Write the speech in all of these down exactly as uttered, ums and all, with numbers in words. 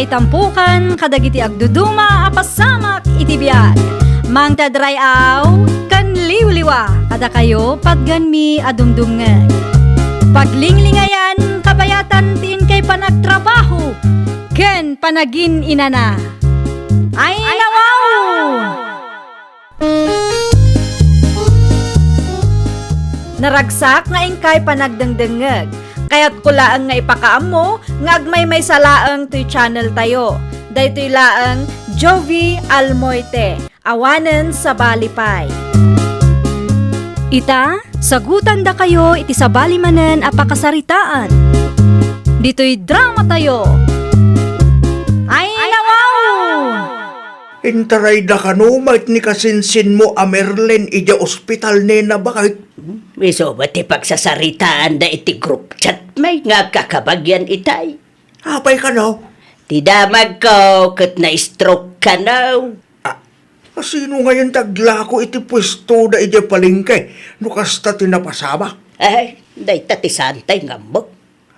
Itampukan kadagiti agduduma a pasamak iti biag. Mangted ray-aw ken liwliwa kadakayo patgenmi a dumdumngeg. Paglinglingayan kabayatan ti inkay panagtrabaho ken panagin-inana. Ay, nawaw! Naragsak nga inkay panagdengdengngeg. Kayatko laeng nga ipakaammo nga agmaymaysa laeng toy channel tayo. Daytoy laeng Jovie Almoite, awanen sabali pay. Ita, sagutandakayo iti sabali manen a pakasaritaan. Ditoy drama tayo. Ay, nawaw! Intarayda kano met ni kasinsinmo a Merlin idiay ospital, nena, baket? Isu met ti pagsasaritaanda iti group chat met nga agkakabagian itay. Apay kano? Ti damagko ket na-stroke kano. Ah, asino ngayen ti aglako iti puestoda idiay palengke no kasta ti napasamak? Ay, dayta ti saantay nga ammok.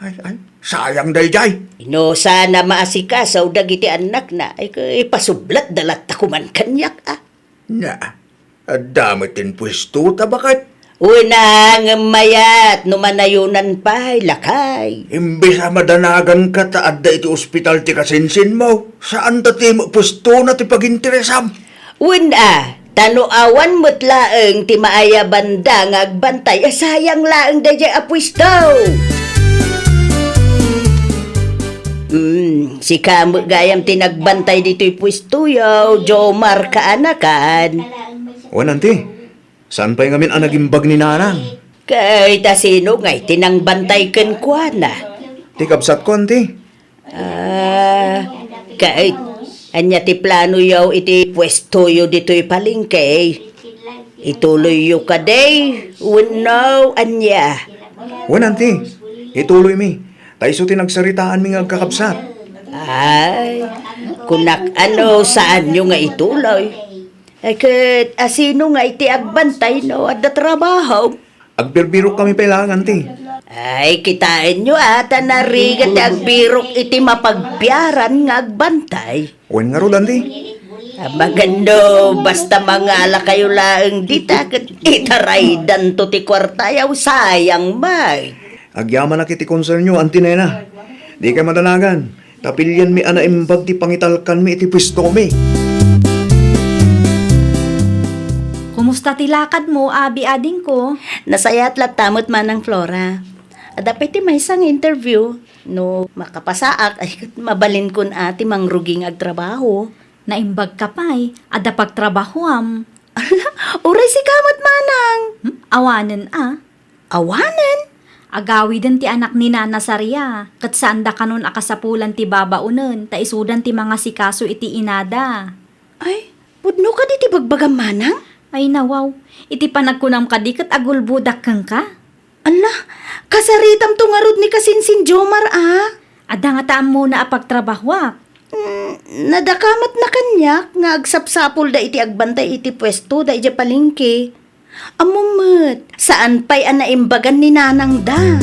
Ay, ay, sayang daydiay. Inusa na maasikaso dagiti annakna, ay, ipasublatda latta koman kaniak, a. Na, adda met ti puesto ta baket. Una, ngem mayat no manayonan pay, lakay. Imbes a madanaganka ta adda iti ospital ti kasinsinmo, saan ta ti puestona ti paginteresam. Wen a, ta no awan met laeng ti maayabanda nga agbantay, a, sayang laeng daydiay a puesto. Mm, sika met gayam ti nagbantay ditoy puestoyo, Jomar kaanakan. Wen, anti. Saan pay ngamin a nagimbag ni nanang? Ket asino ngay ti nangbantay kenkuana? Ti kabsatko, anti. Ah, ket ania ti planoyo iti puestoyo ditoy palengke? Ituloyyo kadi wenno ania? Wen, anti, ituloymi. Ta isu ti nagsaritaanmi nga agkakabsat. Ay, kunak a no saanyo nga ituloy. Ay, ket asino ngay ti agbantay no adda trabaho? Agbirbirok kami pay laeng, anti. Ay, kitaenyo a, ta narigat ti agbirok iti mapagbiaran nga agbantay. Wen ngarud, anti. Amangan no, basta mangalakayo laeng dita, ket itaraydanto ti kuartayo, sayang met. Agyamanak iti konsernyo, anti, nena. Dikay madanagan. Ta pilianmi a naimbag ti pangitalkanmi iti puestomi. Kumusta ti lakadmo, abi, adingko? Nasayaat latta met, Manang Flora. Adda pay ti maysa nga interview. No makapasaak, ay, mabalinkon a ti mangrugi nga agtrabaho. Naimbagka pay, adda pagtrabahoam. Ala, uray sika met, Manang. Hmm? Awanen a. Awanen? Agawiden ti anak ni Nana Saria, ket saanda kanon a kasapulan ti babaonen, ta isudan ti mangasikaso iti inada. Ay, pudno kadi ti bagbagam, Manang? Ay, nawaw. Iti panagkunam kadi ket agulbodak kenka? Ala, kasaritamto ngarud ni kasinsin Jomar a. Adda ngata ammona a pagtrabahoak. Mm, nadakamatna kaniak nga agsapsapulda iti agbantay iti puestoda idiay palengke. Ammom met, saan pay a naimbagan ni nanangda.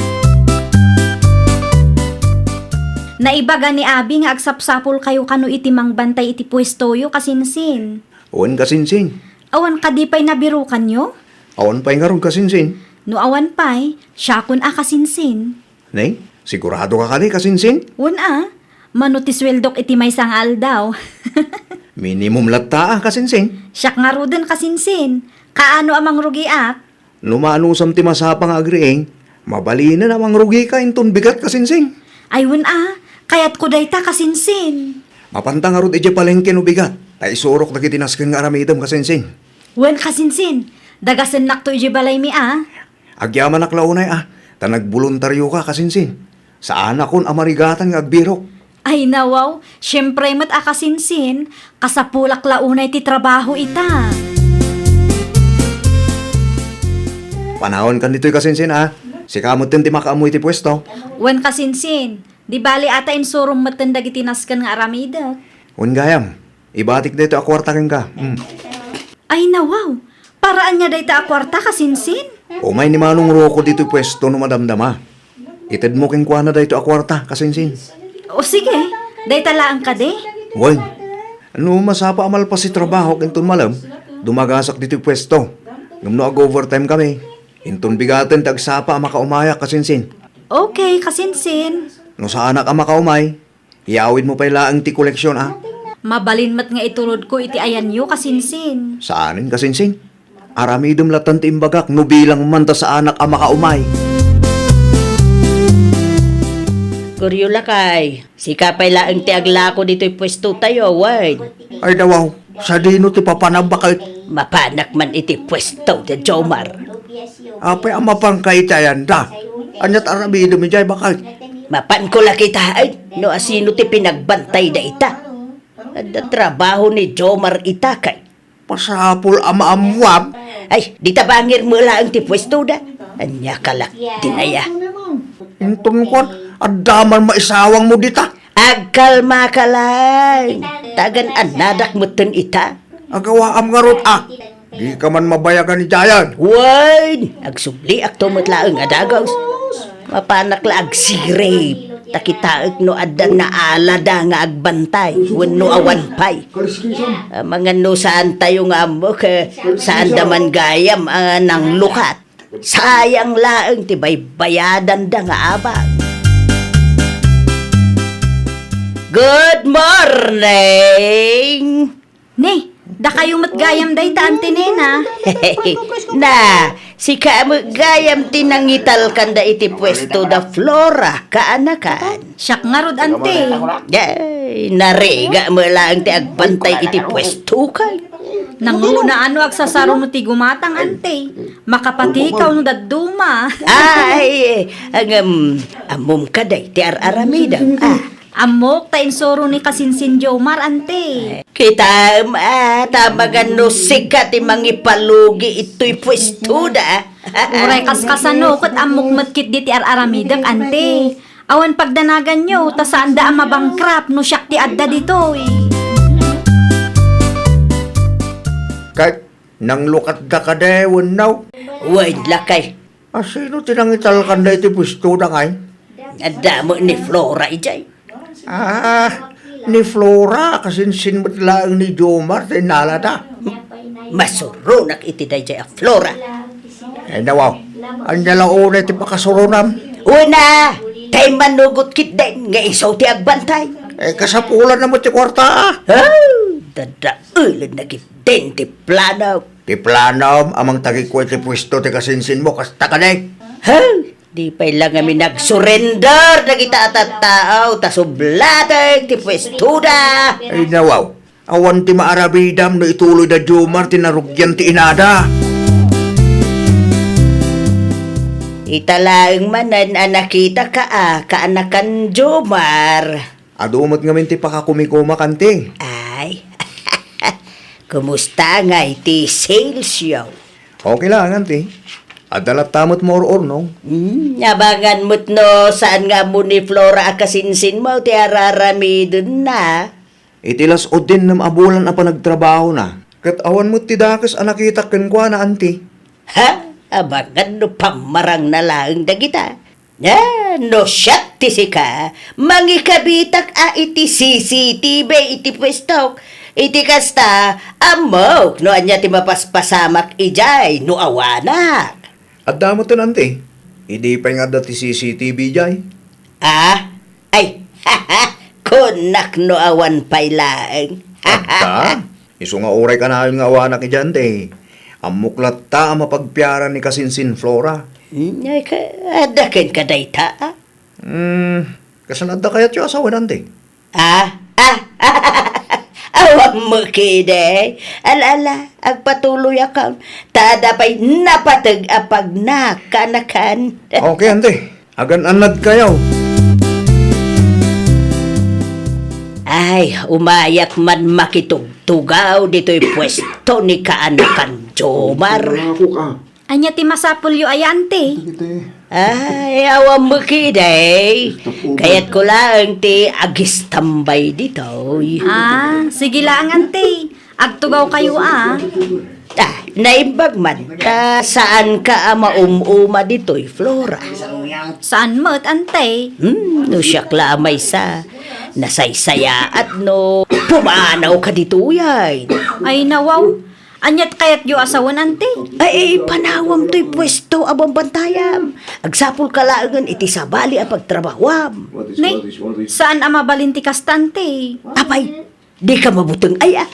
Naibaga ni abi nga agsapsapulkayo kano iti mangbantay iti puestoyo, kasinsin. Wen, kasinsin. Awan kadi pay nabirukanyo? Awan pay ngarud, kasinsin. No awan pay, siakon a, kasinsin. Ne? Siguradoka kadi, kasinsin? Wen a, mano ti sueldok iti maysa nga aldaw. Minimum latta a, kasinsin. Siak ngaruden, kasinsin. Kaano a mangrugiak? No maanusam ti masapa nga agriing, mabalinen a mangrugika inton bigat, kasinsin. Ay, wen a, kayatko dayta, kasinsin. Mapanta ngarud idiay palengke no bigat, ta isurok dagiti nasken nga aramidem, kasinsin. Wen, kasinsin, dagasennakto idiay balaymi a. Agyamanak la unay a, ta nagboluntarioka, kasinsin. Saanakon a marigatan nga agbirok. Ay, nawaw, siempre met a, kasinsin, kasapulak la unay ti trabaho ita. Panawankan ditoy, kasinsin a. Sika metten ti makaammo iti puesto. Wen, kasinsin, di bali a ta insurom metten dagiti nasken nga aramidek. Wen gayam. Ibatik daytoy a kuarta kenka. Mm. Ay, nawaw! Para ania dayta a kuarta, kasinsin? Umay ni Manong Rocco ditoy puesto no madamdama. Itedmo kenkuana daytoy a kuarta, kasinsin. O, sige. Dayta laeng kadi? Wen, no masapa a malpas ti trabahok inton malem, dumagasak ditoy puesto. Ngem no ag-overtime kami, inton bigaten ti agsapa a makaumayak, kasinsin. Okay, kasinsin. No saanak a makaumay, iyawidmo pay laeng ti koleksion, a. Mabalin met nga iturodko iti ayanyo, kasinsin. Saanen, kasinsin. Aramidem latta ti imbagak no bilang man ta saanak a makaumay. Goryo, lakay, sika pay laeng ti aglako ditoy puestotayo, wen. Ay, dawaw, sadino ti papanam, baket? Mapanak man iti puesto ti Jomar. Apay a mapanka iti ayanda? Aniat aramidem idiay, baket? Mapanko la kitaen no asino ti pinagbantay dayta. Adda trabaho ni Jomar ita, kay. Masapul a maammuam. Ay, dita bangir met laeng ti puestoda. Ania ka la, dinaya. Inton kuan, adda man maisawangmo dita. Agkalmaka laeng. Tagan annadak metten ita. Agawaam ngarud, a. Dika man mabayagan idiayen. Wen, agsubliakto met laeng a dagus. Mapanak la agsirib, ta kitaek no adda naalada nga agbantay, wenno awan pay. Amangan no saantayo nga ammok, eh, saanda man gayam a nanglukat. Sayang laeng ti baybayadanda nga abag. Good morning! Ne, dakayo met gayam dayta, Auntie Nena. Na, sika met gayam ti nangitalkanda iti puesto da Flora, kaanakan. Siak ngarud, Auntie. Ay, narigat met laeng ti agbantay iti puesto, kay. Nangruna a no agsasaruno ti gumatang, Auntie. Makapatikaw no dadduma. Ay, ngem, ammom kadi ti ar-aramidem, a. Ammok ta insuro ni kasinsin Jomar, Auntie. Kitaem, a, ta amangan no sika ti mangipalugi itoy puestoda. Uray kaskasano ket ammok met ketdi ti ar-aramidek, Auntie. Awan pagdanaganyo, ta saanda a mabankrupt no siak ti adda ditoy. Ket nanglukatda kadi wenno? Wen, lakay. A, sino ti nangitalkanda iti puestoda ngay? Adda met ni Flora idiay. A, ni Flora, kasinsin met laeng ni Jomar ti innalada. Masuronak iti daydiay a Flora. Ay, nawaw. Ania la unay ti pakasuronam? Una, tay manugot ketdin nga isu ti agbantay. Eh, kasapulanna met ti kuarta, a. Ah, dadaelenna ketdin ti plano. Ti planom a mangtagikko iti puesto ti kasinsinmo, kasta kadi? Ha? Di pay la ngamin nagsurrender dagita a tattao ta sublatek ti puestoda. Ay, nawaw. Awan ti maaramidam no ituloy da Jomar ti narugian ti inada. Ita laeng manen a nakitaka a kaanakan Jomar. Adu met ngamin ti pakakumikumak, Auntie. Ay. Kumusta ngay ti sales yo? Okay laeng, Auntie. Adda latta met maur-urnong. Hmm, abangan met no saan nga ammo ni Flora a kasinsinmo ti ar-aramidenna. Iti las-uddinnem a bulan a panagtrabahona, ket awan met ti dakes a nakitak kenkuana, Auntie. Ha? Abangan no pammarangna laeng dagita. Ah, no siak ti sika, mangikabitak a iti C C T V iti puestok. Iti kasta, ammok no ania ti mapaspasamak idiay no awanak. Adda metten, Auntie. Idi pay nga adda ti C C T V idiay. Ah? Ay, kunak no awan pay laeng. Adda? Isu nga uray kanayon nga awanak idiay, Auntie. Ammok latta a mapagpiara ni kasinsin Flora. Hmm, ay, ka-, adda kenka dayta, a? Hmm, kasano adda kayatyo a sawen, Auntie? Ah? Ah? Awan met ketdi. Ala, ala, agpatuloyakon. Ta adda pay napateg a pagnak, kaanakan. Okay, Auntie. Agan-annadkayo. Ay, umayak man makitugtugaw ditoy puesto ni kaanakan Jomar. Ako ka. Ania ti masapulyo aya, Auntie? Iti. Ay, awan met ketdi. Stop over. Kayatko laeng ti agistambay ditoy. Ah, sige laeng, Auntie. Agtugawkayo, a. Ah, naimbag man. Ta saanka a maum-uma ditoy, Flora? Saan met, Auntie? Hmm, no siak la a maysa. Nasaysayaat no pumanawka ditoy ay. Ay, nawaw. Aniat kayatyo a sawen, ante? Ay, ay, panawam toy puesto a bambantayam. Agsapulka laengen iti sabali a pagtrabahuam. Nay, saan a mabalin ti kasta, ante? Apay, dika mabuteng ay, a?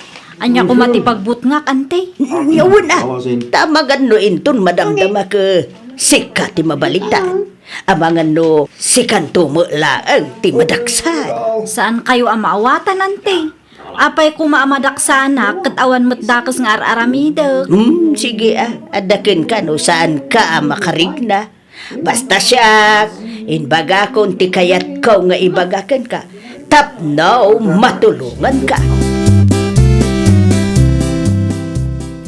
Ania koma ti pagbutngak, ante? N-, n-, wen, a. Ta amangan no inton madamdamak, sika ti mabalinta. Amangan no sikanto met laeng ti madaksan. Saankayo a maawatan, ante? Apay koma a madaksanak ket awan met dakes nga ar-aramidek? Hmm, sige, a. Adda kenka no saanka a makarigna. Basta siak, imbagakon ti kayatko nga ibaga kenka tapno matulonganka.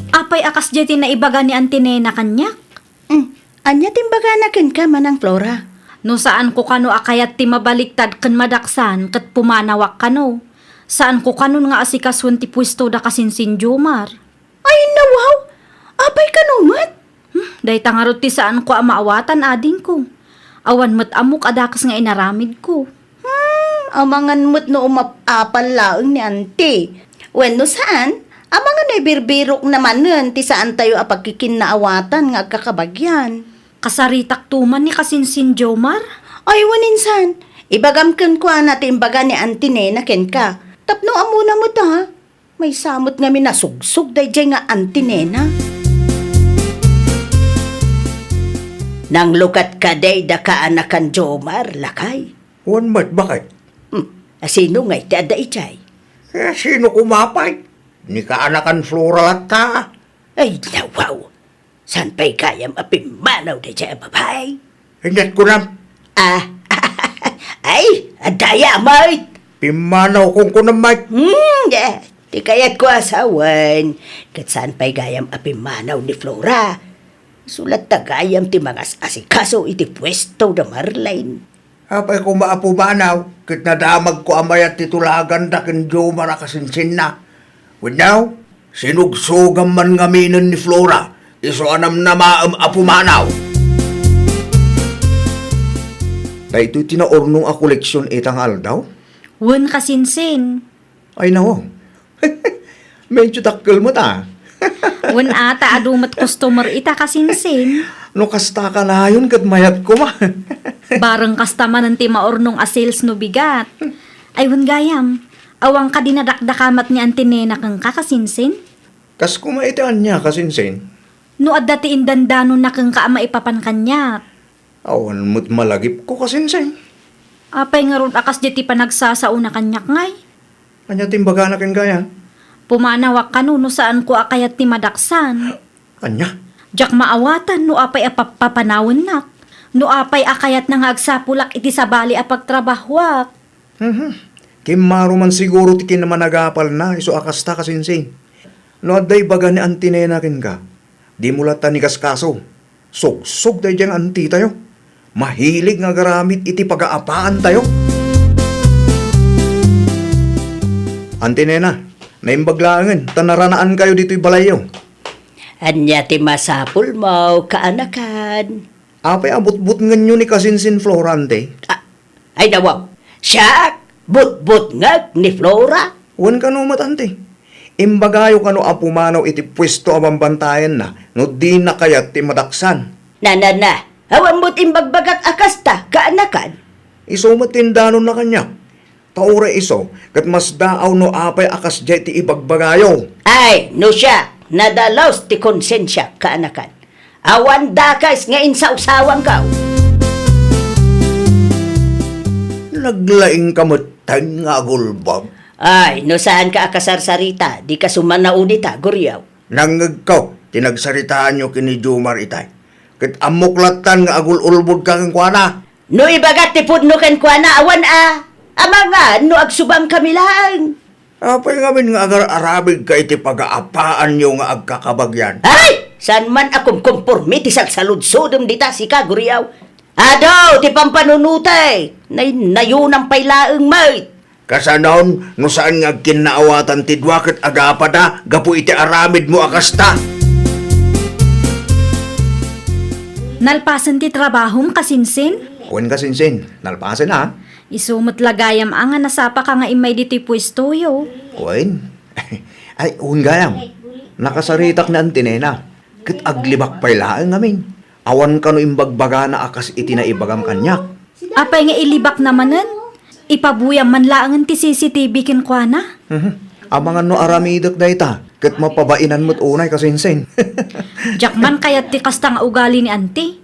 Apay a kasdiay ti naibaga ni Auntie Nena kaniak? Hmm, ania ti imbagana kenka, Manang Flora? No saanko kano a kayat ti mabaliktad ken madaksan ket pumanawak kano. Saanko kanon nga asikasoen ti puesto da kasinsin Jomar. Ay, nawaw! Apay kano met? Hmm, dayta ngarud ti saanko a maawatan, adingko. Awan met ammok a dakes nga inaramidko. Hmm, amangan met no umap-apal laeng ni Auntie. Wenno saan, amangan no ibirbirokna manen ti saantayo a pagkikinnaawatan nga agkakabagian. Kasaritakto man ni kasinsin Jomar? Ay, wen insan, ibagam kenkuana ti imbaga ni Auntie Nena kenka. Tapno ammona met, a. Maysa met ngamin a sugsog daydiay nga Auntie Nena. Nanglukat kadi da kaanakan Jomar, lakay? Wen met, baket? Hmm, a sino ngay ti adda idiay? Eh, sino koma pay? Ni kaanakan Flora latta. Ay, nawaw! Saan pay gayam a pimmanaw daydiay a babai? Inyat kunam. Ah, ay, adda ya, Mike. Pimmanaw kong kunam, Mike. Hmm, eh, ti kayatko a sawen, ket saan pay gayam a pimmanaw ni Flora? Isu latta gayam ti mangas-asikaso iti puesto da Marlene. Apay koma a pumanaw, ket nadamagko a mayat ti tulaganda ken Jomar a kasinsinna. Wenno, sinugsogam man ngaminen ni Flora, isu a namnamaem a pumanaw. Daytoy ti naurnong a koleksion ita nga aldaw? Wen, kasinsin. Ay, nawaw. Medyo dakkel met, a. Wen, a, ta adu met customer ita, kasinsin. No kasta kanayon ket mayat koma. Bareng kasta manen ti maurnong a sales no bigat. Ay, wen gayam, awan kadi nadakdakamat ni Auntie Nena kenka, kasinsin? Kas koma iti ania, kasinsin? No adda ti indandanonna kenka a maipapan kaniak. Awan met malagipko, kasinsin. Apay ngarud a kasdiay ti panagsasaona kaniak ngay? Ania ti imbagana ken gayam? Pumanawak kano no saanko a kayat ti madaksan. Ania? Diak maawatan no apay a pappapanawennak, no apay a kayatna nga agsapulak iti sabali a pagtrabahuak. Mhm. Kimmaro man siguro ti kinamanagapalna isu a kasta, kasinsin. No adda ibaga ni Auntie Nena kenka, dimo latta inkaskaso. Sugsog daydiay nga antitayo. Mahilig nga agaramid iti pagaapaantayo. Auntie Nena, naimbag laengen ta naranaankayo ditoy balayyo. Ania ti masapulmo, kaanakan? Apay a butbutngenyo ni kasinsin Flora, Auntie? Ah, ay, nawaw. Siak, butbutngek ni Flora? Wen kano met, Auntie. Imbagayo kano a pumanaw iti puesto a bambantayanna no dina kayat ti madaksan. Na, na, na. Awan met imbagbagak a kasta, kaanakan. Isu met ti indanonna kaniak. Ta uray isu, ket masdaaw no apay a kasdiay ti ibagbagayo. Ay, no siak, nadalus ti konsensiak, kaanakan. Awan dakes nga insawsawangko. Naglaingka metten nga agulbod. Ay, no saanka a kasarsarita, dika sumanaw dita, Guriaw. Nangngegko ti nagsaritaanyo ken ni Jomar itay. Ket ammok lattan nga agul-ulbodka kenkuana. No ibagak ti pudno kenkuana, awan a. Amangan no agsubangkami laeng. Apay ngamin nga agar-aramidka iti pagaapaanyo nga agkakabagian? Ay! Saan man a kumkomporme ti salsaludsodem dita, sika, Guriaw. Adu ti pampanunotek, naynayonam pay laeng met. Kasanon, no saan nga agkinnaawatan ti dua ket agapada gapu iti aramidmo a kasta? Nalpasen ti trabahom, kasinsin? Wen, kasinsin, nalpasen, a. Isu met la gayam a nga nasapaka nga immay ditoy puestoyo. Wen? Ay, wen gayam. Nakasaritak ni Auntie Nena. Ket aglibak pay laeng ngamin. Awan kano imbagbagana a kas iti naibagam kaniak. Apay nga ilibakna manen? Ipabuyam man laengen ti C C T V kenkuana. Mhm. Amangan no aramidek dayta, ket mapabainan met unay kasinsin. Diak man kayat ti kasta nga ugali ni Auntie.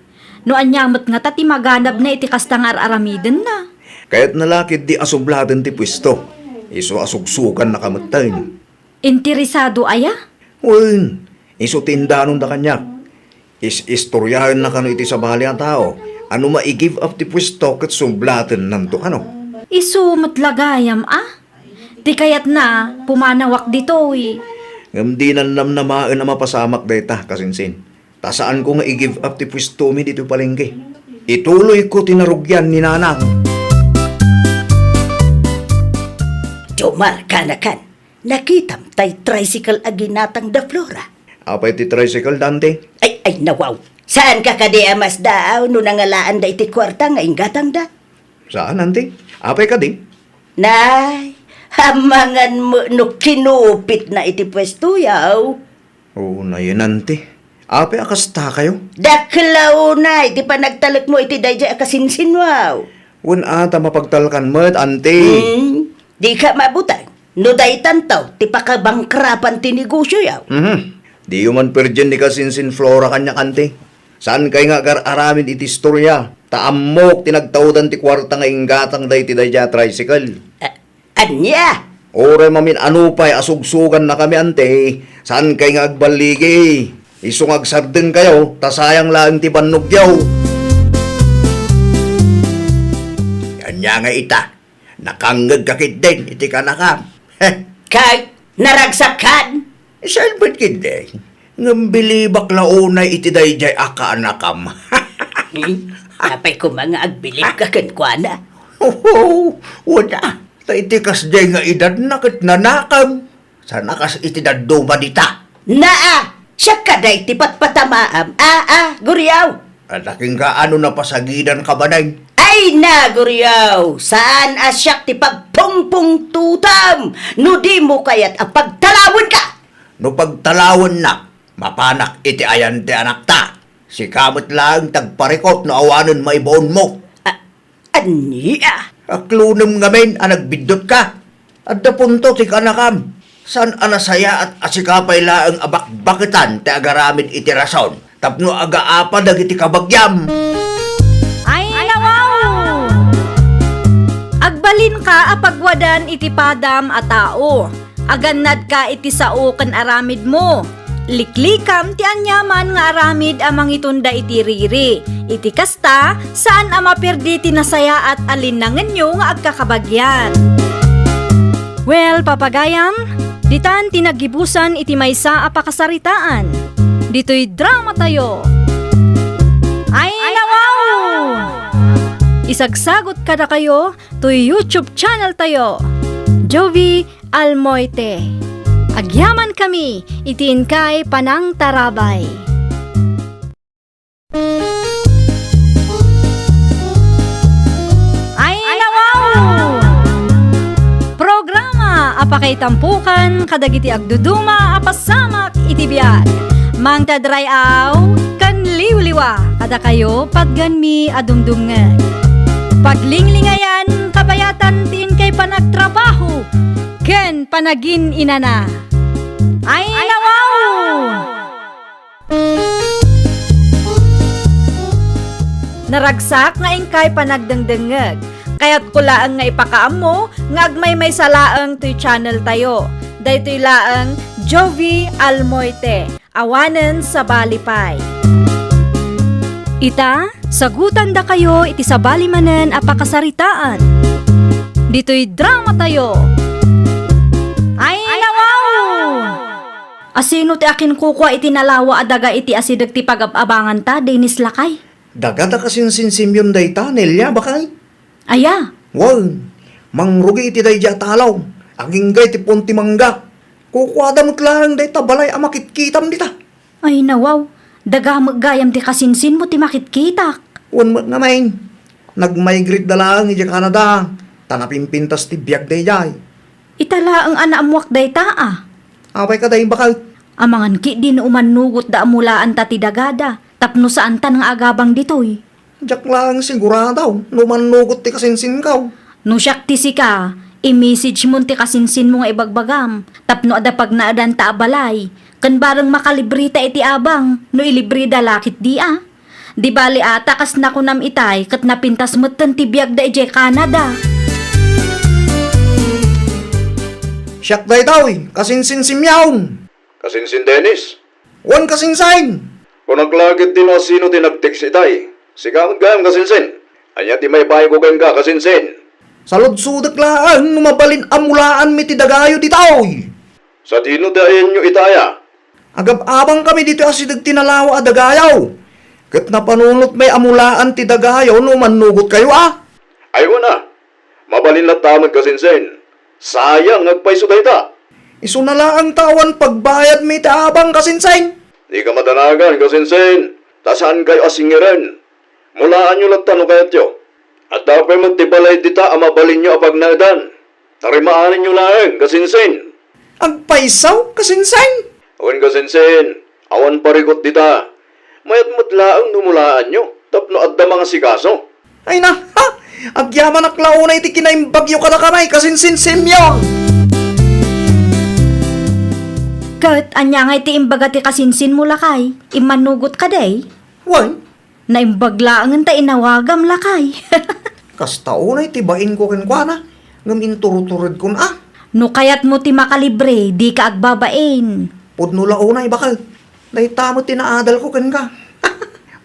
No ania met ngata ti maganabna iti kasta nga ar-aramidenna? Kayatna la ketdi a sublaten ti puesto. Isu a sugsugannaka metten. Interesado aya? Wen, isu ti indanonda kaniak. Is-istoriaenna kano iti sabali a tao a no mai-give up ti puesto ket sublatennanto kano. Isu met la gayam a? Ti kayatna, pumanawak ditoy. Ngem dinan namnamaen a mapasamak dayta, kasinsin. Ta saanko nga i-give up ti puestomi ditoy palengke. Ituloyko ti narugian ni Nanang. Dumar kanakan, nakitam tay tricycle a ginatang da Flora. Apay ti tricycle, Dante? Ay, ay, nawaw. Saan ka kadi a masdaaw no nangalaanda iti kuarta nga inggatangda? Saan, Auntie? Apay kadi? Nay, amangan mo no kinupitna iti puesto, yaw. Unayen, Auntie. Apay a kasta kayo? Dakkel a unay ti panagtalekmo iti daydiay a kasinsinwaw. Wen a ta mapagtalkan met, Auntie. Hmm, di ka mabuteng. No daytanto ti pakabangkrapan ti negosyo, yaw. Mhm. Diyo man perdien ni kasinsin Flora kaniak, Auntie. Saan kay nga agar-aramid iti istoria? Ta ammok ti nagtawdan ti kuarta nga inggatangda iti daydiay a tricycle. A-, ania? Uray mamin-ano pay a sugsugannakami, Auntie, saan kay nga agballigi? Isu nga agsardeng kayo, ta sayang laeng ti bannogyo. Ania nga ita? Nakangngeg ka ketdin iti kanakam. Heh. Kay, naragsak kan? Salbet ketdin. Ngem bilibak la unay iti daydiay a kaanakam. Hmm? Apay koma nga agbilib ka kenkuana? Oho, wen a. Ta iti kasdiay nga edadna ket nanakam. Saan a kas iti dadduma dita. Naa! Siak kadi ti patpatamaam. A, a, guriaw! Adaking ka ano napasagidan ka, Baneng? Ay na, guriaw! Saan a siak ti pagpungpungtutam no di mo kayat a pagtalawenka? No pagtalawennak, mapanak iti ayan ti anakta. Sika met laeng ti agparikut no awanen maibaonmo. A-, Ania? Aklonem ngamin a nagbiddutka. Adda punto ti kanakam. Saan a nasayaat a sika pay laeng a bakbaketan ti agaramid iti rason tapno agaapa dagiti kabagiam. Ay, nawaw! Agbalinka a pagwadan iti padam a tao. Agannadka iti sao ken aramidmo. Liklikam ti aniaman nga aramid a mangitunda iti riri. Iti kasta, saan a maperdi ti nasayaat a linnangenyo nga agkakabagian. Well, papagayam, ditan ti naggibusan iti maysa a pakasaritaan. Ditoy dramatayo. Ay, nawaw! Isagsagot kadakayo toy YouTube channel tayo, Jovie Almoite. Agyamankami iti inkay panangtarabay. Ay, nawaw! Programa a pakaitampukan kadagiti agduduma a pasamak iti biag. Mangtadray-aw ken liwliwa kadakayo, patganmi a dumdumngeg. Paglinglingayan, kabayatan ti inkay panagtrabaho ken panagin-inana. Ay, nawaw! Naragsak nga inkay panagdengdengngeg. Kayatko laeng nga ipakaammo nga agmaymaysa laeng toy channel tayo. Daytoy laeng Jovie Almoite. Awanen sabali pay. Ita, sagutandakayo iti sabali manen a pakasaritaan. Ditoy dramatayo. Ay, nawaw! Asino ti akinkukua iti nalawa a daga iti asideg ti pagab-abanganta, Dennis lakay? Daga ta kasinsinsimyon dayta, Nelia, bakay? Aya? Wen, mangrugi iti daydiay a talaw, agingga iti puon ti mangga. Kukuada met laeng dayta balay a makitkitam dita. Ay, nawaw, daga met gayam ti kasinsinmo ti makitkitak. Wen met ngamin. Nag-migrate da laeng idiay Canada, ta napimpintas ti biagda idiay. Ita laeng a naammoak dayta a. Apay kadi, baket? Amangan ketdi no umannugot da a mulaanta ti dagada, tapno saantan nga agabang ditoy. Diak laeng sigurado no umannugot ti kasinsinko. No siak ti sika, i-message mon ti kasinsinmo nga ibagbagam, tapno adda pagnaedanta a balay, ken bareng makalibreta iti abang no ilibreda la ketdi a. Di bali a ta kas nakunam itay ket napintas metten ti biagda idiay Canada. Siak daytoy, kasinsin Simeon. Kasinsin Dennis? Wen, kasinsin. Kunak la ketdi no asino ti nag-text itay. Sika met gayam, kasinsin. Ania ti maipayko kenka, kasinsin? Saludsodek laeng no mabalin a mulaanmi ti dagayo ditoy. Sadino ti ayanyo itay a? Agab-abangkami ditoy asideg ti nalawa a dagayo. Ket napanunotmi a mulaan ti dagayo no mannugotkayo a. Ay, wen a. Mabalin latta met, kasinsin. Sayang nga agpayso dayta. Isuna laeng ta awan pagbayadmi ti abang, kasinsin. Dika madanagan, kasinsin. Ta saankayo a singiren. Mulaanyo latta no kayatyo. Adda pay met ti balay dita a mabalinyo a pagnaedan. Tarimaanenyo laeng, kasinsin. Agpayso, kasinsin? Wen, kasinsin, awan parigot dita. Mayat met laeng no mulaanyo, tapno adda mangasikaso. Ay na, ha? Agyamanak la unay ti kinaimbagyo kadakami, kasinsin Simeon. Ket ania ngay ti imbaga ti kasinsinmo, lakay? Immanugot kadi? Wen, Naimbag laengen ta inawagam, lakay. Kasta unay ti bainko kenkuana, ngem inturturedkon a. No kayatmo ti makalibre, dika agbabain. Pudno la unay, baket. Dayta met ti naadalko kenka.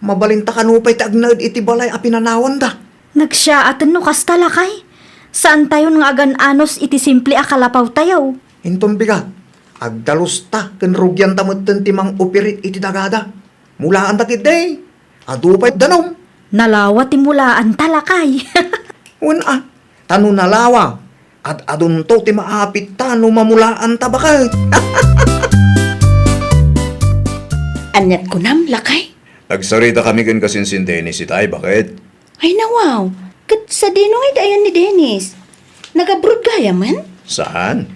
Mabalin ta kano pay ti agnaed iti balay a pinanawanda. Nagsiyaaten no kasta, lakay. Saantayon nga agan-anos iti simple a kalapawtayo. Inton bigat, agdalusta ken rugianta metten ti mang-operate iti dagada. Mulaanta ketdi, adu pay danum. Nalawa ti mulaanta, lakay. Wen a, ta no nalawa, ad-adunto ti maapitta no mamulaanta, baket. Aniat kunam, lakay? Nagsaritakami ken kasinsin Dennis itay, baket. Ay, nawaw. Ket sadino ngay ti ayan ni Dennis? Nag-abroad gayamen? Saan?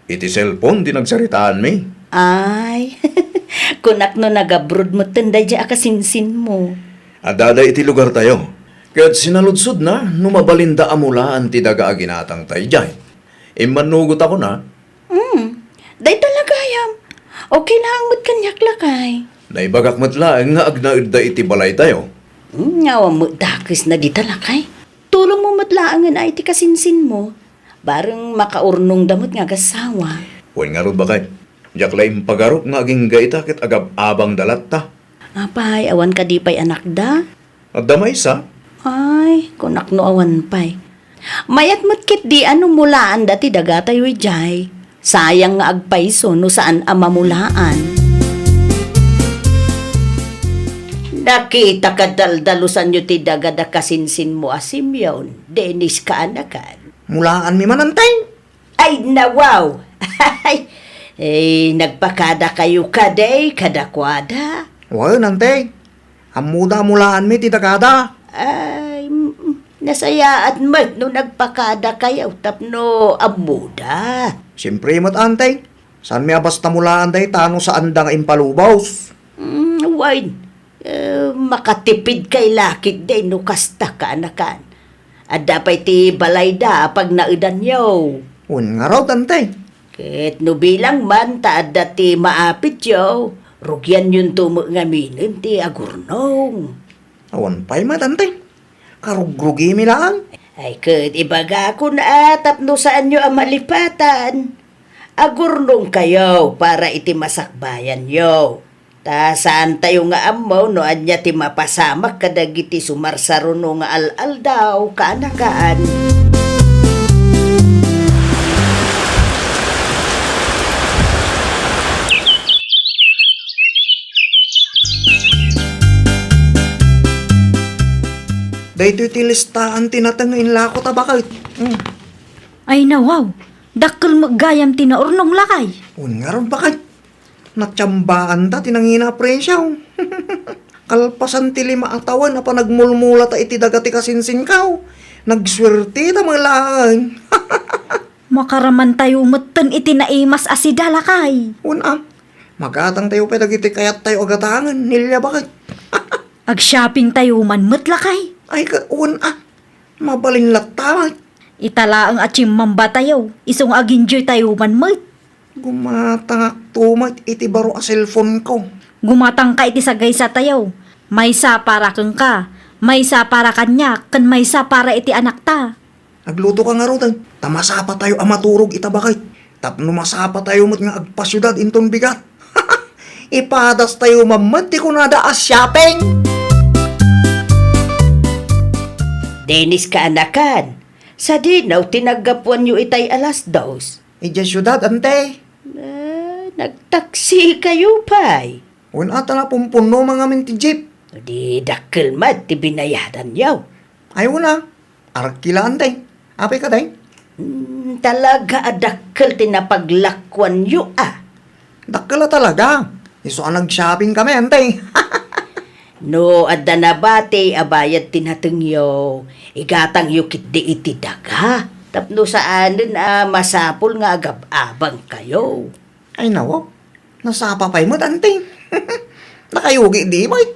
Iti cellphone ti nagsaritaanmi. Ay, kunak no nag-abroad metten daydiay a kasinsinmo. Addada iti lugartayo. Ket sinaludsodna no mabalinda a mulaan ti daga a ginatangta idiay. Immannugot a kuna, Hmm, dayta la gayam. Okay laeng met kaniak, lakay. Naibagak met laeng nga agnaedda iti balaytayo. Hmm, awan met dakesna dita, lakay. Tulongmo met laengen a iti kasinsinmo. Bareng makaurnongda met nga agassawa. Wen ngarud, baket. Diak la impagarup nga agingga ita ket agab-abangda latta. Apay, awan kadi pay anakda? Adda maysa. Ay, kunak no awan pay. Mayat met ketdi a no mulaanda ti dagatayo idiay. Sayang nga agpayso no saan a mamulaan. Nakita ka daldalusanyo ti daga da kasinsinmo a Simeon, Dennis kaanakan. Mulaanmi man, Anteng. Ay, nawaw! Ay, nagpakadakayo kadi kadakuada? Wen, Anteng. Ammoda a mulaanmi ti dagada. Ay, mm, nasayaat met no nagpakadakayo tapno ammoda. Siempre met, Anteng. Saanmi a basta mulaan dayta no saanda nga impalubos? Mm, wen. Eh, makatipidkay la ketdi no kasta kaanakan. Adda pay ti balayda a pagnaedanyo. Wen ngarud, Anteng. Ket no bilang man ta adda ti maapityo, rugianyonto met ngaminen ti agurnong. Awan pay met, Anteng. Karugrugimi laeng. Ay, ket ibagakon a tapno saanyo a malipatan. Agurnongkayo para iti masakbayanyo. Ta saantayo nga ammo no ania ti mapasamak kadagiti sumarsaruno nga al-aldaw kaanakan. Daytoy ti listaan ti nateng nga inlako ta, baket. Mm. Ay, nawaw! Dakkel met gayam ti naurnong, lakay. Wen ngarud, baket. Natiambaanda ti nangina a presio. Kalpasan ti lima a tawen a panagmulmulata iti daga ti kasinsinkaw, nagsuerteta met laeng. Makaramantayo metten iti naimas a sida, lakay. Wen a, magatangtayo pay dagiti kayattayo a gatangen, Nelia, baket. Ag-shoppingtayo man met, lakay. Ay, ka, wen a, mabalin latta met. Ita laeng a chimmambatayo, isu nga ag-enjoytayo man met. Gumatangakto met iti baro a cellphone-ko. Gumatangka iti sagaysatayo. Maysa para kenka, maysa para kaniak, ken maysa para iti anakta. Aglutoka ngaruden, ta masapatayo a maturog ita baket. Tapno masapatayo met nga agpasiudad inton bigat. Ipadastayo man met ti kunada a shopping. Dennis, kaanakan, sadino ti naggapuanyo itay alas dos? Idiay siudad, ante. Ah, nagtaksikayo pay? Wen a, ta napumpuno man ngamin ti jeep. Di dakkel met ti binayadanyo. Ay, wen a. Aragki la, ante. Apay kadi? Hmm, talaga a dakkel ti napaglakuanyo, a. Dakkel a talaga. Isu a nag-shopping kami, ante. No adda nabati a bayad ti natengyo, igatangyo ketdi iti daga. Tapno saanen a masapul nga agab-abangkayo. Ay, nawaw. Nasapa pay met, ante. Nakayugi di met.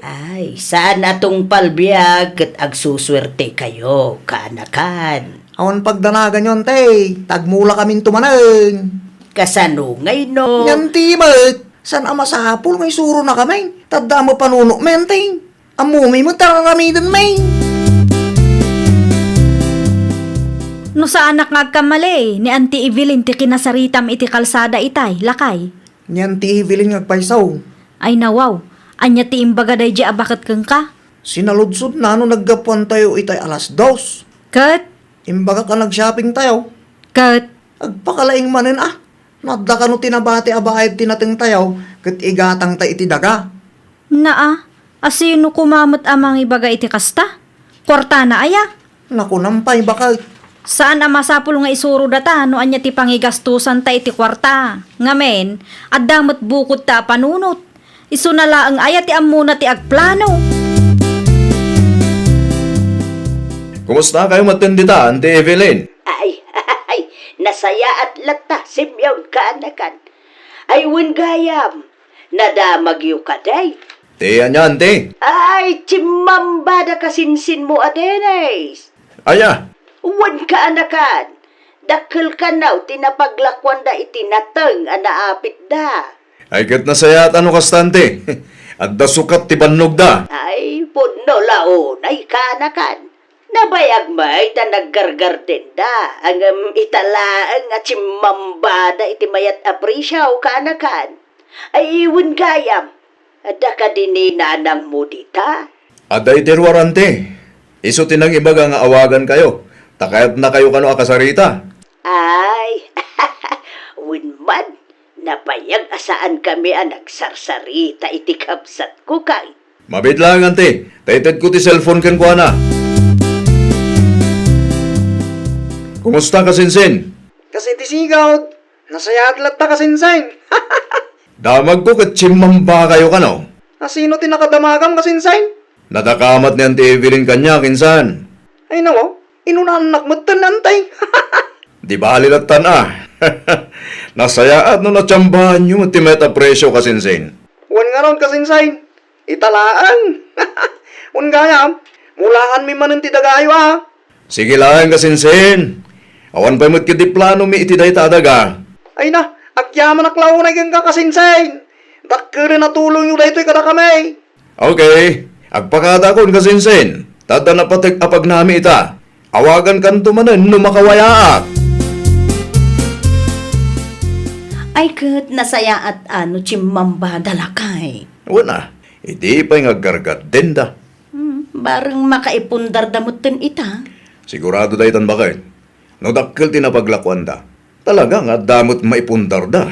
Ay, saan a tungpal biag ket agsusuertekayo, kaanakan. Awan pagdanaganyo, ante. Tagmulakaminto manen. Kasano ngay no? Ngan ti met. Saan a masapul nga isuronakami? Ta adda met panunotmi, ante. Ammomi met ti ar-aramidenmi. No saanak nga agkamali, ni Auntie Evelyn ti kinasaritam iti kalsada itay, lakay. Ni Auntie Evelyn nga agpayso. Ay nawaw, ania ti imbaga daydiay a baket kenka? Sinaludsodna no naggapuantayo itay alas dos. Ket? Imbagak a nag-shoppingtayo. Ket? Agpakalaing manen a. No adda kano ti nabati a bayad ti natengtayo, ket igatangta iti daga. Naa, asino koma met a mangibaga iti kasta? Kuartana aya? Nakunam pay, baket. Saan a masapul nga isuro data no ania ti pangigastosanta iti kuarta. Ngamin, adda met bukodta a panunot. Isuna laeng aya ti ammona ti agplano. Kumusta kayo metten dita, Auntie Evelyn? Ay, ay, nasayaat latta, Simeon, kaanakan. Ay, wen gayam, nadamagyo kadi? Ti ania, Auntie? Ay, chimmambada kasinsinmo a Dennis. Aya? Wen, kaanakan, dakkel kano ti napaglakuanda iti nateng a naapitda. Ay, ket nasayaat no kasta, Auntie. Adda sukat ti bannogda. Ay, pudno la unay, kaanakan. Nabayag met a naggardendenda, ngem ita laeng a chimmambada iti mayat a presio, kaanakan. Ay, wen gayam, adda kadi ni nanangmo dita? Adda iti ruar, Auntie. Isu ti nangibaga nga awagankayo, ta kayatnakayo kano a kasarita. Ay, wen man, nabayag a saankami a nagsarsarita iti kabsatko, kay. Mabiit laeng, Auntie, ta itedko ti cellphone kenkuana. Kumusta, kasinsin? Kas iti sigud, nasayaat latta, kasinsin. Damagko ket chimmambakayo kano. Asino ti nakadamagam, kasinsin? Nadakamat ni Auntie Evelyn kaniak, insan. Ay, nawaw, inunaannak metten, Auntie. Di bali lattan a. Nasayaat no natsambaanyo met ti mayat a presio, kasinsin. Wen ngarud, kasinsin. Ita laeng. Wen gayam, mulaanmi manen ti dagayo a. Sige laeng, kasinsin. Awan pay met ketdi planomi iti dayta a daga. Ay na, agyamanak la unay kenka, kasinsin. Dakkelen a tulongyo daytoy kadakami. Okay, agpakadakon, kasinsin. Ta adda napateg a pagnami ita. Awagankanto manen no makawayaak. Ay ket nasayaat a no chimmambada, lakay. Wen a, idi pay nga aggargardenda. Hmm, bareng makaipundarda metten ita. Sigurado daytan, baket. No dakkel ti napaglakuanda, talaga nga adda met maipundarda.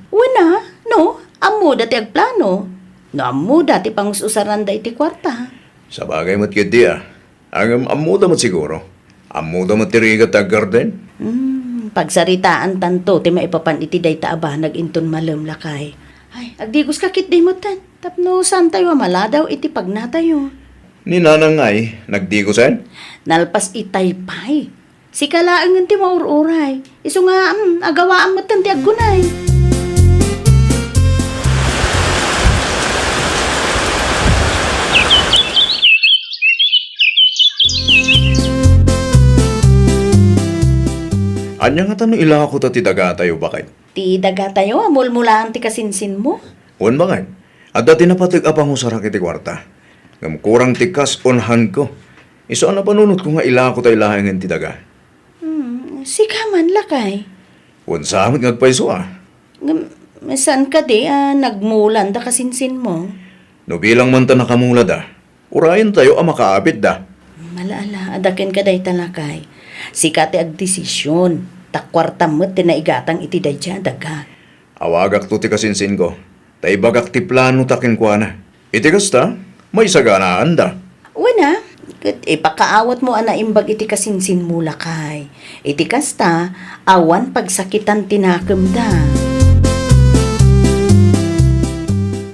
Wen a, no, ammoda ti agplano. No ammoda ti pangus-usaranda iti kuarta. Sabagay met ketdi a. Ngem ammoda met siguro. Ammoda met ti rigat ti aggarden. Hmm, pagsaritaantanto ti maipapan iti dayta a banag inton malem, lakay. Ay, agdigoska ketdi metten, tapno saantayo a maladaw iti pagnatayo. Ni Nanang ngay, nagdigosen? Nalpas itay pay. Sika laengen ti maur-uray. Isu nga, mm, agawaam metten ti aggunay. Ania ngata no ilako ta ti dagatayo, baket? Ti dagatayo a mulmulaan ti kasinsinmo? Wen, baket. Adda ti napateg a pangusarak iti kuarta. Ngem kurang ti kas-onhanko. Isu a napanunotko nga ilako tay laengen ti daga. Hmm, sika man, lakay. Wen, sa met nga agpayso a. Ngem, saan kadi a nagmulan da kasinsinmo? No bilang man ta nakamulada, urayentayo a makaapitda. Ala, ala, adda kenka dayta, lakay. Sika ti agdesision, ta kuartam met ti naigatang iti daydiay a daga. Awagakto ti kasinsinko, ta ibagak ti planota kenkuana. Iti kasta, maisaganaanda. Wen a, ket ipakaawatmo a naimbag iti kasinsinmo, lakay. Iti kasta, awan pagsakitan ti nakemda.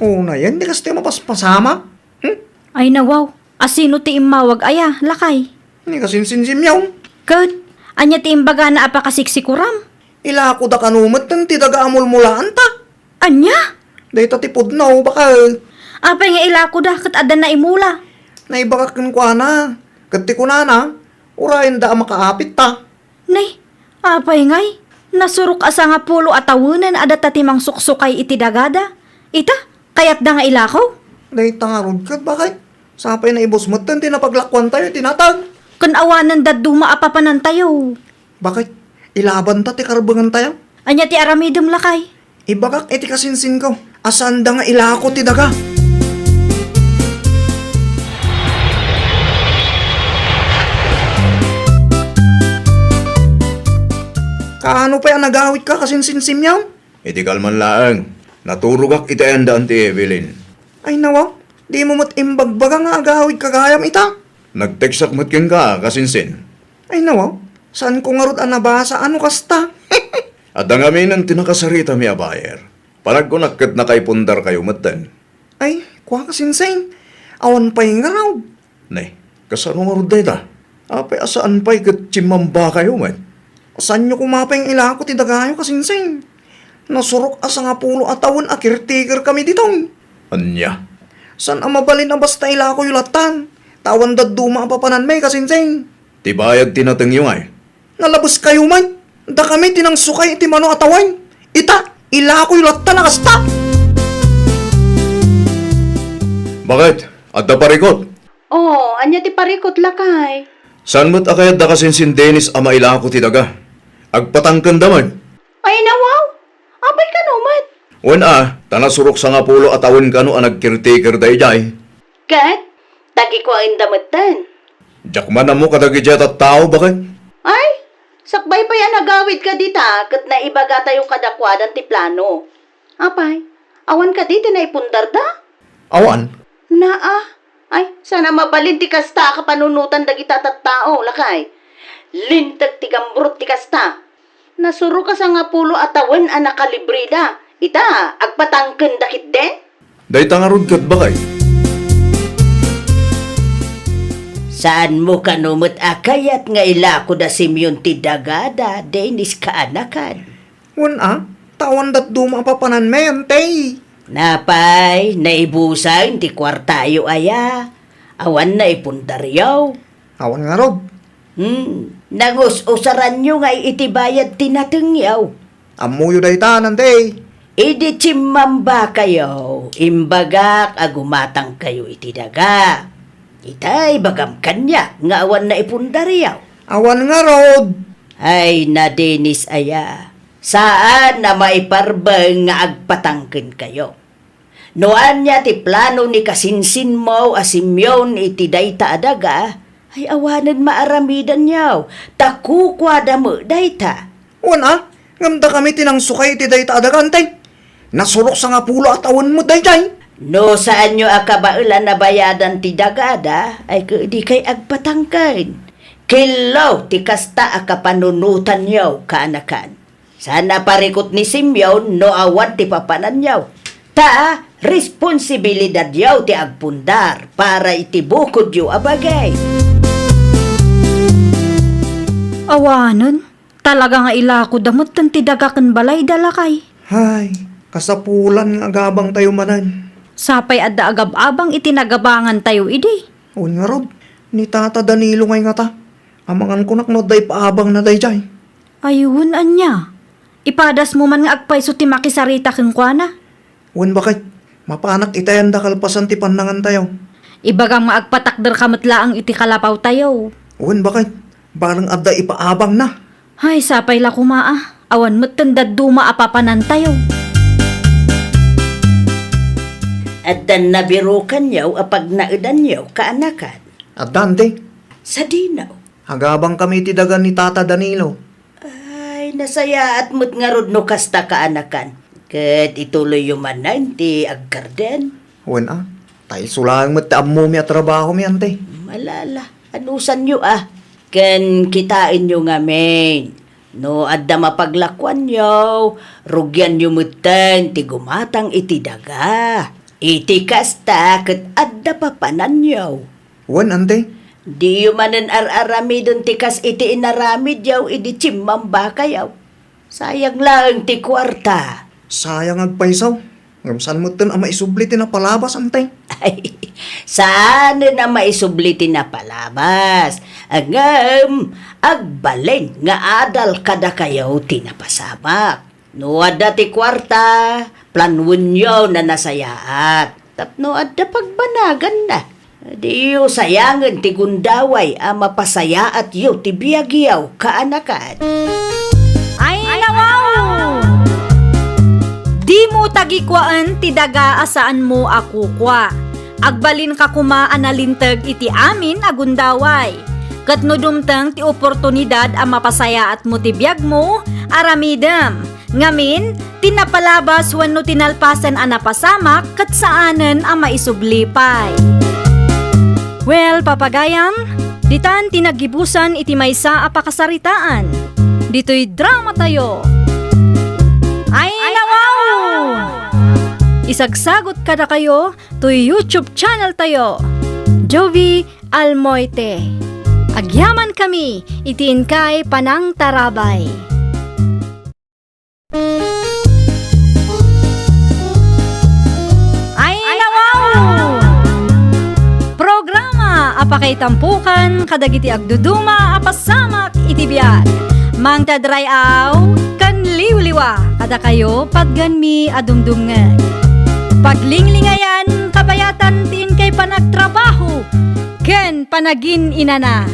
Unayen ti kasta a mapaspasamak? Hmm? Ay, nawaw. Asino ti immawag aya, lakay? Ni kasinsinsimyaw. Ket, ania ti imbagana a pakasiksikuram? Ilakoda kano metten ti daga a mulmulaanta. Ania? Dayta ti pudno, baket. Apay nga ilakoda ket adda naimula? Naibagak kenkuana, ket ti kunana, urayenda a makaapitta. Nay, apay ngay? Nasurok a sangapulo a tawenen a data ti mangsuksukay iti dagada. Ita, kayatda nga ilako? Dayta ngarud ket, baket. Sapay naibus metten ti napaglakuantayo iti natag. Ken awanen dadduma a papanantayo. Baket, ilabanta ti karbengantayo. Ania ti aramidem, lakay? Ibagak iti kasinsinko a saanda nga ilako ti daga. Kaano pay a nagawidka, kasinsinsimyaw? Iti kalman laeng, naturogak iti ayanda Auntie Evelyn. Ay, nawaw, dimo met imbagbaga nga agawidka gayam ita? Nagteksak met kenka, kasinsin. Ay, nawaw, saanko ngarud a nabasa a no kasta. Adda ngaminen ti nakasaritami a buyer. Panagkunak ket nakaipundarkayo metten. Ay, kua, kasinsin, awan pay ngarud. Nay, kasano ngarud dayta? Apay a saan pay ket chimmambakayo met? Saanyo koma pay nga ilako ti dagayo, kasinsin. Nasurok a sangapulo a tawen a caretaker kami ditoy. Ania? Saan a mabalin a basta ilakoyo lattan, ta awan dadduma a papananmi, kasinsin. Ti bayad ti natengyo ngay? Nalabeskayo man. Dakami ti nangsukay iti mano a tawen. Ita, ilakoyo lattan a kasta. Baket, adda parikut? Oh, ania ti parikut, lakay? Saan met a kayatda, kasinsin, Dennis, a mailako ti daga? Agpatangkenda met. Ay, nawaw. Apay kano met? Wen a, ta nasurok sangapulo a tawen kano a nag-caretaker daydiay. Ket, tagikuaenda metten. Diak man ammo kadagiti a tattao, baket. Ay, sakbay pay a nagawidka dita ket naibagatayo kadakuadan ti plano. Apay, awan kadi ti naipundarda? Awan. Naa, ay, saan a mabalin ti kasta a kapanunotan dagita tattao, lakay. Linteg ti gambrot ti kasta. Nasurok a sangapulo a tawen a nakalibreda. Ita, agpatangkenda ketdin? Dayta ngarud ket, baket. Saanmo kano met a kayat nga ilako da Simeon ti dagada, Dennis, kaanakan? Wen a, ta awan dadduma a papananmi, Auntie. Napay, naibusen ti kuartayo aya? Awan naipundaryo? Awan ngarud. Hmm, nangus-usaranyo ngay iti bayad ti natengyo. Ammoyo dayta, Auntie. Idi chimmambakayo, imbagak a gumatangkayo iti daga. Itay, ibagam kaniak nga awan naipundaryo. Awan ngarud. Ay, na Dennis aya. Saan a maiparbeng nga agpatangkenkayo. No ania ti plano ni kasinsinmo a Simeon iti dayta a daga, ay awanen maaramidanyo, ta kukuada met dayta. Wen a, ngem dakami ti nangsukay iti dayta a daga, Auntie. Nasurok sangapulo a tawen met daydiay. No saanyo a kabaelan a bayadan ti dagada, ay ket dikay agpatangken. Kello ti kasta a kapanunotanyo, kaanakan. Saan a parikut ni Simeon no awan ti papananyo. Ta responsibilidadyo ti agpundar para iti bukodyo a bagay. Awanen, talaga nga ilakoda metten ti daga ken balayda, lakay. Hay, kasapulan nga agabangtayo manen. Sapay adda agab-abang iti nagabangantayo idi. Wen ngarud, ni Tata Danilo ngay ngata. Amangan kunak no adda ipaabangna daydiay. Ay, wen ania? Ipadasmo man nga agpayso ti makisarita kenkuana. Wen, baket, mapanak itayan da kalpasan ti pannangantayo. Ibagam nga agpatakderka met laeng iti kalapawtayo. Wen, baket, bareng adda ipaabangna. Hay, sapay la koma a, awan metten dadduma a papanantayo. Addan nabirukanyo a pagnaedanyo, kaanakan? Addan ti. Sadino? Agabangkami iti daga ni Tata Danilo. Ay, nasayaat met ngarud no kasta, kaanakan. Ket ituloyyo manen ti agkarden. Wen a, ta isu laeng met ti ammomi a trabahomi, ante. Malala, anusanyo a. Ken kitaenyo ngamin, no adda mapaglakoanyo, rugianyo metten ti gumatang iti daga. Iti kasta, ket adda papananyo. Wen, ante. Diyo manen ar-aramiden ti kas iti inaramidyo idi chimmambakayo. Sayang laeng ti kuarta. Sayang agpayso. Ngem saan metten a maisubli ti napalabas, ante? Ay, saanen a maisubli ti napalabas. Ngem, agbalin nga adal kadakayo ti napasamak. No adda ti kuarta, planuenyo a nasayaat. Tapno adda pagbanaganna. Diyo sayangen ti gundaway a mapasayaatyo ti biagyo, kaanakan. Ay, nawaw! Dimo tagikuaen ti daga a saanmo a kukua. Agbalinka koma a nalinteg iti amin a gundaway. Ket no dumteng ti oportunidad a mapasayaatmo ti biagmo, aramidem. Ngamin, ti napalabas wenno ti nalpasen a napasamak ket saanen a maisubli pay. Well, papagayam, ditan ti naggibusan iti maysa a pakasaritaan. Ditoy dramatayo. Ay, nawaw! Isagsagot kadakayo toy YouTube channel tayo, Jovie Almoite. Agyamankami iti inkay panangtarabay. Ay, nawaw! Programa a pakaitampukan kadagiti agduduma a pasamak iti biag. Mangted ray-aw ken liwliwa kadakayo patgenmi a dumdumngeg. Paglinglingayan, kabayatan ti inkay panagtrabaho ken panagin-inana.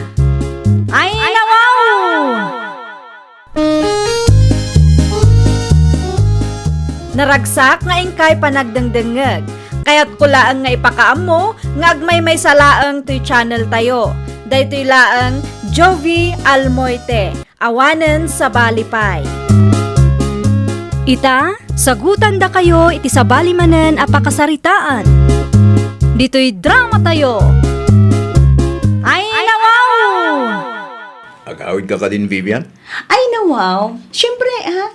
Ay, nawaw! Naragsak nga inkay panagdengdengngeg. Kayatko laeng nga ipakaammo nga agmaymaysa laeng toy channel tayo. Daytoy laeng Jovie Almoite, awanen sabali pay. Ita, sagutandakayo iti sabali manen a pakasaritaan. Ditoy dramatayo. Ay, nawaw! Agawidka kadin, Vivian? Ay, nawaw. Siyempre, ah.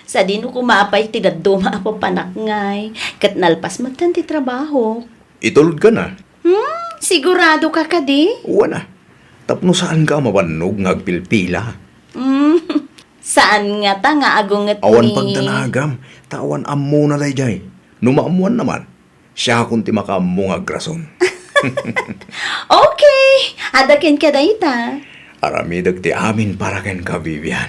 Sadino koma pay ti dadduma a papanak ngay, ket nalpas metten ti trabaho. Itulodka na? Hmm, sigurado ka kadi? Wen a. Tapno saanka a mabannog nga agpilpila. Hmm, saan ngata nga agunget ni... Awan pagdanagam, ta awan ammona daydiay. No maammoanna man, siakon ti makaammo nga agrason. Okay! Adda kenka dayta. Aramidek ti amin para kenka, Vivian.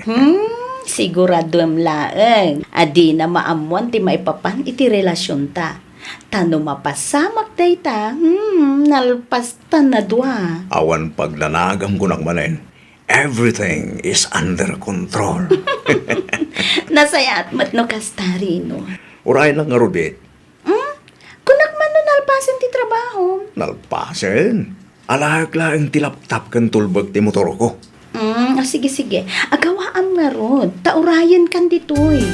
Hmm, siguraduem laeng a dina maammoan ti maipapan iti relasionta. Ta no mapasamak dayta, hmm, nalpasta na dua. Awan pagdanagam, kunak manen. Everything is under control. Nasayaat met no kasta, Rino. Uray na ngarud, eh. Hmm? Kunak man no nalpasen ti trabaho. Nalpasen? Alaek laeng ti laptop ken tulbek ti motorko. Hmm, ah, sige, sige. Agawaam ngarud. Ta urayenkan ditoy.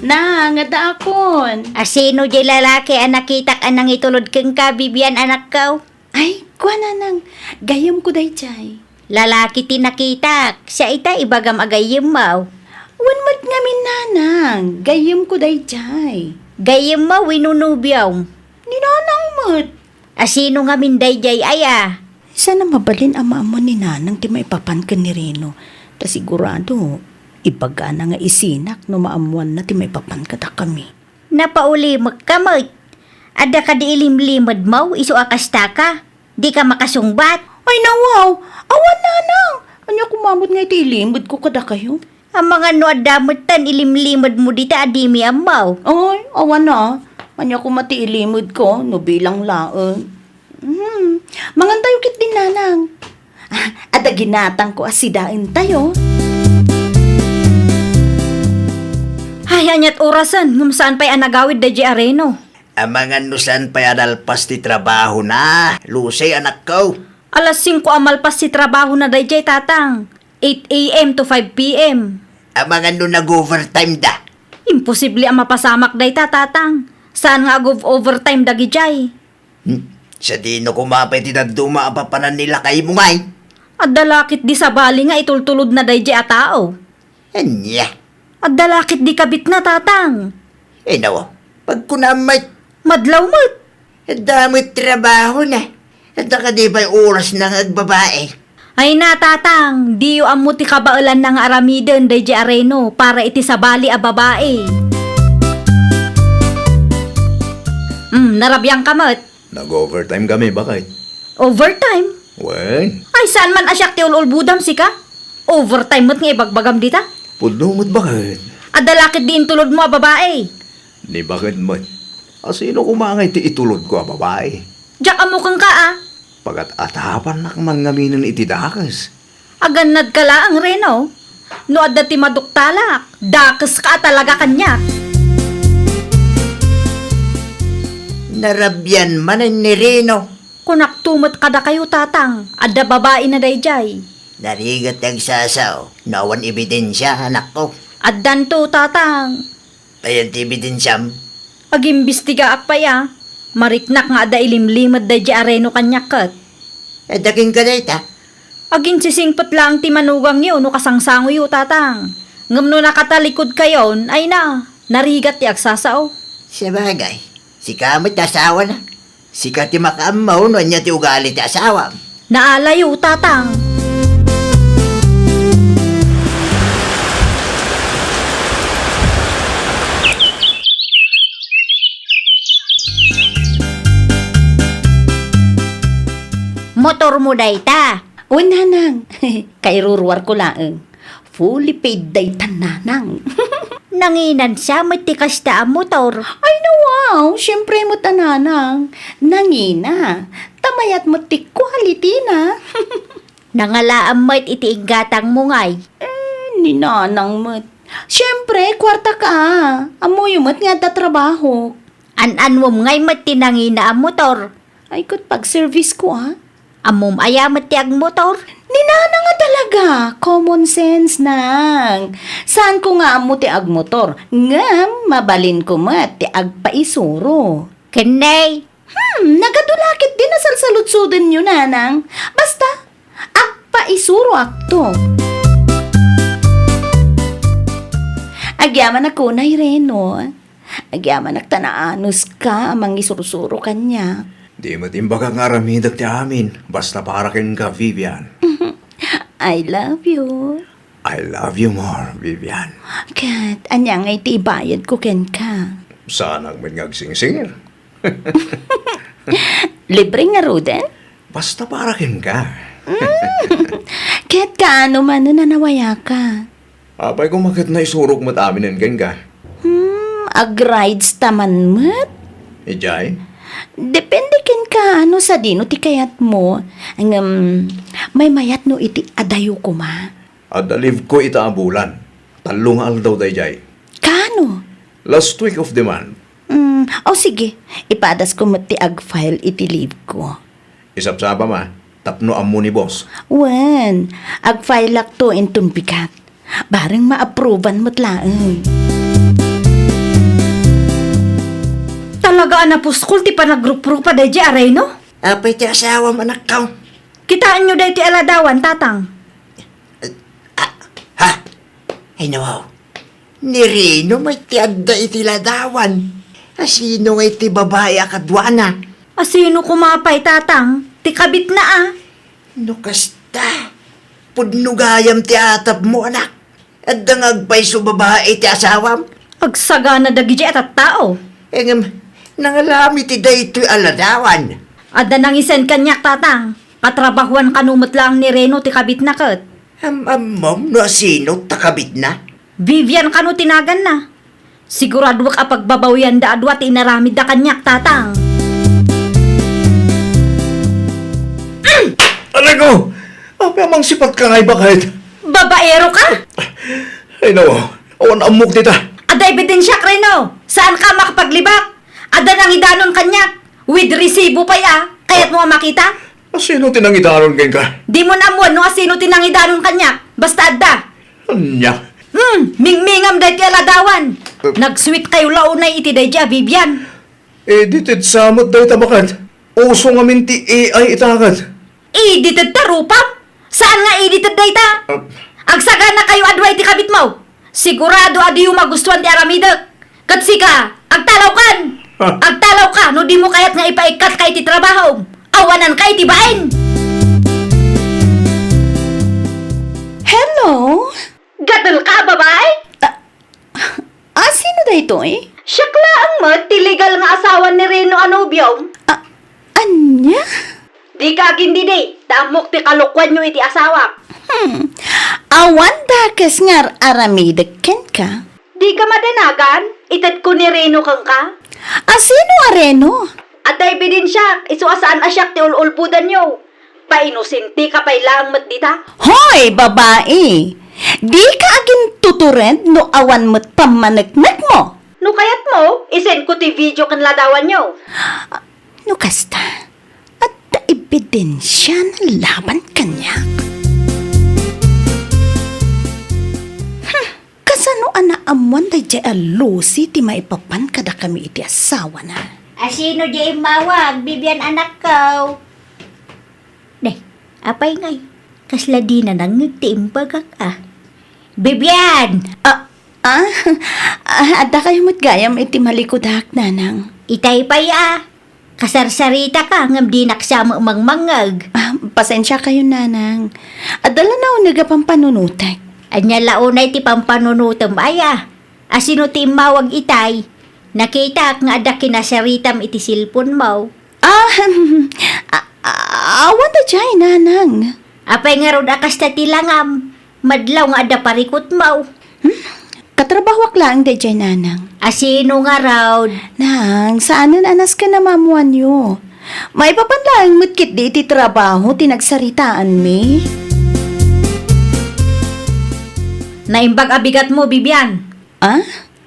Na, nga daakon. A sino di lalaki a nakitak a nangitulod kenka, Vivian, anakko? Ay, kua, nanang, gayyemko daydiay. Lalaki ti nakitak, siya ita ibagam a gayyemmo. Wen met ngamin, nanang, gayyemko daydiay. Gayyemmo wenno nobiom? Ni nanang met. A sino ngamin daydiay aya? Saan a mabalin a maammuan ni nanang ti maipapan ken ni Reno. Ta sigurado, ibagana nga isinak no maammuanna ti maipapan kadakami. Napaulimekka met. Adda kadi ilimlimedmo isu a kastaka? Dika makasungbat? Ay, nawaw! Awan, nanang! Ania koma met nga iti ilimedko kadakayo? Amangan no adda metten ilimlimedmo dita a dimi ammo. Ay, awan a. Ania koma ti ilimedko no bilang laeng. Hmm, mangantayo ketdin, nanang. Ah, adda ginatangko a sidaentayo. Ay, ania't orasen, ngem saan pay a nagawid daydiay a Reno. Amangan no saan pay a nalpas ti trabahona, Lucy, anakko. Alas singko a malpas ti trabahona daydiay, tatang. Eight a m to five p m. Amangan no nag-overtime da. Imposible a mapasamak dayta, tatang. Saan nga ag-overtime dagidiay? Hmm? Sadino koma pay ti dadduma a papanan ni lakaymo ngay? Adda la ketdi sabali nga itultulodna daydiay a tao. Ania? Adda la ketdi kabitna, tatang. Inaw, pagkunam met. Madlaw met. Adda met trabahona. Adda kadi pay orasna nga agbabae? Ay na, tatang, diyo ammo ti kabaelanna nga aramiden daydiay a Reno para iti sabali a babai. Hmm, narabiangka met. Nag-overtime kami, baket. Overtime? Wen. Ay, saan man a siak ti ul-ulbodam, sika? Overtime met nga ibagbagam dita? Pudno met, baket. Adda la ketdi intulodmo a babai? Ni baket met. A sino koma ngay ti itulodko a babai? Diak ammo kenka, a. Pagat-atapannak man ngaminen iti dakes. Agannadka laeng, Reno. No adda ti maduktalak, dakeska a talaga kaniak. Narabian manen ni Reno. Kunakto met kadakayo, tatang, adda babaina daydiay. Narigat ti agsasao, no awan ebidensia, anakko. Addanto, tatang. Ayan ti ebidensiam? Agimbestigaak pay a. Mariknak nga adda ilimlimed daydiay a Reno kaniak ket. Adda kenka dayta? Aginsisingpet laeng ti manugangyo no kasangsangoyo, tatang. Ngem no nakatalikod kayon, ay na, narigat ti agsasao. Sabagay, sika met ti asawana. Sika ti makaammo no ania ti ugali ti asawam. Naalayo, tatang. Motormo dayta? Wen, nanang. Kairuruarko laeng. Fully paid dayta, nanang. Nanginan sa met ti kasta a motor. Ay, nawaw, siempre met a, nanang. Nangina. Ta mayat met ti quality na. Nangalaam met iti inggatangmo ngay. Eh, ni nanang met. Siempre, kuarta ka. Ammoyo met nga adda trabaho. An-anwom ngay met ti nangina a motor. Ay, ket pag-service ko, a. Ammom aya met ti agmotor? Ni nanang a talaga, common sense, nang. Saan ko nga ammo ti agmotor, ngem mabalin ko met ti agpaisuro. Ken nay? Hmm, nagadu la ketdi a salsaludsodenyo, nanang. Basta, agpaisuroakto. Agyamanak unay, Reno. Agyamanak ta naanuska a mangisursuro kaniak. Di met imbagak nga aramidek ti amin, basta para kenka, Vivian. I love you. I love you more, Vivian. Ket, ania ngay ti ibayadko kenka? Saanak met nga agsingsingir. Libre ngaruden? Basta para kenka. Mm. Ket kaano manen a nawayaka? Apay koma ket naisurok met aminen kenka. Hmm, agrides ta man met? Idiay? Depende kenka no sadino ti kayatmo. Ngem, maymayat no iti adayo koma. Adda leave ko ita a bulan. Tallo nga aldaw daydiay. Kaano? Last week of the month. Hmm, o sige. Ipadasko met ti ag-file iti leave ko. Isapsapam a, tapno ammo ni boss. Wen, ag-filelakto inton bigat. Bareng ma-approvean met laeng. Talaga a napuskol ti panagruprupa daydiay a Reno? Apay ti asawam, anakko? Kitaenyo daytoy a ladawan, tatang. Ah, ha? Ay, nawaw. Ni Reno met ti adda iti ladawan. Asino ngay ti babai a kaduana? Asino koma pay, Tatang? Ti kabitna a. No kasta, pudno gayam ti atapmo, anak. Adda nga agpayso babai ti asawam? Agsagana dagiti a tattao. Ngem, nangalami ti daytoy a ladawan. Adda nangisin kaniak, Tatang. Katrabahuan kano met laeng ni Reno ti kabitna ket. Am-ammom no asino ta kabitna? Vivian kano ti naganna. Siguraduak a pagbabawianda a dua ti inaramidda kaniak, Tatang. Aray ko! Apay a mangsipatka ngay, baket? Babaero ka? Ay, nawa. Awan ammok dita. Adda ebidensiak, Reno. Saanka a makapaglibak. Adda nangidanon kaniak. With resibo pay a. Kayatmo a makita? Asino ti nangidanon kenka? Dimo ammoen no asino ti nangidanon kaniak. Basta adda. Ania? Hmm, mingmingam daytoy a ladawan. Eh. Nag-sweet kayo la unay iti daydi a Vivian. Edited sa met dayta, baket. Uso ngamin ti A I ita ket. Edited ta rupam? Saan nga edited dayta? Ah. Agsagana kayo a dua iti kabitmo. Sigurado a diyo magustuan ti aramidek. Ket sika, agtalawkan! Ah. Agtalawka no dimo kayat nga ipaikkatka iti trabahom. Awananka iti bain! Hello? Gadelka a babai? Ah, ah, sino daytoy? Siak laeng met ti legal nga asawa ni Reno a nobiom. Ah, ania? Dika agindidi, ta ammok ti kalokuanyo iti asawak. Hmm. Awan dakes nga ar-aramidek kenka? Dika madanagan, itedko ni Reno kenka. Asino a Reno? Adda ebidensiak, isu a saan a siak ti ul-ulbodanyo. Painosenteka pay laeng met dita. Hoy, babai! Dika agintutured no awan met pammaneknekmo. No kayatmo, isendko ti video ken ladawanyo. No kasta, adda ebidensiana laban kaniak. Hmm, kasano a naammoan daydiay a Lucy ti maipapan kadakami iti asawana? Asino diay immawag, Vivian, anakko? Day, apay ngay? Kasla dina nangngeg ti imbagak a. Vivian! Ah, ah, ah, adda kayo met gayam iti malikudak, nanang. Itay pay a. Kasarsaritaka ngem dinak sa mangmangngeg. Ah, pasensia kayo, nanang. Adda la nauneg a pampanunotek. Ania la unay ti pampanunotem, aya? Asino ti immawag itay? Nakitak nga adda kinasaritam iti cellphone-mo. Ah, ah, ah, awan daydiay, nanang. Apay ngarud a kasta ti langam? Madlaw nga adda parikutmo. Hmm? Katrabahoak laeng daydiay, nanang. Asino ngarud? Nang, saanen a nasken a maammoanyo. Maipapan laeng met ketdi iti trabaho ti nagsaritaanmi. Naimbag a bigatmo, Vivian. Ah?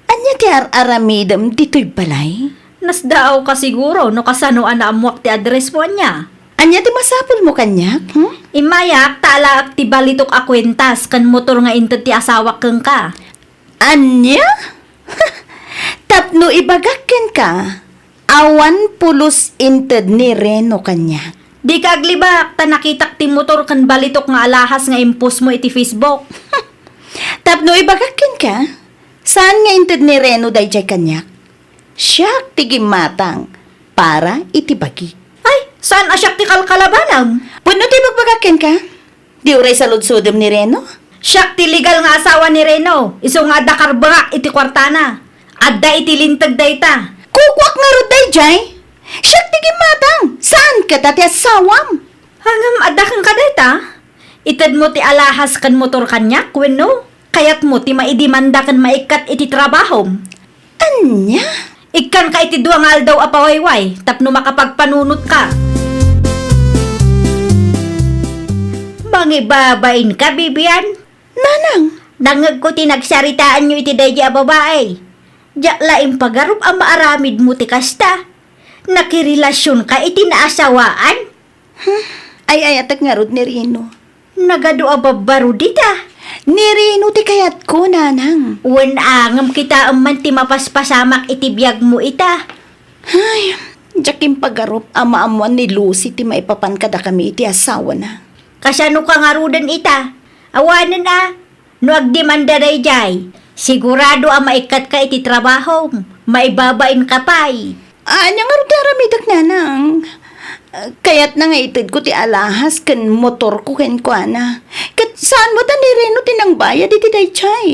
Ania ti ar-aramidem ditoy balay? Nasdaawka siguro no kasano a naammoak ti address-mo, ania? Ania ti masapulmo kaniak, hmm? Immayak ta alaek ti balitok a kuentas ken motor nga inted ti asawak kenka. Ania? Tapno ibagak kenka, awan pulos inted ni Reno kaniak. Dika aglibak, ta nakitak ti motor ken balitok nga alahas nga impost-mo iti Facebook. Tapno ibagak kenka, saan nga inted ni Reno daydiay kaniak? Siak ti gimmatang para iti bagik. Ay, saan a siak ti kalkalabanam? Pudno ti ibagbagak kenka? Di uray saludsodem ni Reno? Siak ti legal nga asawa ni Reno, isu nga adda karbengak iti kuartana. Adda iti linteg dayta. Kukuak ngarud daydiay? Siak ti gimmatang, saan keta ti asawam? Ngem adda kenka dayta? Itedmo ti alahas ken motor kaniak wenno kayatmo ti maidemanda ken maikkat iti trabahom? Ania? Ikkanka iti dua nga aldaw a pawayway tapno makapagpanunotka. Mangibabainka, Vivian? Nanang! Nangngegko ti nagsaritaanyo iti daydi a babai. Diak la impagarup a maaramidmo ti kasta. Nakirelasionka iti naasawaan? Hmm, ay-ayatek ngarud ni Reno. Nagadu a babbaro dita. Ni Reno ti kayatko, nanang. Wen a, ngem kitaem man ti mapaspasamak iti biagmo ita. Ay, diak impagarup a maammoan ni Lucy ti maipapan kadakami iti asawana. Kasanoka ngaruden ita? Awanen a, no agdemanda daydiay, Sigurado a maikkatka iti trabahom, maibabainka pay. Ania ngarud ti aramidek, nanang? Kayatna nga itedko ti alahas ken motorko kenkuana. Ket saan met a ni Reno ti nangbayad iti daytoy.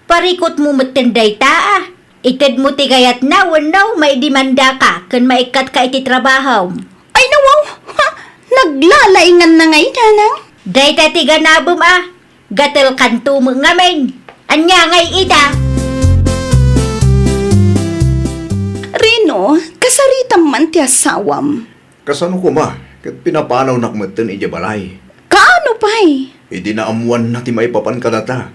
Parikutmo metten dayta, a. Itedmo ti kayatna wenno maidimandaka ken maikkatka iti trabahom. Ay, nawaw! Ha? Naglalainganna ngay, nanang? Dayta ti ganabem, a. Gatelkanto met ngamin. Ania ngay ita? Reno, kasaritam man ti asawam. Kasano koma, ket pinapanawnak metten idiay balay. Kaano pay? Idi naammoanna ti maipapan kadata.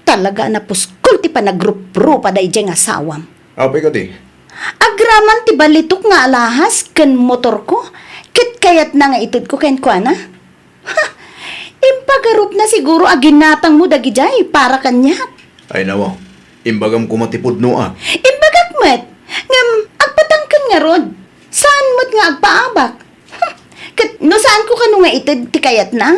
Talaga a napuskol ti panagruprupa daydiay nga asawam. Apay kadi? Agraman ti balitok nga alahas ken motorko, ket kayatna nga itedko kenkuana. Ha! Impagarupna siguro a ginatangmo dagidiay para kaniak. Ay, nawaw. Imbagam koma ti pudno, a. Imbagak met. Ngem, agpatangken ngarud. Saan met nga agpaabak? Hmm. Ket no saanko kano nga ited ti kayatna,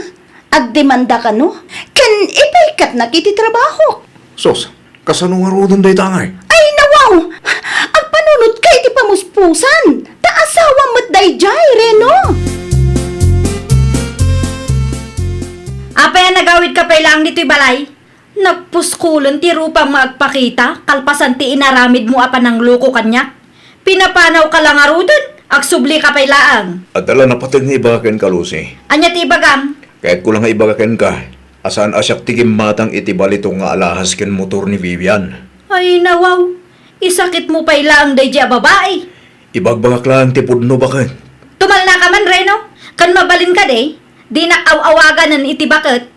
agdemanda kano, ken ipaikkatnak iti trabahok. Sus, kasano ngaruden dayta ngay? Ay, nawaw! Agpanunotka iti pamuspusan! Ta asawam met daydiay, Reno! Apay a nagawidka pay laeng ditoy balay? Nagpuskulen ti rupam nga agpakita kalpasan ti inaramidmo a panangloko kaniak. Pinapanawka la ngaruden, agsublika pay laeng. Adda la napateg nga ibaga kenka, Lucy. Ania ti ibagam? Kayatko la nga ibaga kenka a saan a siak ti gimmatang iti balitok nga alahas ken motor ni Vivian. Ay, nawaw. Isakitmo pay laeng daydiay a babai. Ibagbagak laeng ti pudno, baket. Tumalnaka man, Reno. Ken mabalin kadi, dinak aw-awaganen iti baket.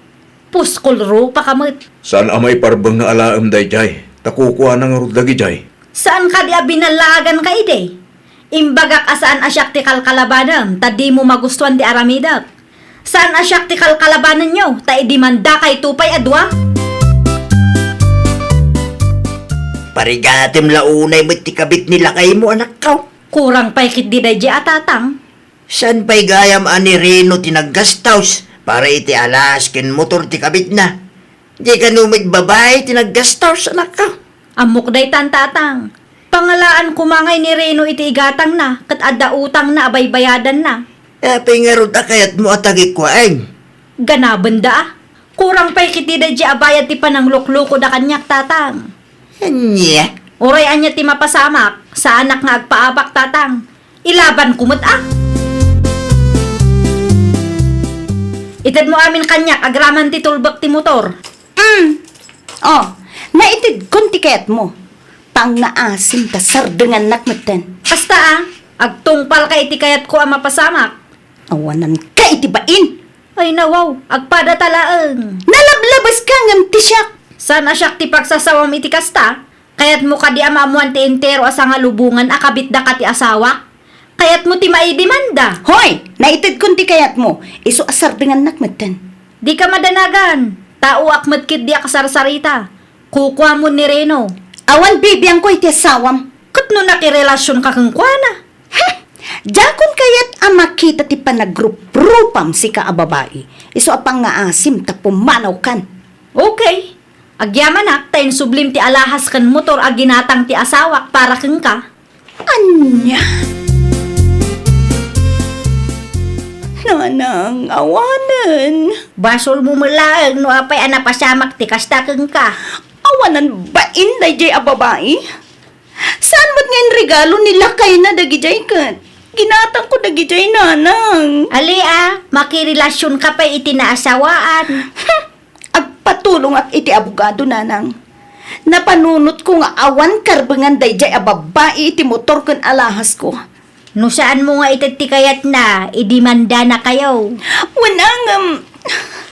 Puskol rupaka met. Saan a maiparbeng nga alaem daydiay, ta kukuana ngarud dagidiay. Saan kadi a binallaaganka idi? Imbagak a saan a siak ti kalkalabanem, ta dimo magustuan ti aramidek. Saan a siak ti kalkalabanenyo, ta idimandakayto pay a dua? Parigatem la unay met ti kabit ni lakaymo, anakko. Kurang pay ketdi daydiay a tatang. Saan pay gayam a ni Reno ti naggastos para iti alas ken motor ti kabitna? Di kano met babai ti naggastos, anakko? Ammok daytan, tatang. Pangalaan koma ngay ni Reno iti igatangna ket adda utangna a baybayadanna. Apay ngarud a kayatmo a tagikuaen? Ganabenda, a. Kurang pay ketdi daydiay a bayad ti panangluklokoda kaniak, tatang. Ania? Uray ania ti mapasamak, saanak nga agpaabak, tatang. Ilabanko met, a. Itedmo amin kaniak agraman ti tulbek ti motor. Mm. Oh, naitedkon ti kayatmo. Pangngaasim ta sardengannak metten. Kasta, a, agtungpalka iti kayatko a mapasamak. Awananka iti bain. Ay, nawaw, agpadata laeng. Nalablabeska ngem ti siak. Saan a siak ti pagsasawam iti kasta? Kayatmo kadi a maammoan ti entero a sangalubongan a kabitdaka ti asawak? Kayatmo ti maidemanda? Hoy! Naitedkon ti kayatmo. Isu a sardengannak metten. Dika madanagan. Taoak met ketdi a kasarsarita. Kukuamon ni Reno. Awan bibiangko iti asawam. Ket no nakirelasionka kenkuana? Hmm! Diakon kayat a makita ti panagruprupam, sika a babai. Isu a pangngaasim ta pumanawkan. Okay. Agyamanak ta insublim ti alahas ken motor a ginatang ti asawak para kenka. Ania? Nanang, awanen. Basolmo met laeng no apay a napasamak ti kasta kenka. Awanen bain daydiay a babai. Saan met nga inregalo ni lakayna dagidiay ket ginatangko dagidiay, nanang? Ali a, makirelasionka pay iti naasawaan. Hmm, agpatulongak iti abogado, nanang. Napanunotko nga awan karbengan daydiay a babbai iti motor ken alahasko. No saanmo nga ited ti kayatna, idemandanakayo. Wen a ngem.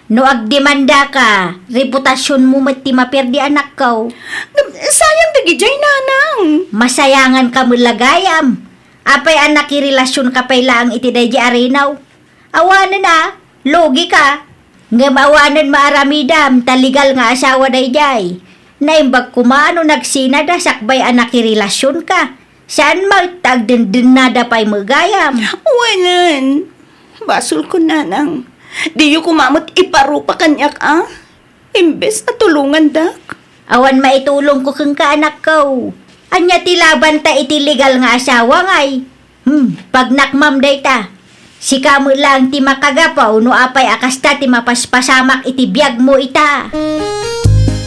No agdemandaka, reputasionmo met ti maperdi, anakko. Ngem, sayang dagidiay, nanang. Masayanganka met la gayam. Apay a nakirelasionka pay laeng iti daydiay a Reno? Awanen a, lugika. Ngem awanen maaramidam ta legal nga asawa daydiay. Naimbag koma no nagsinada sakbay a nakirelasionka. Saan met ta agdendennada pay met gayam. Wenen, basolko, nanang. Diyo koma met iparupa kaniak, a? Imbes a tulongandak. Awan maitulongko kenka, anakko. Ania ti labanta iti legal nga asawa, ngay? Hmm, pagnakmam dayta. Sika met laeng ti makagapu no apay a kasta ti mapaspasamak iti biagmo ita.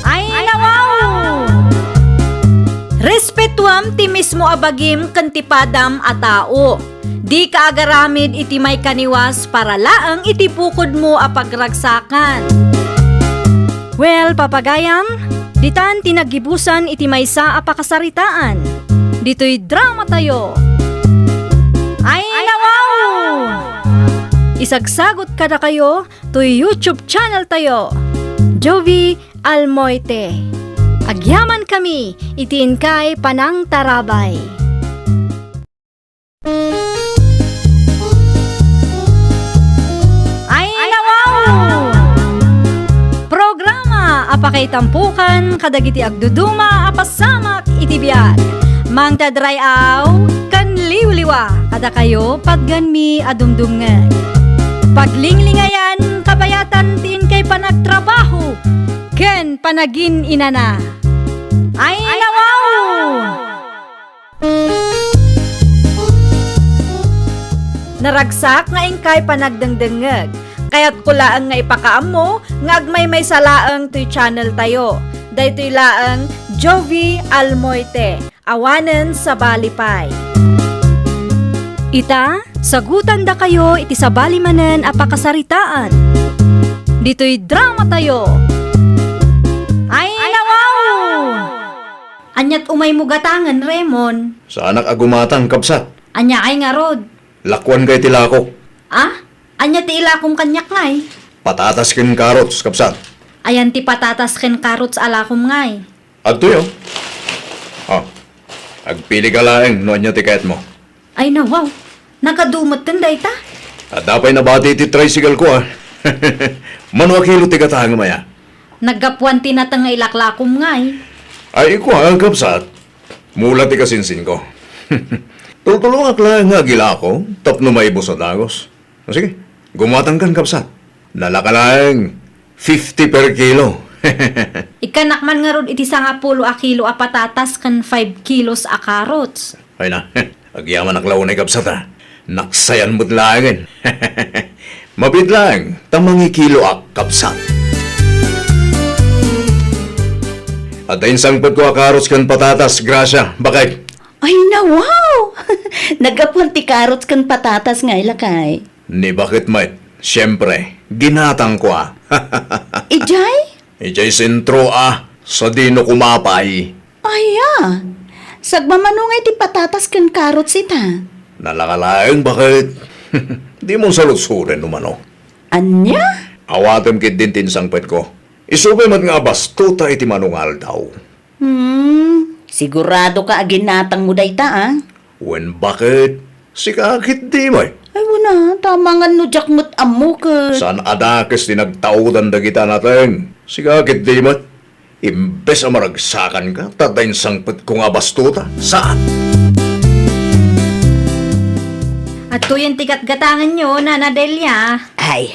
Ay, nawaw! Respetuam ti mismo a bagim ken ti padam a tao. Dika agaramid iti maikaniwas para laeng iti bukodmo a pagragsakan. Well, papagayam, ditan ti naggibusan iti maysa a pakasaritaan. Ditoy drama tayo. Ay, nawaw! Isagsagot kadakayo toy YouTube channel tayo, Jovi Almoite. Agyaman kami iti inkay panangtarabay. Ay, nawaw! Programa a pakaitampukan kadagiti agduduma a pasamak iti biag. Mangted ray-aw ken liwliwa kadakayo patgenmi a dumdumngeg. Paglinglingayan, kabayatan ti inkay panagtrabaho ken panagin-inana. Ay, nawaw! Naragsak nga inkay panagdengdengngeg. Kayatko laeng nga ipakaammo nga agmaymaysa laeng toy channel tayo. Daytoy laeng Jovi Almoite, awanen sabali pay. Ita, sagutandakayo iti sabali manen a pakasaritaan. Ditoy drama tayo. Ay, nawaw! Aniat umaymo gatangen, Remon? Saanak a gumatang, kabsat. Ania ay ngarud? Lakuan kay ti lakok. Ah? Ania ti ilakom kaniak ngay? Patatas ken carrots, kabsat. Ayan ti patatas ken carrots a lakom ngay? Adtoy, oh. Oh. Agpili ka laeng no ania ti kayatmo. Ay, nawaw. Nagadu metten dayta? Adda pay nabati ti tricycle ko, ah. Mano a kilo ti gatangem aya? Naggapuan ti nateng nga ilaklakom ngay. Ay, kua, kabsat. Mula ti kasinsinko. Tultulongak laeng nga agilako tapno maibus a dagus. O sige, gumatangkan, kabsat. Nalaka laeng fifty per kilo. Ikkanak man ngarud iti sangapulo a kilo a patatas ken five kilos a carrots. Ay na, agyamanak la unay, kabsat, a. Naksayan met laengen. Mabiit laeng ta mangikiloak, kabsat. Adda insangpetko a carrots ken patatas, Gracia, baket. Ay, nawaw! Naggapuan ti carrots ken patatas ngay, lakay. Ni baket met, siempre, ginatangko a. Idiay? Idiay sentro a, sadino kumapay. Aya, sagmamano ngay ti patatas ken carrots ita? Nalaka laeng baket. Dimon salutsoden no mano. Ania? Awatem ketdin ti insangpetko. Isu pay met nga abastuta iti mano nga aldaw. Hmm, siguradoka a ginatangmo dayta, a? Wen baket, sika ketdi met. Ay, wen a, ta amangan no diak met ammo ket. Saan a dakes ti nagtaodan dagita a nateng. Sika ketdi met. Imbes a maragsakanka, ta adda insangpetko nga abastuta. Saan? Adtoyen ti gatgatangenyo, Nana Delia. Ay,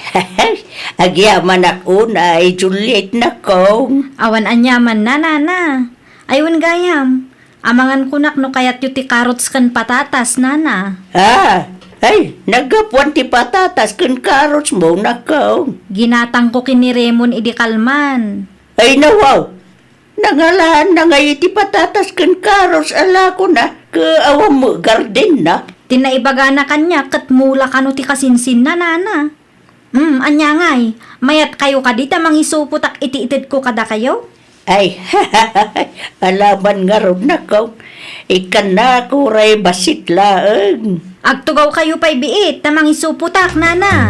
agyamanak unay, Juliet, nakong. Awan aniamanna, Nana. Ay, wen gayam, amangan kunak no kayatyo ti carrots ken patatas, Nana. Ah, ay, naggapuan ti patatas ken carrots mo, nakong. Ginatangko ken ni Remon idi kalman. Ay, nawaw! Nangalaanna ngay iti patatas ken carrots a lakona, ket awan met gardenna. Ti naibagana kaniak ket mula kano ti kasinsinna, Nana. Hmm, ania ngay? Mayatkayo kadi ta mangisupotak iti itedko kadakayo? Ay, alaman ngarud, nakong. Ikkannako ray bassit laeng. Agtugawkayo pay biit ta mangisupotak, Nana.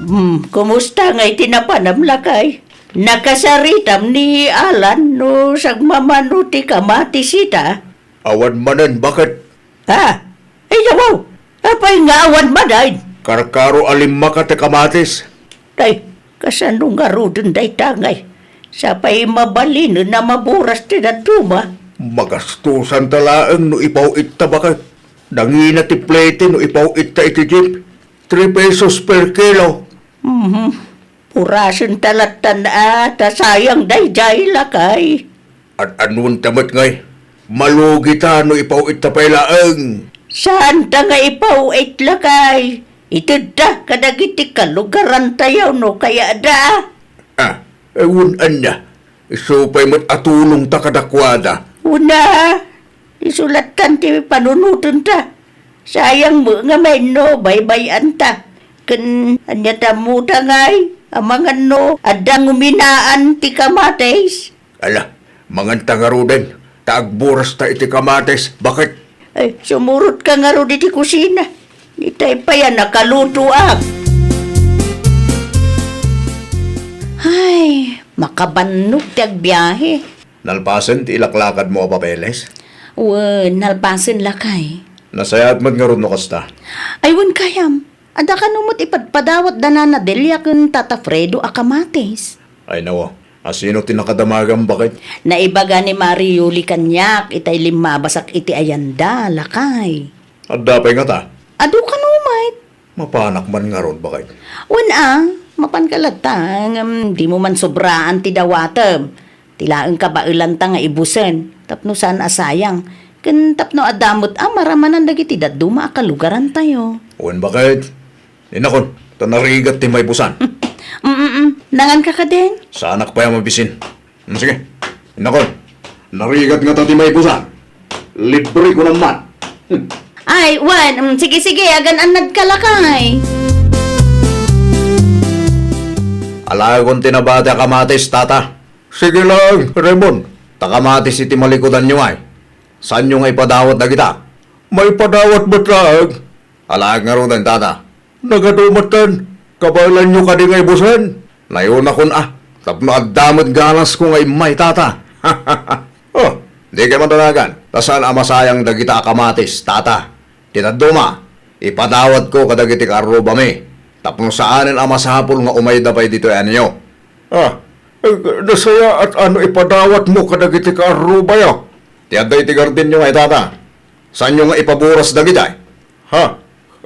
Hmm, kumusta ngay ti napanam, lakay? Nakasaritam ni Alan no sagmamano ti kamatis ita? Awan manen, baket? Ha? Ay, yawaw! Apay nga awan manen? Karkaro a limmaka ti kamatis. Tay, kasano ngaruden dayta ngay? Sapay mabalinen a maburas ti dadduma. Magastusanta laeng no ipaw-itta, baket. Nangina ti plete no ipaw-itta iti jeep. Three pesos per kilo. Mhm. Urasenta lattan a, ta sayang daydiay, lakay. Ad-anuenta met ngay? Malugita no ipaw-itta pay laeng. Saanta nga ipaw-it, lakay. Itedta kadagiti kalugarantayo no kayatda. Ah, eh, wen ania. Isu pay met a tulongta kadakuada. Una, isu lattan ti panunotenta. Sayang met nga mainno baybay-anta. Ken ania ta ammoda ngay, amangan no adda nguminaan ti kamatis? Ala, manganta ngaruden, ta agburasta iti kamatis, baket. Ay, sumurotka ngarud iti kusina. Itay pay a nakalutoak. Ay, makabannog ti agbiahe. Nalpasen ti ilaklakadmo a papeles? Wen, nalpasen, lakay. Nasayaat met ngarud no kasta. Ay, wen gayam. Adda kano met ipadpadawat da Nana Delia ken Tata Fredo a kamatis. Ay, nawa. Asino ti nakadamagam, baket? Naibaga ni Mari Yuli kaniak itay limmabasak iti ayanda, lakay. Adda pay ngata? Adu kano met. Mapanak man ngarud, baket? Wen a, mapanka latta, ngem dimo man sobraan ti dawatem. Ti laeng kabaelanta nga ibusen, tapno saan a sayang, ken tapno adda met a maramanan dagiti dadduma a kalugarantayo. Wen, baket? Innakon, ta narigat ti maibusan. Mm, mm, mm. Nanganka kadin? Saanak pay a mabisin. Mm, sige. Innakon, narigat ngata ti maibusan. Libre ko naman. Ay, wen, mm, sige, sige, agan-annadka, lakay. Alaekon ti nabati a kamatis, tata. Sige lang, Raymond. Ta kamatis iti malikudanyo ay. Saanyo nga ipadawat dagita? Maipadawat met laeng. Alaek ngaruden, tata. Nagadu metten, kabaelanyo kadi nga ibusen? Nayonakon a, tapno adda met ganasko nga immay, tata. Oh, dikay madanagan, ta saan a masayang dagita a kamatis, tata. Ti dadduma, ipadawatko kadagiti kaarrubami, tapno saanen a masapul nga umayda pay ditoy anyo. Ah, eh, nasayaat a no ipadawatmo kadagiti kaarrubayo. Ti adda iti gardenyo nga itata. Saanyo nga ipaburas dagitay? Ha?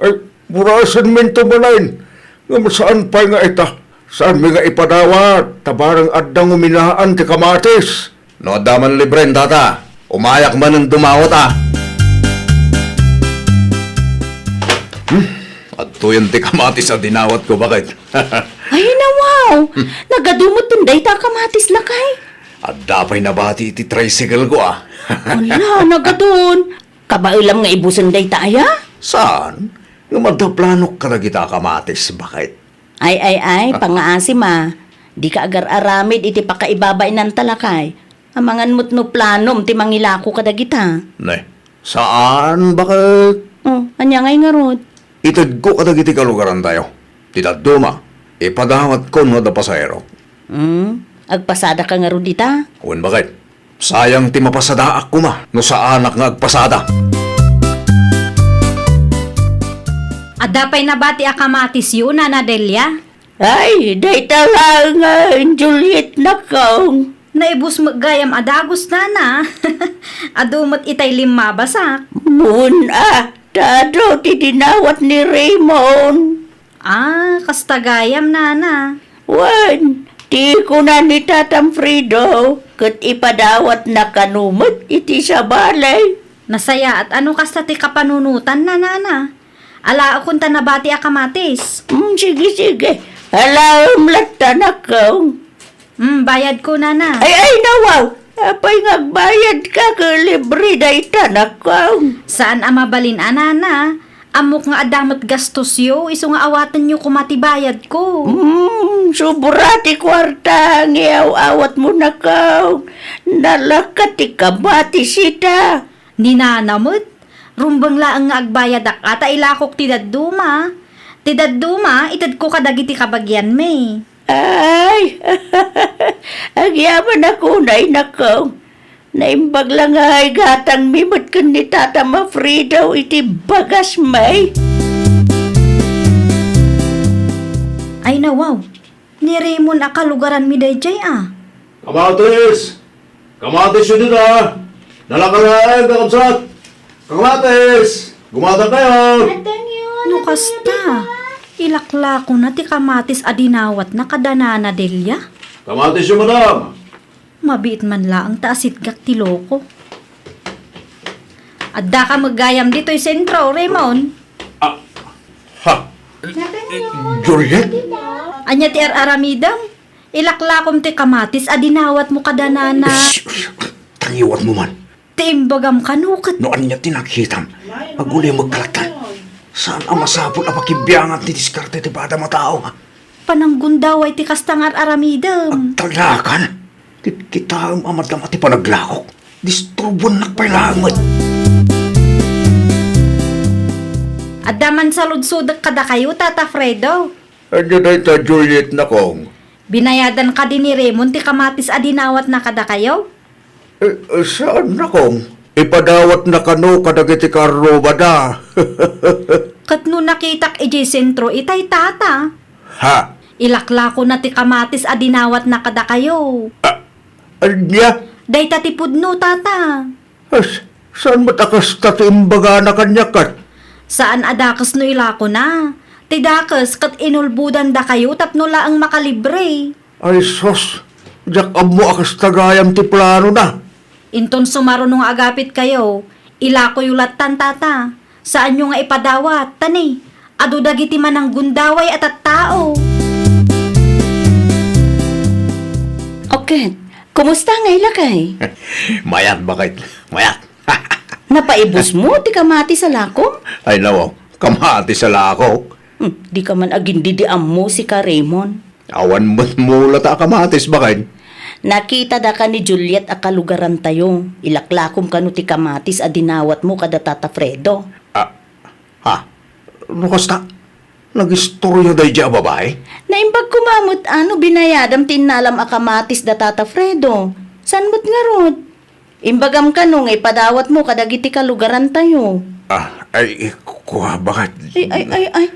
Ay, burasenminto manen. Ngem saan pay nga ita? Saanmi nga ipadawat? Ta bareng adda nguminaan ti kamatis. No adda man libren, tata, umayak manen dumawat a. Hmm? Adtoyen ti kamatis a dinawatko, baket? Ay, nawaw! Hmm. Nagadu metten dayta a kamatis, lakay. Adda pay nabati iti tricycle ko, a. Ala, nagadun. Kabaelam nga ibusen dayta aya? Saan? Ngem adda planok kadagita a kamatis, baket? Ay, ay, ay, ah, pangaasim a. Dika agar-aramid iti pakaibabainanta, lakay. Amangan met no planom ti mangilako kadagita. Ne, saan, baket? Oh, ania ngay ngarud? Itedko kadagiti kalugarantayo. Ti dadduma, ipadawatko no adda pasaherok. Hmm, agpasadaka ngarud ita? Wen, baket. Sayang ti mapasadaak koma no saanak nga agpasada. Adda pay nabati a kamatisyo, Nana Delia? Ay, dayta laeng nga Juliet, nakong. Naibus met gayam a dagus, nana. Adu met itay limmabasak. Wen a, ta adu ti dinawat ni Raymond. Ah, kasta gayam, nana. Wen, ti kuna ni Tatam Fredo, ket ipadawatna kano met iti sabali. Nasayaat a no kasta ti kapanunotanna, nana. Alaekon ta nabati a kamatis. Mm, sige, sige. Alaem latta, nakong. Mm, bayadko, nana. Ay, ay, nawaw! Apay nga agbayadka ket libre dayta, nakong? Saan a mabalin a, nana. Ammok nga adda met gastosyo, isu nga awatenyo koma ti bayadko. Mm, sobra ti kuarta nga iaw-awatmo, nakong. Nalakat ti kamatis ita. Ni nana met, rumbeng laeng nga agbayadak a ta ilakok ti dadduma. Ti dadduma, itedko kadagiti kabagianmi. Ay, agyamanak unay, nakong. Naimbag la nga igatangmi met ken ni Tata Mafredo iti bagasmi. Ay, nawaw. Ni Raymond a kalugaranmi daydiay a. Kamatis! Kamatis dita! Nalaka laeng, kakabsat! Kamatis! Gumatang kayo! No kasta, Ilaklakona ti kamatis a dinawatna kada Nana Delia. Kamatis yo, madam! Mabiit man laeng ta asitgak ti loko. Adda ka met gayam ditoy sentro, Raymond? Ah, ha? Juliet? Ania ti ar-aramidem? Ilaklakom ti kamatis a dinawatmo kada Nana. Shh, shh, tangiwatmo man. Ti imbagam kano ket. No ania ti nakitam, agulimek ka latta. Saan a masapul a pakibiangan ti diskarte ti padam a tao, ha? Pananggundaway ti kasta nga ar-aramidem. Agtalakan. Kitkitaem a madama ti panaglakok. Disturbuennak pay laeng met. Adda man saludsodek kadakayo, Tata Fredo. Ania dayta, Juliet, nakong? Binayadan kadi ni Raymond ti kamatis a dinawatna kadakayo? Eh, eh, saan, nakong? Ipadawatna kano kadagiti karrubada. Ket no nakitak idiay sentro itay, Tata. Ha? Ilaklakona ti kamatis a dinawatna kadakayo. Ah, ania? Dayta ti pudno, Tata. As, saan met a kasta ti imbagana kaniak ket? Saan a dakes no ilakona. Ti dakes ket inulbodandakayo tapno laeng makalibre. Ay sus, diak ammo a kasta gayam ti planona. Inton sumaruno nga agapitkayo, ilakoyo lattan, Tata. Saanyo nga ipadawat, ta ni, adu dagiti mananggundaway a tattao. Oket, kumusta ngay, lakay? Mayat, baket. Mayat. Napaibusmo ti kamatis a lakok? Ay, nawaw. Kamatis a lakok? Hmm, di ka man agindidi ammo, sika, Raymond. Awan met mulata a kamatis, baket. Nakitadaka ni Juliet a kalugarantayo. Ilaklakom kano ti kamatis a dinawatmo kada Tata Fredo. Ah, ha? No kasta, nagistorya daydiay a babai? Naimbag koma met a no binayadam ti innalam a kamatis da Tata Fredo. Saan met ngarud? Imbagam kano nga ipadawatmo kadagiti kalugarantayo. Ah, ay, kua, baket. Ay, ay, ay, ay.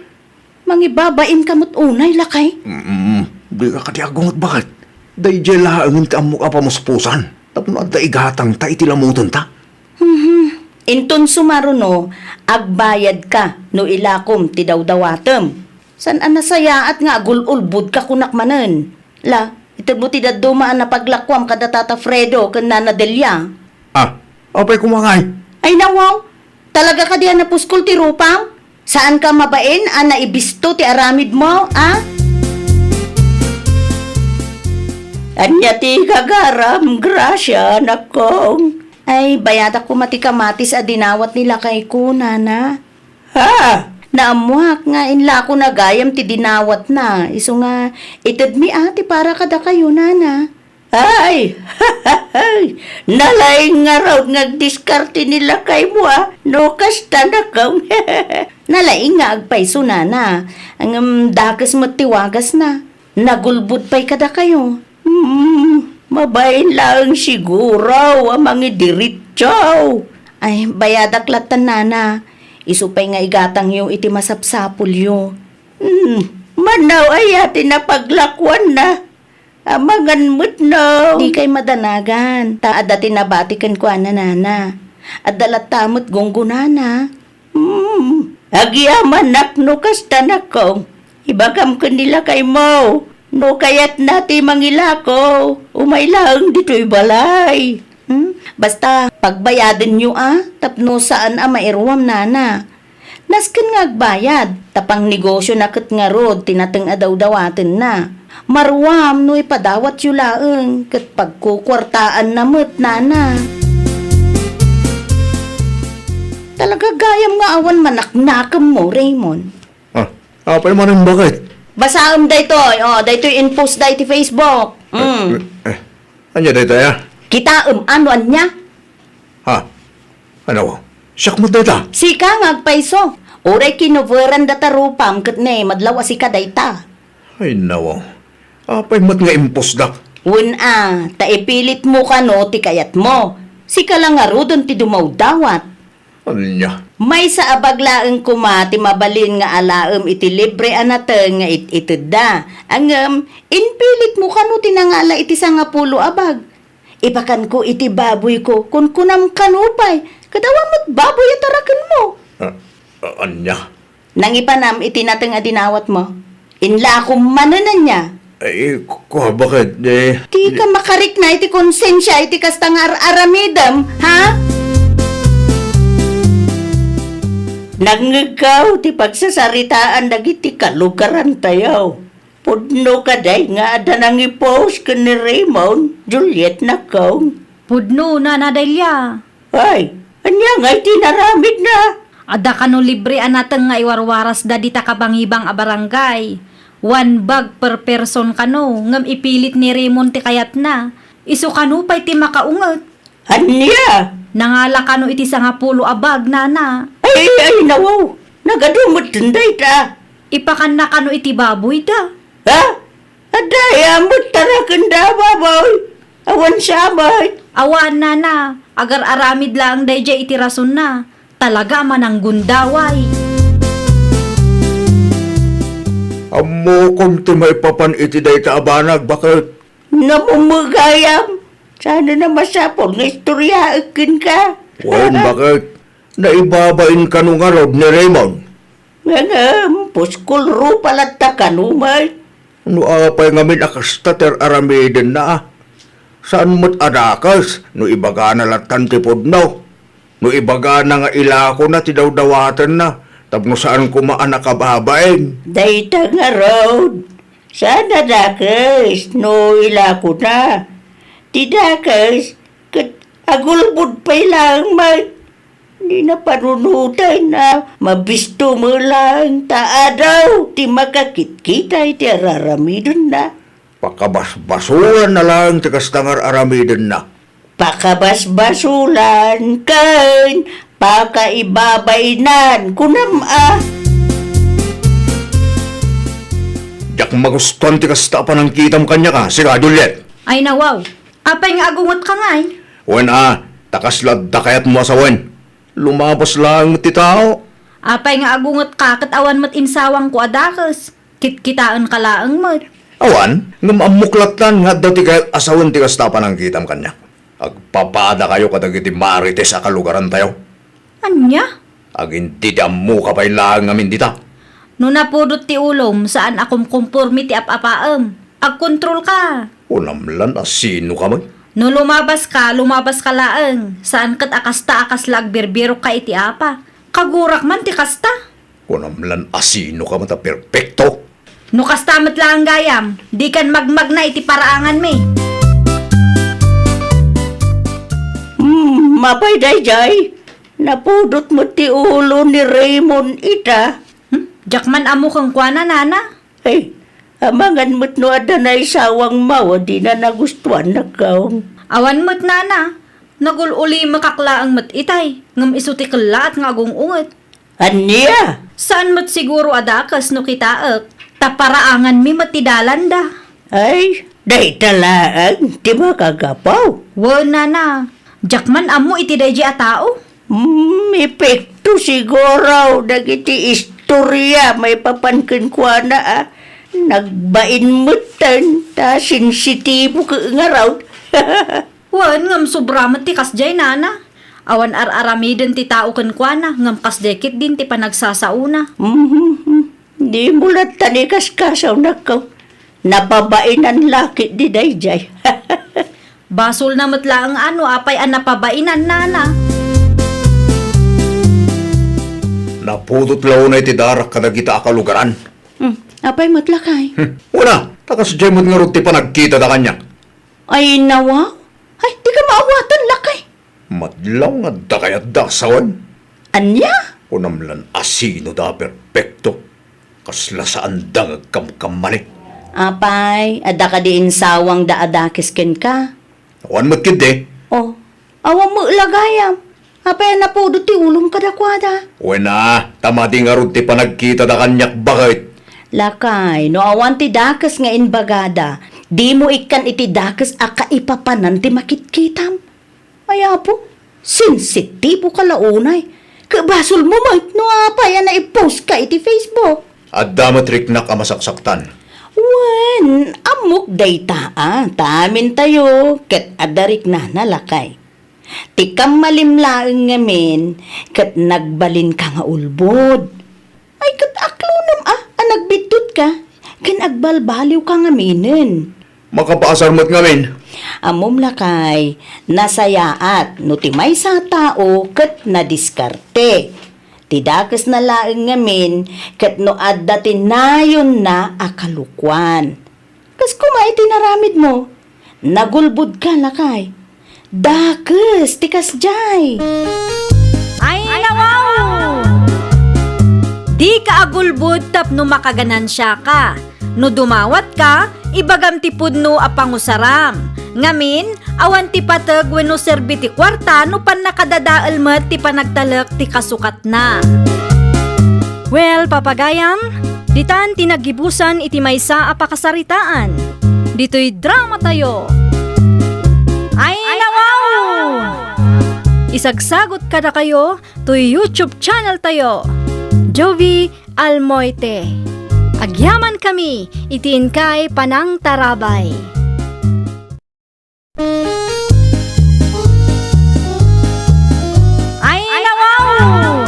Mangibabain ka met unay, lakay? Mm, di ka kadi agunget, baket. Daydiay laengen ti ammok a pamuspusan tapno adda igatangta iti lamutenta. Mhm. Inton sumaruno, agbayadka no ilakom ti dawdawatem. Saan a nasayaat nga agul-ulbodka kunak manen. La, itedmo ti dadduma a napaglakuam kada Tata Fredo ken Nana Delia. Ah, apay koma ngay? Ay, nawaw! Talaga kadi a napuskol ti rupam? Saanka mabain a naibisto ti aramidmo, a? Ania ti gagaram, Gracia, nakong? Ay, bayadak koma ti kamatis a dinawat ni lakayko, Nana. Ha? Naammoak nga inlakona gayam ti dinawatna, isu nga itedmi a ti para kadakayo, Nana. Ay! Nalaing ngarud nga agdiskarte ni lakaymo a no kasta, nakong. Nalaing nga agpayso, Nana. Ngem dakes met ti wagasna. Nagulbod pay kadakayo. Hmm, mabain laeng siguro a mangidiritso. Ay, bayadak lattan, Nana. Isu pay nga igatangyo iti masapsapulyo. Hmm, manaw aya ti napaglakuanna? Amangan met no. Dikay madanagan, ta adda ti nabati kenkuana, Nana. Adda latta met gunggonana. Hmm, agyamanak no kasta, nakong. Ibagam ken ni lakaymo, no kayatna ti mangilako, umay laeng ditoy balay. Hmm? Basta, pagbayadenyo a, tapno saan a mairuam, Nana. Nasken nga agbayad, ta pangnegosiona ket ngarud ti nateng a dawdawatenna. Maruam no ipadawatyo laeng, ket pagkukuartaanna met, Nana. Talaga gayam nga awan manaknakemmo, Raymond. Ah, apay manen, baket? Basaem daytoy, oh, daytoy in-post da iti Facebook. Mm. Eh, eh, ania daytoy, ah? Kitaem, ano, ania? Ha? Ano? Siak met dayta? Sika nga agpayso. Uray kinoveran data rupam ket ne, madlaw a sika dayta. Ay, nawaw. Apay met nga impusdak? Wen a, ta ipilitmo kano ti kayatmo. Sika la ngaruden ti dumawdawat. Ania? Maysa a bag laeng koma ti mabalin nga alaem iti libre a nateng nga it-itedda. Ngem, impilitmo kano ti nangala iti sangapulo a bag. Ipakanko iti baboyko, kunkunam kano pay, ket awan met baboy a tarakenmo. Ah, ah, ania? Nangipanam iti nateng a dinawatmo. Inlakom manen ania? Ay, ku-, kua, baket, eh. Dika makarikna iti konsensia iti kasta nga ar-aramidem, ha? Nangngegko ti pagsasaritaan dagiti kalugarantayo. Pudno kadi nga adda nangipost ken ni Raymond, Juliet, nakkaw? Pudno, Nana Delia. Ay, ania ngay ti inaramidna? Adda kano libre a nateng nga iwarwarasda dita kabangibang a barangay. One bag per person kano, ngem ipilit ni Raymond ti kayatna. Isu kano pay ti makaunget. Ania? Nangala kano iti sangapulo a bag, Nana. Ay, ay, nawaw. Nagadu met dayta. Ipakanna kano iti baboyda. Ha? Adda, amot tarakenda, baboy. Awan siya, bay. Awan, Nana. Agar-aramid laeng daydiay iti rasonna. Talaga a mananggundaway. Ammokon ti maipapan iti dayta a banag, baket? Namumegayam. Saan a masapul nga istoryaek kenka. Wen, baket? Naibabain kano ngarud ni Raymond? Ngem, puskol rupa latta kano met. No apay ngamin a kasta ti ar-aramidenna, a? Saan met a dakes no ibagana lattan ti pudno? No ibagana nga ilakona ti dawdawatenna tapno saan koma a nakababain? Dayta ngarud, saan a dakes no ilakona. Ti dakes, ket agulbod pay laeng met. Ni napanunoten a mabisto met laeng ta adu ti makakitkita iti ar-aramidenna. Pakabasbasolanna laeng ti kasta nga ar-aramidenna. Pakabasbasolan ken pakaibabainan, kunam a. Diak magustuan ti kasta a panangkitam kaniak, a, sika, Juliet. Ay, nawaw. Apay nga agungetka ngay? Wen a, ta kasla adda kayatmo a sawen. Lumabas laeng met ti tao. Apay nga agungetka ket awan met insawangko a dakes? Kitkitaenka laeng met. Awan, ngem ammok lattan nga adda ti kayat a sawen ti kasta a panangkitam kaniak. Agpapadakayo kadagiti marites a kalugarantayo. Ania? Agindidammoka pay laeng ngamin dita. No napudot ti ulom, saan a kumkompormi ti ap-apaem. Agkontrolka. Kunam lan a sinoka met? No lumabaska, lumabaska laeng. Saan ket a kasta a kasla agbirbirokka iti apa. Kagurak man ti kasta. Kunam lan a sinoka met a perpekto. No kasta met laeng gayam, dikan magmagna iti paraanganmi. Hmm, apay daydiay? Napudot met ti ulo ni Raymond ita. Hmm? Diak man ammo kenkuana, Nana. Ay, amangan met no adda naisawangmo a dina nagustuan, nakkaw. Awan met, Nana. Nagul-ulimekak laeng met itay, ngem isu ti kellaat nga agung-unget. Ania? Saan met siguro a dakes no kitaek, ta paraanganmi met ti dalanda. Ay, dayta laeng ti makagapu. Wen, Nana, diak man ammo iti daydiay a tao. Hmm, epekto siguro dagiti istorya maipapan kenkuana a nagbain metten ta sensitibo ket ngarud. Wen, ngem sobra met ti kasdiay, Nana. Awan ar-aramiden ti tao kenkuana, ngem kasdiay ketdin ti panagsasaona. Mhm. Dimo lattan ikaskasaw, nakkaw. Napabainan la ketdi daydiay. Basolna met laeng a no apay a napabainan, Nana. Napudot la unay ti darak kadagita a kalugaran. Hmm, apay met, lakay? Hmm, wen a, ta kasdiay met ngarud ti panagkitada kaniak. Ay, nawaw. Ay, dika maawatan, lakay. Madlaw nga adda kayatda a sawen. Ania? Kunam lan a sinoda a perpekto. Kasla saanda nga agkamkammali. Apay, adda kadi insawangda a dakes kenka? Awan met ketdi. Oh, awan met la gayam. Apay a napudot ti ulom kadakuada? Wen a, ta madi ngarud ti panagkitada kaniak, baket. Lakay, no awan ti dakes nga imbagada, dimo ikkan iti dakes a kaipapanan ti makitkitam. Ay, Apo, sensitiboka la unay. Ket basolmo met no apay a naipostka iti Facebook. Adda met riknak a masaksaktan. Wen, ammok dayta a, ta amintayo ket adda riknana, lakay. Ti kammalim laeng ngamin ket nagbalinka nga ulbod. Ay, ket Tiddut ka, ken agbalbaliw ka ngaminen. Makapasar met ngamin. Ammom lakay, nasayaat no ti maysa a tao ket nadiskarte. Ti dakesna laeng ngamin ket no adda ti nayonna a kalukoan. Kas koma iti naramidmo, nagulbodka lakay. Dakes ti kasdiay. Ay, nawaw! Dika agulbod tapno makaganansiaka. No dumawatka, ibagam ti pudno a pangusaram. Ngamin, awan ti pateg wenno serbi ti kuarta no pannakadadael met ti panagtalek ti kasukat na. Well, papagayam, ditan ti naggibusan iti maysa a pakasaritaan. Ditoy dramatayo. Ay, nawaw! Isagsagot kadakayo toy YouTube channel tayo, Jovie Almoite. Agyaman kami iti inkay panangtarabay. Ay, nawaw!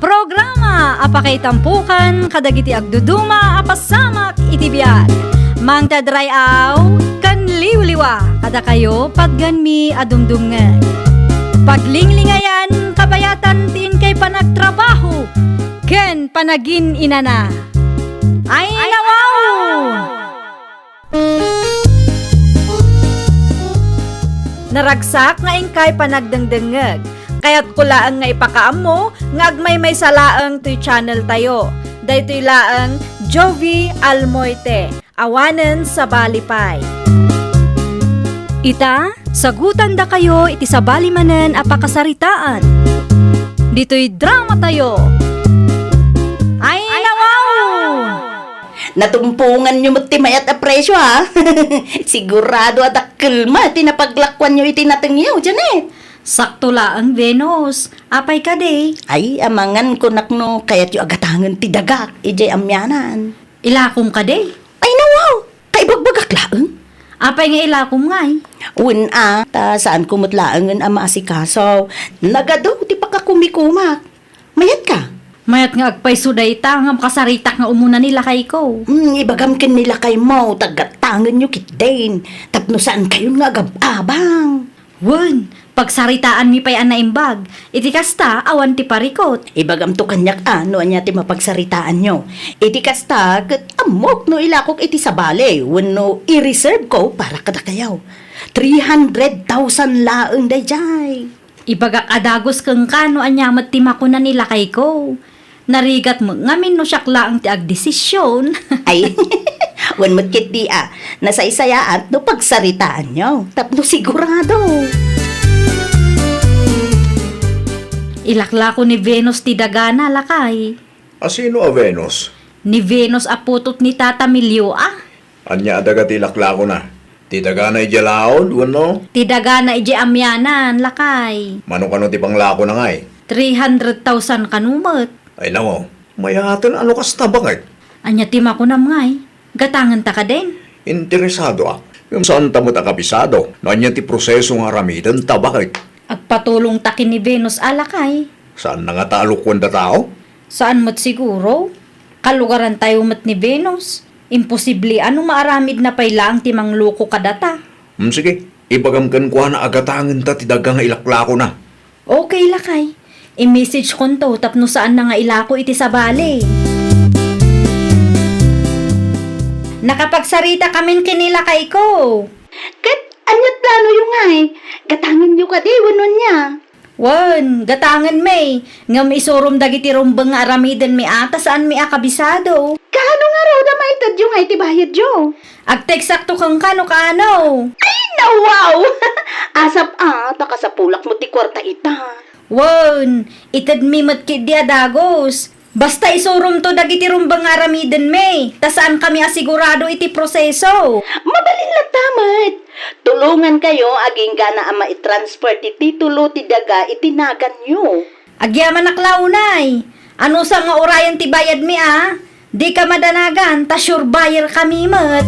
Programa a pakaitampukan kadagiti agduduma a pasamak iti biag. Mangted ray-aw ken liwliwa kadakayo patgenmi a dumdumngeg. Paglinglingayan, kabayatan ti inkay panagtrabaho ken panagin-inana. Ay, nawaw! Naragsak nga inkay panagdengdengngeg. Kayatko laeng nga ipakaammo nga agmaymaysa laeng toy channel tayo. Daytoy laeng Jovie Almoite, awanen sabali pay. Ita, sagutandakayo iti sabali manen a pakasaritaan. Ditoy dramatayo. Ay, nawaw! Natumponganyo met ti mayat a presio, a. Sigurado a dakkel met ti napaglakuanyo iti natengyo, Janet. Sakto laeng, Venus. Apay kadi? Ay, amangan kunak no kayatyo a gatangen ti dagak idiay amianan. Ilakom kadi? Ay, nawaw! Kaibagbagak laeng. Apay nga ilakom ngay? Wen a, ta saanko met laengen a maasikaso. Nagadu ti pakakumikumak. Mayat ka? Mayat nga agpayso dayta nga makasaritak nga umuna ni lakayko. Hmm, ibagam ken ni lakaymo, ta gatangenyo ketdin, tapno saankayon nga agab-abang. Wen, pagsaritaanmi pay a naimbag. Iti kasta, awan ti parikut. Ibagamto kaniak a no ania ti mapagsaritaanyo. Iti kasta, ket ammok no ilakok iti sabali wenno i-reserve ko para kadakayo. Three hundred thousand laeng daydiay. Ibagak a dagus kenka no ania met ti makuna ni lakayko. Narigat met ngamin no siak laeng ti agdesisyon. Ay, wen met ketdi a, nasaysayaat no pagsaritaanyo, tapno sigurado. Ilaklako ni Venus ti dagana, lakay. A sino a Venus? Ni Venus a putot ni Tata Milio a. Ania a daga ti ilaklakona? Ti dagana idiay laud, wenno? Ti dagana idiay amianan, lakay. Mano kano ti panglakona ngay? Three hundred thousand kano met. Ay, nawaw. Mayaten a no kasta, baket. Ania ti makunam ngay? Gatangenta kadin? Interesadoak. Ngem saanta met a kabisado no ania ti proseso nga aramidenta, baket. Agpatulongta ken ni Venus a, lakay. Saanna ngata a lokoenda tao? Saan met siguro. Kalugarantayo met ni Venus. Imposible a no maaramidna pay laeng ti mangloko kadata. Hmm, sige. Ibagam kenkuana a gatangenta ti daga nga ilaklakona. Okay, lakay. I-message konto tapno saanna nga ilako iti sabali. Nakapagsarita kamin ken ni lakayko. Ket ania planoyo ngay? Gatangenyo kadi wenno ania? Wen, gatangenmi, ngem isurom dagiti rumbeng nga aramidenmi a ta saanmi a kabisado. Kaano ngarud a maitedyo ngay ti bayadyo? Agteksakto kenka no kaano. Ay, nawaw! Asap a, ta kasapulak met ti kuarta ita. Wen, itedmi met ketdi a dagus. Basta isuromto dagiti rumbeng nga aramidenmi, ta saankami a sigurado iti proseso. Mabalin latta met. Tulongankayo agingga a maitransfer ti titulo ti daga iti naganyo. Agyamanak la unay. Anusam nga urayen ti bayadmi a? Dika madanagan, ta sure buyer kami met.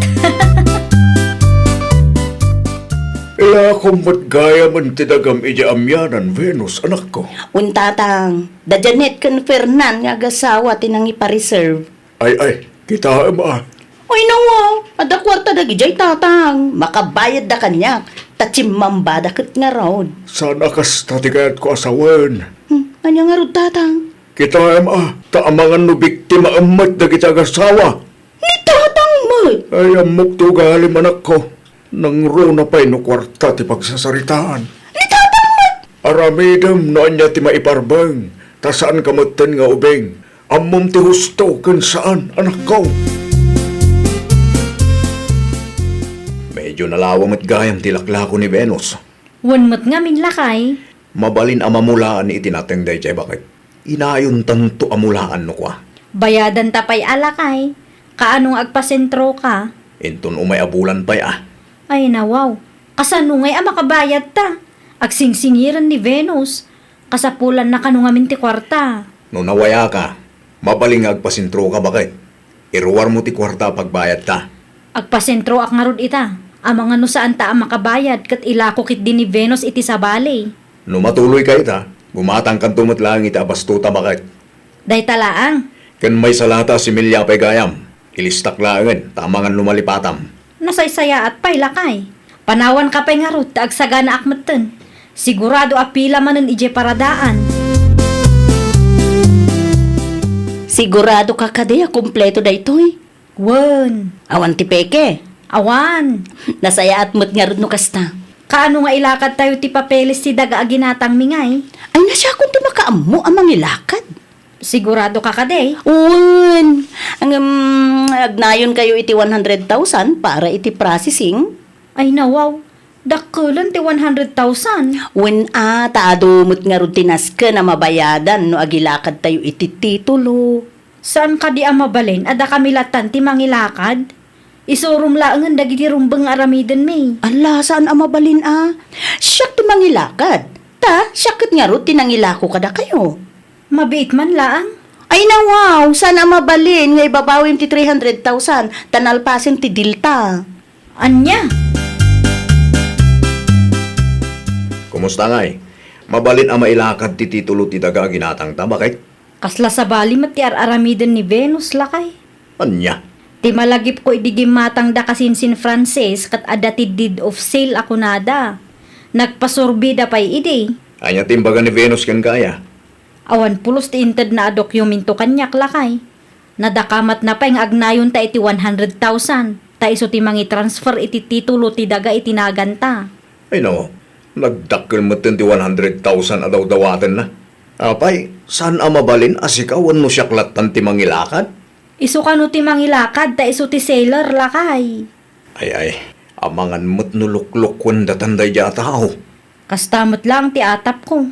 Ilakom met gayamen ti dagam idiay amianan, Venus, anakko. Wen, Tatang, da Janet ken Fernan nga agasawa ti nangipareserve. Ay, ay, kitaem a. Ay, nawaw, adda kuarta dagidiay, tatang. Makabayadda kaniak, ta chimmambada ket ngarud. Saan a kasta ti kayatko a sawen. Hmm, ania ngarud, tatang? Kitaem a, ta amangan no biktimaem met dagiti agassawa. Ni tatang met! Ay, ammok ti ugalim, anakko. Nangruna pay no kuarta ti pagsasaritaan. Ni tatang met! Aramidem no ania ti maiparbeng, ta saanka metten nga ubing. Ammom ti husto ken saan, anakko. Medyo nalawa met gayam ti laklako ni Venus. Wen met ngamin, lakay. Mabalin a mamulaan iti nateng daydiay, baket. Inayontanto a mulaan no kua. Bayadanta pay a, lakay. Kaano nga agpasentroka? Inton umay a bulan pay a. Ay, nawaw. Kasano ngay a makabayadta? Agsingsingiren ni Venus. Kasapulanna kano ngamin ti kuarta. No nawayaka, mabalin nga agpasentroka, baket. Iruarmo ti kuarta a pagbayadta. Agpasentroak ngarud ita. Amangan no saanta a makabayad ket ilako ketdi ni Venus iti sabali. No matuloyka ita, gumatangkanto met laeng iti abastota, baket. Dayta laeng. Ken maysa lata a similya pay gayam. Ilistak laengen, ta amangan no malipatam. Nasaysayaat pay, lakay. Panawanka pay ngarud ta agsaganaak metten. Sigurado a pila manen idiay paradaan. Siguradoka kadi a kompleto daytoy? Wen. Awan ti peke? Awan. Nasayaat met ngarud no kasta. Kaano nga ilakadtayo ti papeles ti daga a ginatangmi ngay? Ay, na siakon ti makaammo a mangilakad. Siguradoka kadi? Wen. Ngem, agnayonkayo iti one hundred thousand para iti processing. Ay, nawaw. Dakkelen ti one hundred thousand. Wen a, ta adu met ngarud ti nasken a mabayadan no agilakadtayo iti titulo. Saan kadi a mabalin a dakami lattan ti mangilakad? Isurom laengen dagiti rumbeng nga aramidenmi. Ala, saan a mabalin a. Siak ti mangilakad. Ta, siak ket ngarud ti nangilako kadakayo. Mabiit man laeng. Ay, nawaw, saan a mabalin nga ibabawim ti three hundred thousand, ta nalpasen ti dilta. Ania? Kumusta ngay? Mabalin a mailakad ti titulo ti daga a ginatangta, baket? Kasla sabali met ti ar-aramiden ni Venus, lakay. Ania? Ti malagipko idi gimmatangda kasinsin Frances ket adda ti deed of sale a kunada. Nagpasurbida pay idi. Ania ti imbaga ni Venus kenka aya? Awan pulos ti intedna a dokumento kaniak, lakay. Nadakamatna pay nga agnayonta iti one hundred thousand, ta isu ti mangitransfer iti titulo ti daga iti naganta. Ay, no, nagdakkel metten ti one hundred thousand a dawdawatenna. Apay, saan a mabalin a sika wenno siak lattan ti mangilakad? Isu kano ti mangilakad ta isu ti seller, lakay. Ay, ay, amangan met no luklukkuendatan daydiay a tao. Kasta met laeng ti atapko.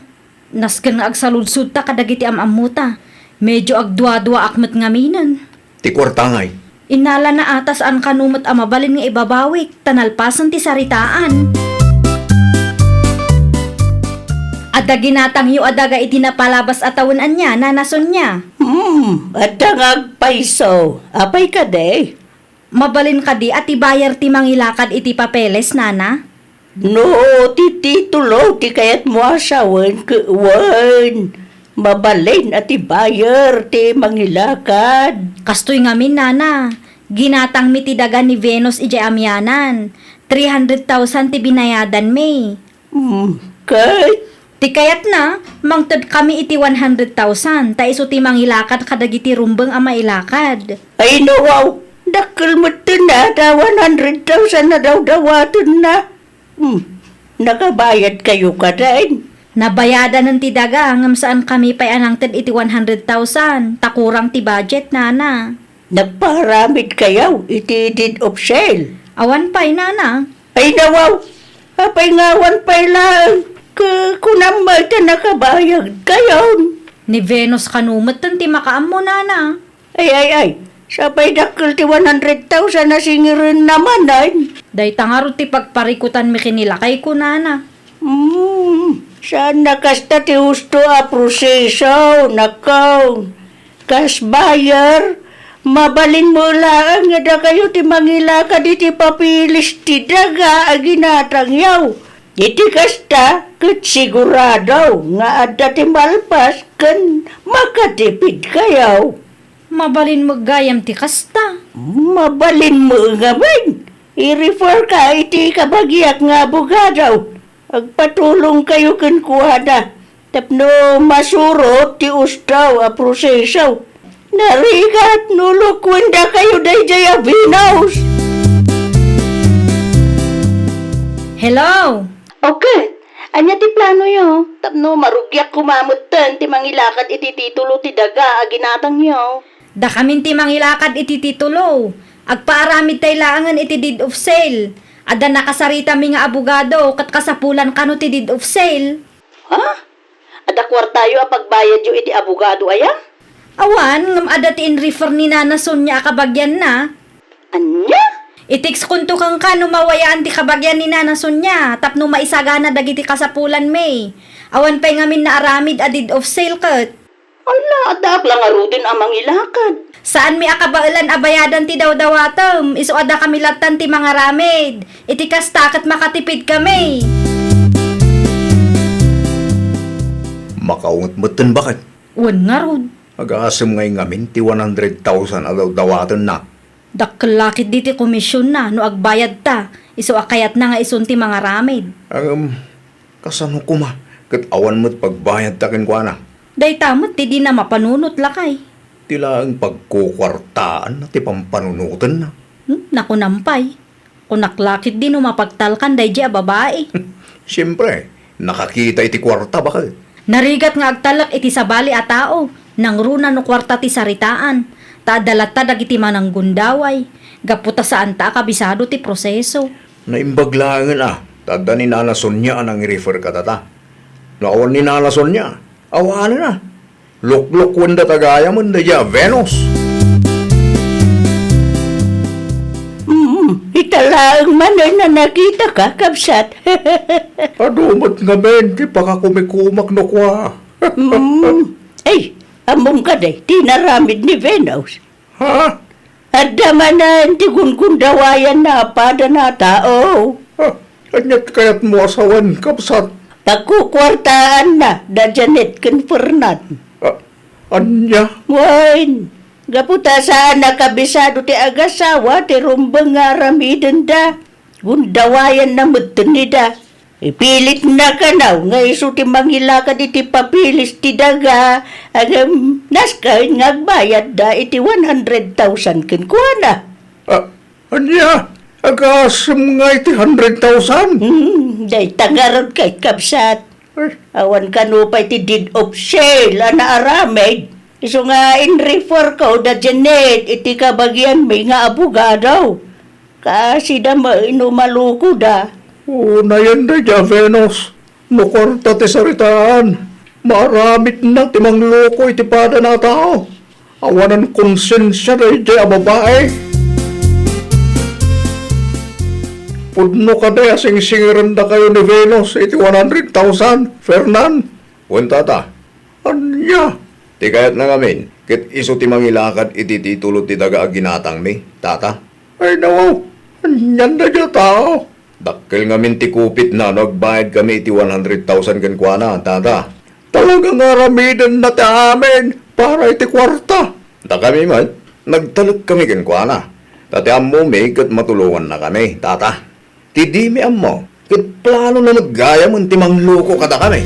Nasken nga agsaludsodta kadagiti am-ammota. Medio agduaduaak met ngaminen. Ti kuarta ngay? Innalana a ta saan kano met a mabalin nga ibabawik, ta nalpasen ti saritaan. Adda ginatangyo a daga iti napalabas a tawen ania, Nana Sonia? Hmm, adda nga agpayso. Apay kadi? Mabalin kadi a ti buyer ti mangilakad iti papeles, Nana? No ti titulo ti kayatmo a sawen, ket wen, mabalin a ti buyer ti mangilakad. Kastoy ngamin, Nana. Ginatangmi ti daga ni Venus idiay amianan. Three hundred thousand ti binayadanmi. Hmm, ket? Ti kayatna, mangtedkami iti one hundred thousand, ta isu ti mangilakad kadagiti rumbeng a mailakad. Ay, nawaw, dakkel metten a ta one hundred thousand a dawdawatenna. Hmm, nakabayadkayo kadi? Nabayadanen ti daga, ngem saankami pay a nangted iti one hundred thousand, ta kurang ti budget, Nana. Nagpaaramidkayo iti deed of sale? Awan pay, Nana. Ay, nawaw! Apay nga awan pay laeng? Ku-, kunam met ta nakabayadkayon. Ni Venus kano metten ti makaammo, Nana. Ay, ay, ay. Sapay dakkel ti one hundred thousand a singirenna manen. Dayta ngarud ti pagparikutanmi ken ni lakayko, Nana. Hmm, saan a kasta ti husto a proseso, nako. Kas buyer, mabalinmo laeng nga dakayo ti mangilakad iti papeles ti daga a ginatangyo. Iti kasta, ket sigurado nga adda ti malpas ken makatipidkayo. Mabalin met gayam ti kasta. Mabalin met ngamin. I-refer ka iti kabagiak nga abogado. Agpatulongkayo kenkuana tapno masurot ti usdaw a proseso. Narigat no lukuendakayo daydiay a Venus. Hello? Okay. Ania ti planoyo? Tapno marugiak koma metten ti mangilakad iti titulo ti daga a ginatangyo. Dakamin ti mangilakad iti titulo. Agpaaramidtay laengen iti deed of sale. Adda nakasaritami nga abogado ket kasapulan kano ti deed of sale. Ha? Adda kuartayo a pagbayadyo iti abogado aya? Awan, ngem adda ti in-refer ni Nana Sonia a kabagianna. Ania? I-text kunto kenka no mawayaan ti kabagian ni Nana Sonia tapno maisagana dagiti kasapulanmi. Awan pay ngamin naaramid a deed of sale ket. Ala, addaak la ngaruden a mangilakad. Saanmi a kabaelan a bayadan ti dawdawatem, isu a dakami lattan ti mangaramid. Iti kasta ket makatipidkami. Makaunget metten baket. Wen ngarud. Agasem ngay ngamin ti one hundred thousand a dawdawatenna. Dakkel la ketdi ti komisionna no agbayadta, isu a kayatna nga isun ti mangaramid. Ngem, kasano koma ket awan met pagbayadta kenkuana? Dayta met ti dina mapanunot, lakay. Ti laeng pagkukuartaanna ti pampanunotenna. Hmm, nakunam pay. Kunak la ketdi no mapagtalkan daydiay a babai. Siempre, nakakita iti kuarta, baket. Narigat nga agtalek iti sabali a tao, nangruna no kuarta ti saritaan, ta adda latta dagiti mananggundaway, gapu ta saanta a kabisado ti proseso. Naimbag laengen a, ta adda ni Nana Sonia a nangi-refer kadata. No awan ni Nana Sonia, awanen a. Luklokuendata gayamen daydiay a Venus. Mm, ita laeng manen a nakitaka, kabsat. Adu met ngamin ti pakakumikumak no kua. Mm. Ay, ammom kadi ti inaramid ni Venus? Ha? Adda manen ti gungundawayanna a padana a tao. Ah, ania ti kayatmo a sawen, kabsat? Pagkukuartaanna da Janet ken Fernan. Ah, ania? Wen, gapu ta saan a kabisado ti agasawa ti rumbeng nga aramidenda. Gundawayanna metten ida. Ipilitna kano nga isu ti mangilakad iti papeles ti daga, ngem nasken nga agbayadda iti one hundred thousand kenkuana. Ah, ania? Agasem nga iti hundred thousand? Hmm, dayta ngarud ket, kabsat. Ay. Awan kano pay ti deed of sale a naaramid. Isu nga in-refer ko da Janet iti kabagianmi nga abogado. Kaasida met no malukoda. Unayen daydiay a Venus. No kuarta ti saritaan, maaramidna ti mangloko iti padana a tao. Awanan konsensia daydiay a babai. Pudno kadi a singsingirendakayo ni Venus iti one hundred thousand, Fernan? Wen, tata. Ania? Ti kayatna ngamin, ket isu ti mangilakad iti titulo ti daga a ginatangmi, tata. Ay, nawaw. Anian daydiay a tao? Dakkel ngamin ti kupitna no agbayadkami iti one hundred thousand kenkuana, tata. Talaga nga aramidenna ti amin para iti kuarta. Dakami met, nagtalekkami kenkuana. Ta ti ammomi ket matulongannakami, tata. Ti dimi ammo, ket planona met gayamen ti mangloko kadakami.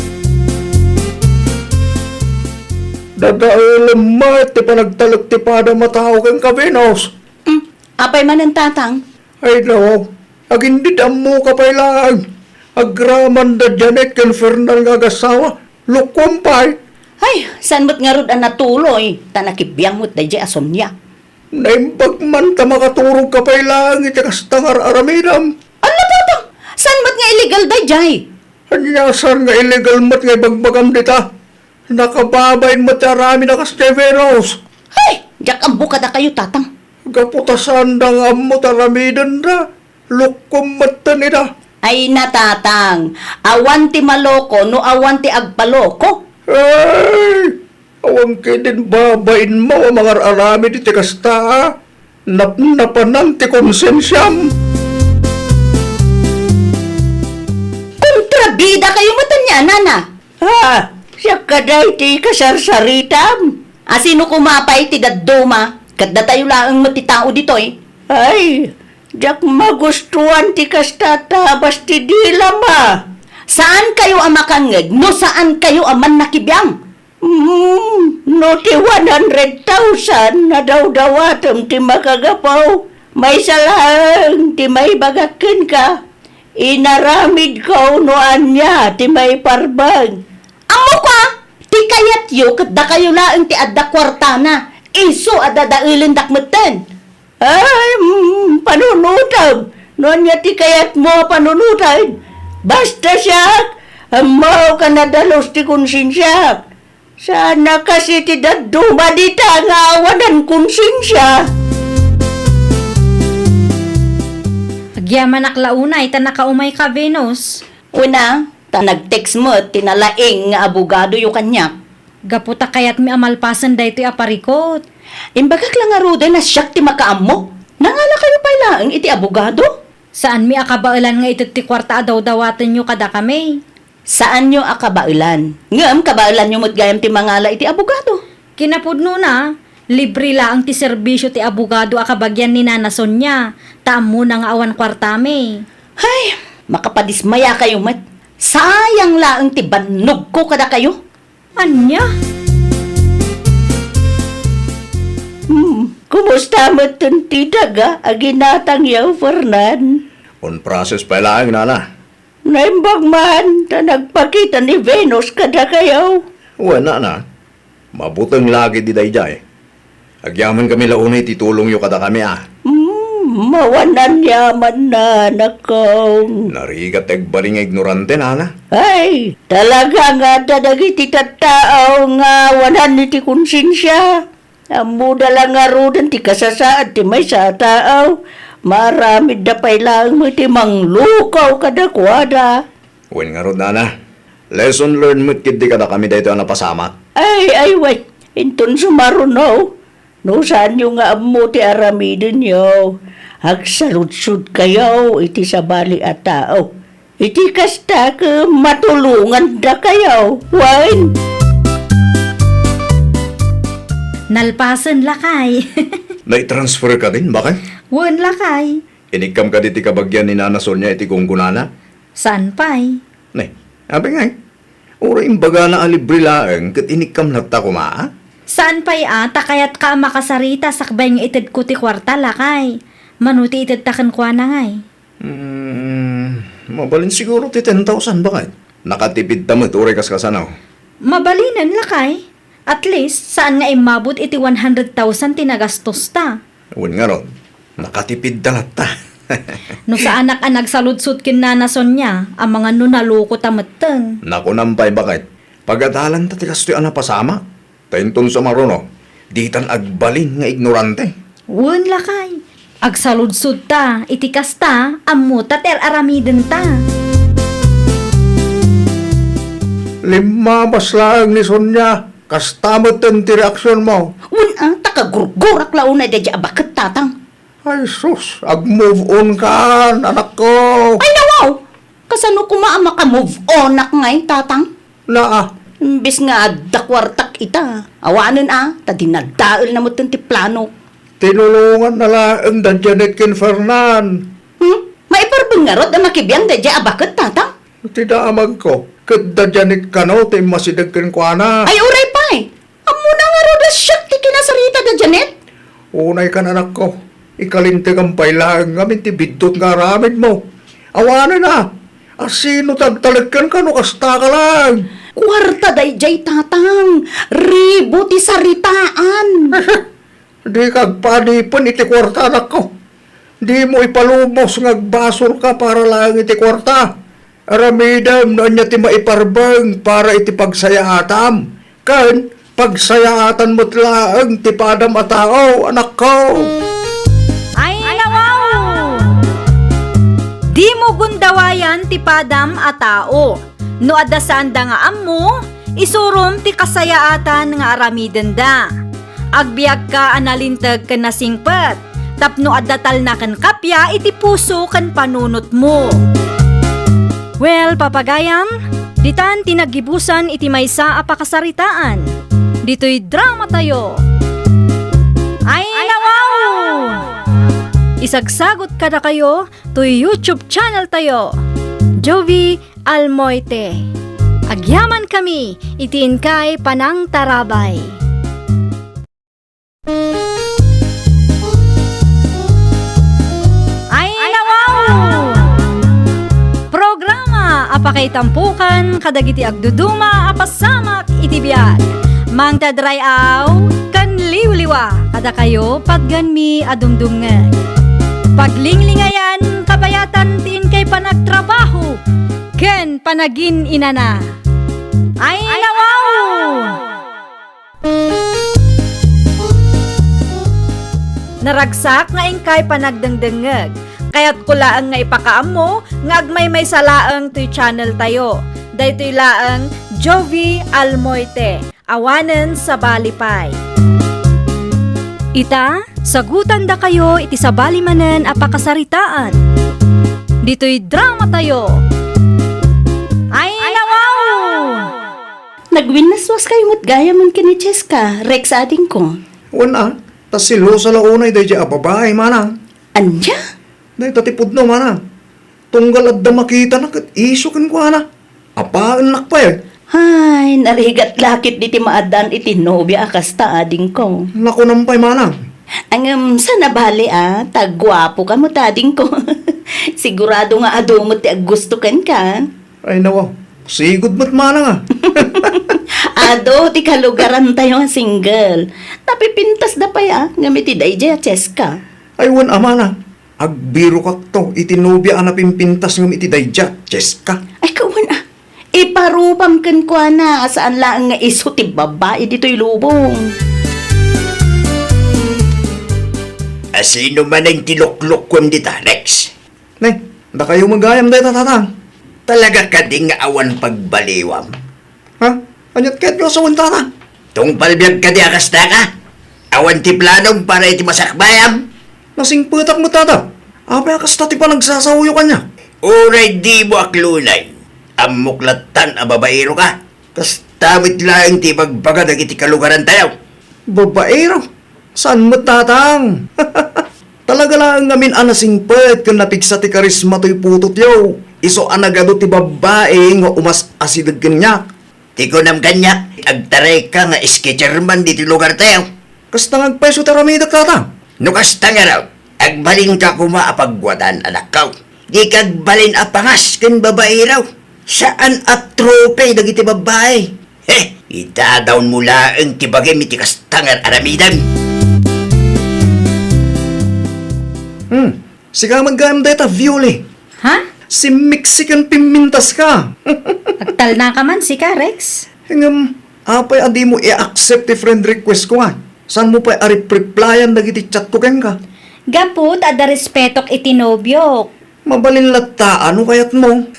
Dadaelem met ti panagtalek ti padam a tao kenka, Venus. Hmm, apay manen, tatang? Ay, nawaw, agindid ammoka pay laeng. Agraman da Janet ken Fernan nga agasawa, lukuam pay. Ay, saan met ngarud a natuloy, ta nakibiang met daydiay a Sonia. Naimbag man ta makaturogka pay laeng iti kasta nga ar-aramidem. Ala, tatang, saan met nga illegal daydiay? Ania saan nga illegal met nga ibagbagam dita? Nakababain met ti aramid a kasdiay, Venus. Hay, diak ammo kadakayo, tatang. Gapu ta saanda nga ammo ti aramidenda, lukuam metten ida. Ay na, tatang, awan ti maloko no awan ti agpaloko. Ay, awan ketdin babainmo a mangar-aramid iti kasta, a? Napnapanan ti konsensiam. Kontrabidakayo met ania, nana? Ha? Siak kadi ti kasarsaritam? A sino koma pay ti dadduma? Ket datayo laeng met ti tao ditoy. Ay, diak magustuan ti kasta, tabas ti dilam a. Saankayo a makangngeg no saankayo a mannakibiang. Hmm, no ti one hundred thousand a dawdawatem ti makagapu, maysa laeng ti maibagak kenka, inaramidko no ania ti maiparbeng. Ammok a, ti kayatyo ket dakayo laeng ti adda kuartana, isu a dadaelendak metten. Ay, mm, panunotem. No ania ti kayatmo a panunoten? Basta siak, ammok a nadalus ti konsensiak. Saan a kas iti dadduma dita nga awanan konsensia. Agyamanak la unay ta nakaumayka, Venus. Wen a, ta nag-text met ti nalaing nga abogadoyo kaniak. Gapu ta kayatmi a malpasen daytoy a parikut. Imbagak la ngaruden a siak ti makaammo. Nangalakayo pay laeng iti abogado? Saanmi a kabaelan nga ited ti kuarta a dawdawatenyo kadakami. Saanyo a kabaelan. Ngem kabaelanyo met gayam ti mangala iti abogado. Kinapudnona, libre laeng ti serbisio ti abogado a kabagian ni Nana Sonia, ta ammona nga awan kuartami. Ay, makapadismayakayo met. Sayang laeng ti bannogko kadakayo. Ania? Hmm, kumusta metten ti daga a ginatangyo, Fernan? On process pay laeng, Nana. Naimbag man ta nagpakita ni Venus kadakayo. Wen, Nana. Mabuteng la ketdi daydiay. Agyamankami la unay ti tulongyo kadakami a. Hmm, mawan aniamanna, anakko. Narigat ti agbalin nga ignorante, Nana. Ay, talaga nga adda dagiti tattao nga awanan iti konsensia. Ammoda la ngaruden ti kasasaad ti maysa a tao. Maaramidda pay laeng met ti manglukaw kadakuada. Wen ngarud, Nana. Lesson learned met ketdi kadakami daytoy a napasamak. Ay, ay, wen. Inton sumaruno, no saanyo nga ammo ti aramidenyo, agsaludsodkayo iti sabali a tao. Iti kasta ket matulongandakayo. Wen. Nalpasen, lakay. Nai-transfer kadin, baket? Wen, lakay. Inikkam kadi ti kabagian ni Nana Sonia iti kungkunana? Saan pay. Ne, abi ngay. Uray imbagana a libre laeng ket inikkam latta koma, a? Saan pay a, ta kayatka a makasarita sakbay nga itedko ti kuarta, lakay. Mano ti itedta kenkuana ngay? Hmm, mabalin siguro ti ten thousand, baket. Nakatipidta met uray kaskasano. Mabalinen, lakay. At least, saan nga immabot iti one hundred thousand ti nagastosta. Wen ngarud, nakatipidta latta. No saanak a nagsaludsod ken Nana Sonia, amangan no nalukota metten. Nakunam pay, baket. Pagadalanta ti kastoy a napasamak. Ta inton sumaruno, ditan agbalin nga ignorante. Wen, lakay. Agsaludsodta iti kasta, ammota ti ar-aramidenta. Limmabas laeng ni Sonia. Kasta metten ti reaksionmo. Wen a, ta kagurgurak la unay daydiay a baket, tatang. Ay sus, ag-move on kan, anakko. Ay, nawaw! Kasano koma a maka-move onak ngay, tatang? Naa. Imbes nga adda kuartak ita, awanen a, ta dinadaelna metten ti plano. Tinulonganna laeng da Janet ken Fernan. Hmm? Maiparbeng ngarud a makibiang daydiay a baket, tatang? Ti damagko, ket da Janet kano ti immasideg kenkuana. Ay, uray pay! Ammona ngarud a siak ti kinasarita da Janet? Unay kan, anakko, ikalintegam pay laeng ngamin ti biddut nga aramidmo. Awanen a, asino ti agtalek kenka no kastaka laeng? Kuarta daydiay, tatang. Ribo ti saritaan. Dika agpaadipen iti kuarta, anakko. Dimo ipalubos nga agbasolka para laeng iti kuarta. Aramidem no ania ti maiparbeng para iti pagsayaatam, ken pagsayaatan met laeng ti padam a tao, anakko. Ay, nawaw! Dimo gundawayan ti padam a tao. No adda saanda nga ammo, isurom ti kasayaatan nga aramidenda. Agbiagka a nalinteg ken nasingpet, tapno adda talna ken kappia iti puso ken panunotmo. Well, papagayam, ditan ti naggibusan iti maysa a pakasaritaan. ditoy dramatayo. Ay, nawaw! Isagsagot kadakayo toy YouTube channeltayo, Jovie Almoite. Agyamankami iti inkay panangtarabay. Ay, nawaw! Programa a pakaitampokan kadagiti agduduma a pasamak iti biag. Mangted ray-aw ken liwliwa kadakayo patgenmi a dumdumngeg. Paglinglingayan, kabayatan ti inkay panagtrabaho ken panagin-inana. Ay, nawaw! Naragsak nga inkay panagdengdengngeg. Kayatko laeng nga ipakaammo nga agmaymaysa laeng toy channeltayo. Daytoy laeng Jovie Almoite, awanen sabali pay. Ita, sagutandakayo iti sabali manen a pakasaritaan. Ditoy dramatayo. Ay, nawaw! Nagwinnaswaskayo met gayam ken ni Cheska, Rex adingko. Wen a, ta selosa la unay daydiay a babai, manang. Ania? Dayta ti pudno, manang. Tunggal adda makitana ket isyu kenkuana. Apaennak pay. Ay, narigat la ketdi ti maaddaan iti nobia a kasta, adingko. Nakunam pay, manang. Ngem, saan a bale a, ta guapoka met, adingko. Sigurado nga adu met ti aggusto kenka. Ay, nawa. Sigud met manang a. Adu ti kalugarantayo a single. Napipintasda pay a, ngem iti daydiay a Cheska. Ay, wen a, manang. Agbirokakto iti nobia a napimpintas ngem iti daydiay a Cheska. Ay, kawan a. Iparubam kenkuana a saan laeng nga isu ti babai ditoy lubong. A sino manen ti luklukuem dita, Rex? Ne, dakayo met gayam dayta, tatang. Talaga kadi nga awan pagbaliwam? Ha? Aniat ket nga sawen, tata? Tungpal biag kadi a kasta ka? Awan ti planom para iti masakbayam? Nasingpetak met, tata. Apay a kasta ti panagsasaoyo kaniak? Uray dimo aklonay, ammok lattan a babaero ka. Kasta met laeng ti ibagbaga dagiti kalugarantayo. Babaero? Saan met, tatang? Talaga laeng ngamin a nasingpet ken napigsa ti karisma toy putotyo. Isu a nagadu ti babbai nga umas-asideg kaniak. Ti kunam kaniak, agtarayka nga sketcher man ditoy lugartayo. Kasta nga agpayso ti aramidek, tatang. No kasta ngarud, agbalinka koma a pagwadan, anakko. Dika agbalin a pangas ken babaero. Saan a trophy dagiti babbai. He, idadawnmo laeng ti bagim iti kasta nga ar-aramidem. Hmm, sika met gayam dayta, Viole. Ha? Simmiksi ken pimmintaska. Agtalnaka man sika, Rex. Ngem, apay a dimo i-accept ti friend request ko nga? Saanmo pay a rep-replyan dagiti chat ko kenka? Gapu ta adda respetok iti nobiok. Mabalin latta no kayatmo.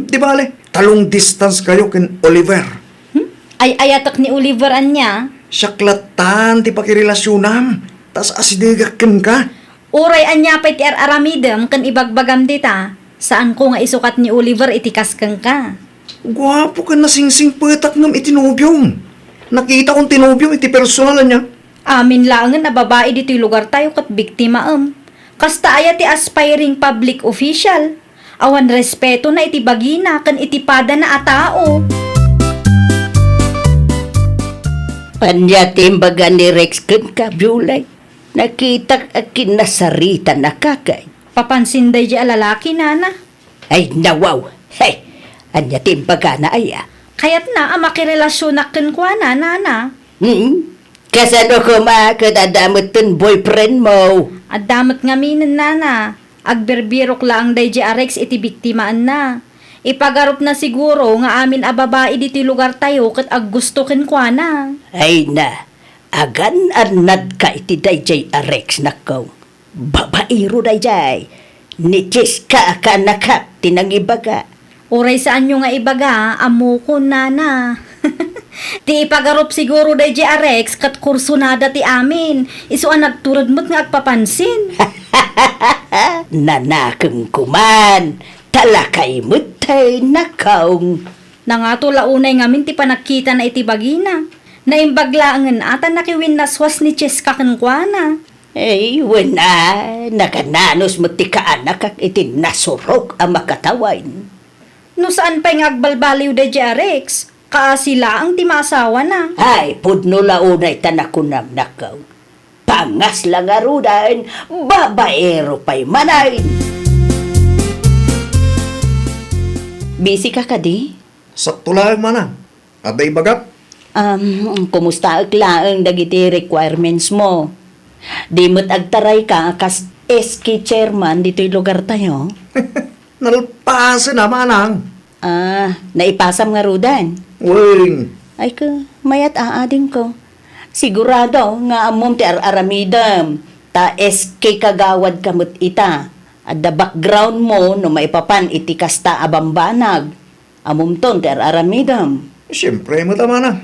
Di bale, ta long distance kayo ken Oliver. Hmm? Ay-ayatek ni Oliver ania? Siak lattan ti pakirelasionam, ta as-asidegak kenka. Uray ania pay ti ar-aramidem ken ibagbagam dita, saanko nga isukat ni Oliver iti kas kenka. Guapo ken nasingsingpetak ngem iti nobiom. Nakitakon ti nobiom iti personal ania. Amin laengen a babai ditoy lugartayo ket biktimaem. Kasta aya ti aspiring public official? Awan respetona iti bagina ken iti padana a tao. Ania ti imbaga ni Rex kenka, Biolay? Nakitak a kinasaritanaka kay. Papansin daydiay a lalaki, nana. Ay, nawaw! Hey! Ania ti imbagana aya? Kayatna a makirelasionak kenkuana, nana. Hmm? Kasano koma ket adda metten boyfriend mo? Adda met ngaminen, nana. Agbirbirok laeng daydiay a Rex iti biktimaenna. Ipagarupna siguro nga amin a babai ditoy lugartayo ket aggusto kenkuana. Ay na, agan-annadka iti daydiay a Rex, nakko. Babaero daydiay. Ni Cheska a kaanakak ti nangibaga. Uray saanyo nga ibaga, ammokon, nana. Ti ipagarup siguro daydiay a Rex ket kursunada ti amin. Isu a nagtured met nga agpapansin. Nanakemko man, ta lakay met tay nakawng. Nangato la unay ngamin ti panagkitana iti bagina. Naimbag laengen a ta nakiwinnaswas ni Cheska kenkuana. Ay, wen a, nakananus met ti kaanakak iti nasurok a makatawen. No saan pay nga agbalbaliw daydiay a Rex, kaasi laeng ti maasawana. Ay, pudno la unay ta nakunam, nakkaw. Pangas la ngaruden, babaero pay manen. Busy ka kadi? Sakto laeng, manang. Adda ibagak? Um, kumustaek laeng dagiti requirements mo? Di met agtarayka a kas S K chairman ditoy lugartayo? Nalpasen a, manang. Ah, naipasam ngaruden? Wen. Ay ka, mayat a, adingko. Sigurado nga ammom ti ar-aramidem, ta S K kagawad ka met ita. Adda background mo no maipapan iti kasta a bambanag. Ammomton ti ar-aramidem. Siempre met a, manang.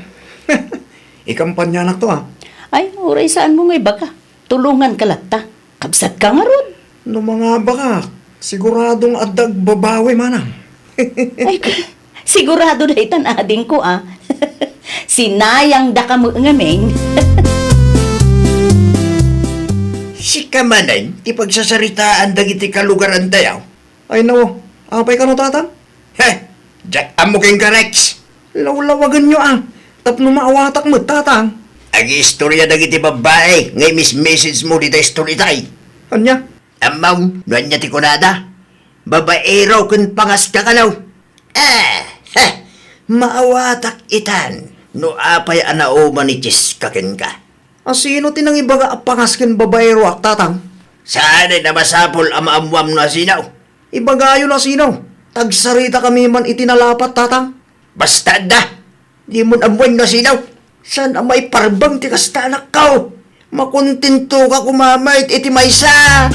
Ikampanyanakto a. Ay, uray saanmo nga ibaga. Tulonganka latta. Kabsatka ngarud. No mangabakak, siguradong adda agbabawi, manang. Ay, sigurado daytan, adingko a. Sinayangdaka met ngamin. Sika manen ti pagsasaritaan dagiti kalugarantayo? Ay, nawa. Apay kano, tatang? He! Diak ammo kenka, Rex. Lawlawagenyo a, tapno maawatak met, tatang. Agiistoria dagiti babbai nga imis-message mo dita istoritayo. Ania? Ammom no ania ti kunada? Babaero ken pangaska kano? Eh, he! Maawatak itan no apay a nauman ni Cheska kenka. A, sino ti nangibaga a pangas ken babaeroak, tatang? Saanen a masapul a maammuam no asino. Ibagayo no asino. Tagsaritakami man iti nalapat, tatang. Basta adda. Dimon ammoen no asino. Saan a maiparbeng ti kasta, anakko. Makontentoka koma met iti maysa.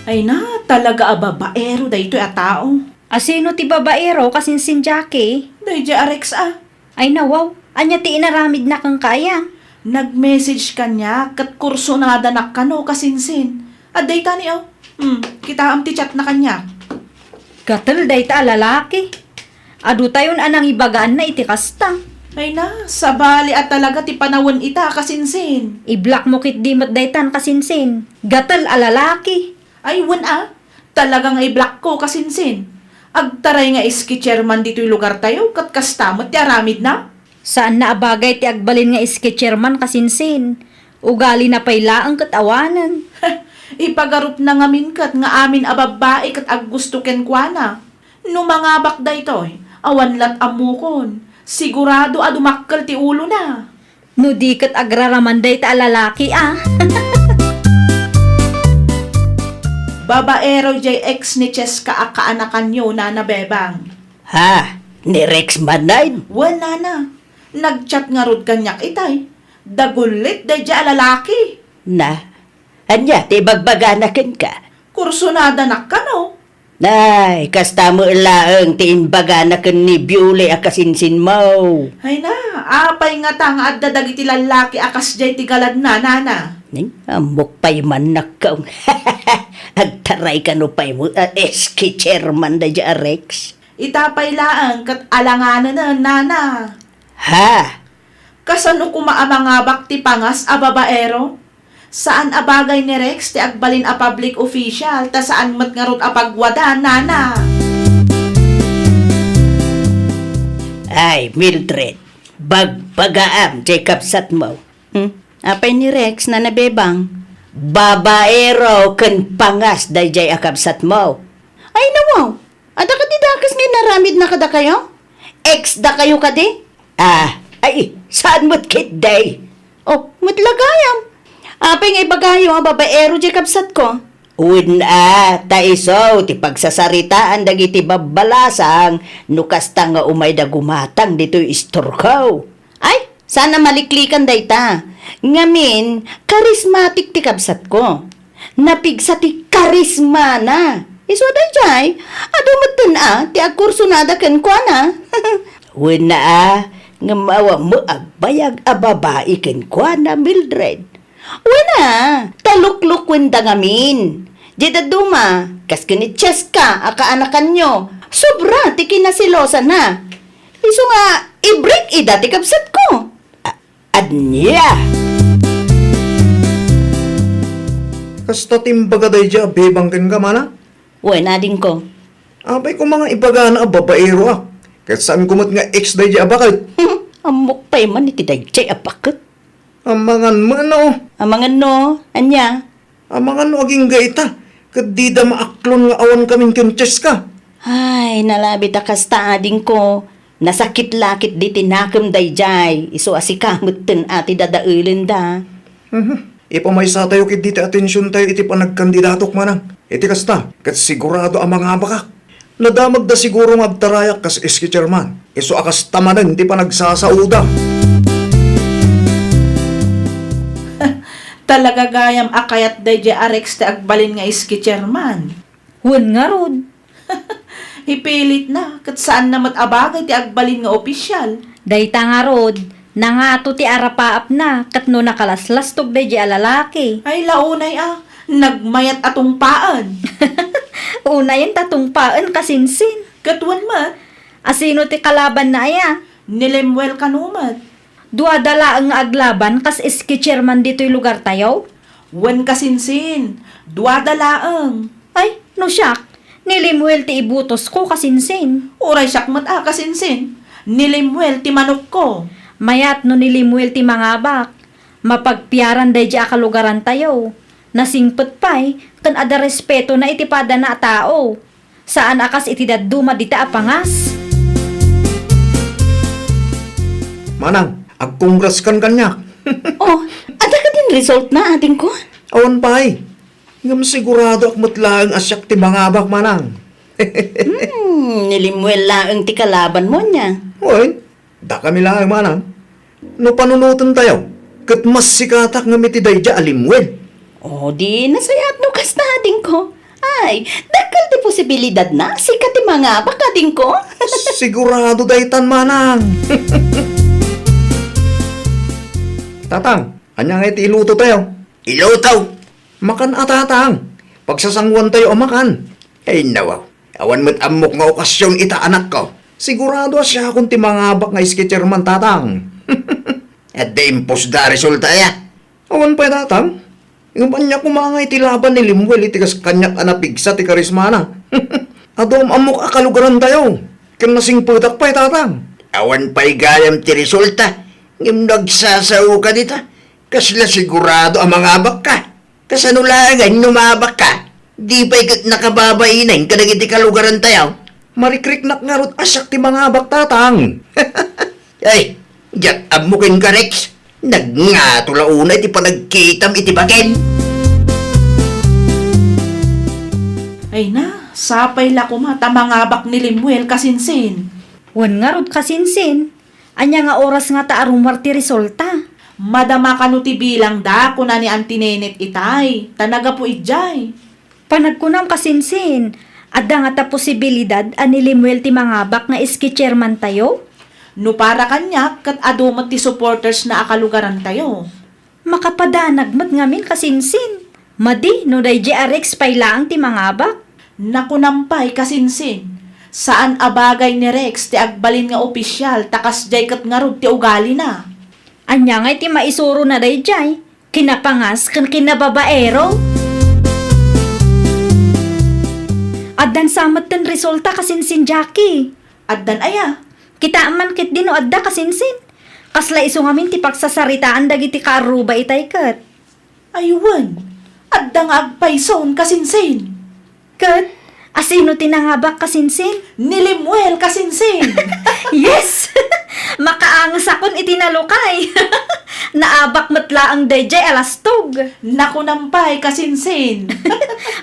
Ay na, talaga a babaero daytoy a tao. Asino ti babaero, kasinsin, Jackie? Daydiay a Rex a. Ay, nawaw. Ania ti inaramidna kenka aya? Nag-message kaniak ket kursonadanak kano, kasinsin. Adda itay, o. Hmm, kitaem ti chatna kaniak. Gatel dayta a lalaki. Adutayon a nangibagaanna iti kasta. Ay na, sabali a talaga ti panawen ita, kasinsin. I-block mo ketdi met daytan, kasinsin. Gatel a lalaki. Ay, wen a, talaga nga i-blockko, kasinsin. Agtaray nga S K chairman ditoy lugartayo, ket kasta met ti aramidna. Saanna a bagay ti agbalin nga S K chairman, kasinsin. Ugalina pay laeng ket awanen. Ipagarupna ngamin ket nga amin a babbai ket aggusto kenkuana. No mangabak daytoy, awan lat ammokon. Sigurado a dumakkel ti ulona. No di ket agraraman dayta a lalaki a. Babaero jay ex ni Cheska a kaanakanyo, Nana Bebang. Ha? Ni Rex manen? Wen, Nana. Nag-chat ngarud kaniak itay. Dagullit daydiay a lalaki. Na, ania ti ibagbagana kenka? Kursonadanak kano. Ay, kasta met laeng ti imbagana ken ni Biuli a kasinsinmo. Ay na, apay ngata nga adda dagiti lallaki a kasdiay ti galadna, Nana? Ni, ammok pay man nakkaw. Agtaray kano pay mo, a, S K chairman daydiay a Rex. Ita pay laeng ket alanganenen, Nana. Ha? Kasano koma a mangabak ti pangas a babaero? Saan a bagay ni Rex ti agbalin a public official, ta saan met ngarud a pagwada, Nana. Ay, Mildred, bagbagaam jay kabsatmo. Hmm? Apay ni Rex, Nana Bebang? Babaero ken pangas daydiay a kabsatmo. Ay, nawaw. Adda kadi dakes nga inaramidna kadakayo? Ex dakayo kadi? Ah, ay, saan met ketdi? Oh, met la gayam. Apay nga ibagayo a babaero jay kabsatko? Wen a, ta isu ti pagsasaritaan dagiti babbalasang no kasta nga umayda gumatang ditoy istorko. Ay, saan a maliklikan dayta. Ngamin, charismatic ti kabsatko. Napigsa ti karismana. Isu a daydiay, adu metten a ti agkursonada kenkuana. Wen a, ngem awan met agbayag a babai kenkuana, Mildred. Wen a, ta luklukuenda ngamin. Diay dadduma, kas ken ni Cheska a kaanakanyo, sobra ti kinaselosana. Isu nga, Ida ti kabsatko. A-, ania? Kasta ti imbaga daydiay a bebang kenka, manang? Wen, adingko. Apay koma nga ibagana a babaeroak, ket saanko met nga ex daydiay a baket? Ammok pay man iti daydiay a baket. Amangan met no. Amangan no? Ania? Amangan no agingga ita, ket dida maaklon nga awan kamin ken Cheska. Ay, nalabit a kasta, adingko. Nasakit la ketdi ti nakem daydiay, isu a sika metten a ti dadaelenda. Mhm. Ipamaysatayo ketdi ti atensiontayo iti panagkandidatok, manang. Iti kasta, ket sigurado a mangabakak. Nadamagda siguro nga agtarayak kas S K chairman. Isu a kasta manen ti panagsasaoda. Talaga gayam a kayat daydiay a Rex ti agbalin nga S K chairman. Wen ngarud. Ipilitna, ket saanna met a bagay ti agbalin nga opisyal. Dayta ngarud, nangato ti arapaapna, ket no nakalaslastog daydiay a lalaki. Ay, la unay a, nagmayat a tungpaen. Unayen ta tungpaen, kasinsin. Ket wen met. Asino ti kalabanna aya? Ni Lemuel kano met. Duada laeng nga aglaban kas S K chairman ditoy lugartayo? Wen, kasinsin, duada laeng. Ay, no siak, ni Lemuel ti ibutosko, kasinsin. Uray siak met a, kasinsin, ni Lemuel ti manokko. Mayat no ni Lemuel ti mangabak. Mapagpiaran daydiay a kalugarantayo. Nasingpet pay, ken adda respetona iti padana a tao. Saan a kas iti dadduma dita a pangas. Manang, agkongraskan kaniak. Oh, adda kadin resultna, adingko? Awan pay. Ngem siguradoak met laeng a siak ti mangabak, manang. Hmm, ni Lemuel laeng ti kalabanmo ania? Wen, dakami laeng, manang. No panunotentayo, ket mas sikatak ngem iti daydiay a Lemuel. O, di nasayaat no kasta, adingko. Ay, dakkel ti posibilidadna, sika ti mangabak, adingko. Sigurado daytan, manang. Tatang, ania ngay ti ilutotayo? Iluto? Makan a, tatang. Pagsasanguantayo a makan. Ay, nawaw. Awan met ammok nga okasion ita, anakko. Sigurado a siakon ti mangabak nga S K chairman, tatang. Adda impusda a resulta aya? Awan pay, tatang. Ngem ania koma ngay ti laban ni Lemuel iti kas kaniak a napigsa ti karismana? Adu am-ammok a kalugarantayo. Ken nasingpetak pay, tatang. Awan pay gayam ti resulta. Ngem no agsasaoka dita, kasla sigurado a mangabakka. Kasano laengen no maabakka? Di pay ket nakababainen kadagiti kalugarantayo? Marikriknak ngarud a siak ti mangabak, tatang. Ay, diak ammo kenka, Rex. Nagngato la unay ti panagkitam iti baken. Ay na, sapay la koma ta mangabak ni Lemuel, kasinsin. Wen ngarud, kasinsin. Ania nga oras ngata a rummuar ti resulta? Madama kano ti bilangda, kuna ni Auntie Nenet itay, ta naggapu idiay. Panagkunam, kasinsin, adda ngata posibilidad a ni Lemuel ti mangabak nga S K chairman tayo? No para kaniak, ket adu met ti supporters na a kalugaran tayo. Makapadanag met ngamin, kasinsin. Madi no daydiay a Rex pay laeng ti mangabak. Nakunam pay, kasinsin, saan a bagay ni Rex ti agbalin nga opisial ta kasdiay ket ngarud ti ugalina. Ania ngay ti maisurona daydiay? Kinapangas ken kinababaero? Addan sa metten resulta, kasinsin, Jackie. Addan aya? Kitaem man ketdi no adda, kasinsin. Kasla isu ngamin ti pagsasaritaan dagiti kaarruba itay ket. Ay wen, adda nga agpayson, kasinsin. Ket, asino ti nangabak, kasinsin? Ni Lemuel, kasinsin. Yes! Makaangesakon iti nalukay. Naabak met laeng daydiay a lastog. Nakunam pay, kasinsin.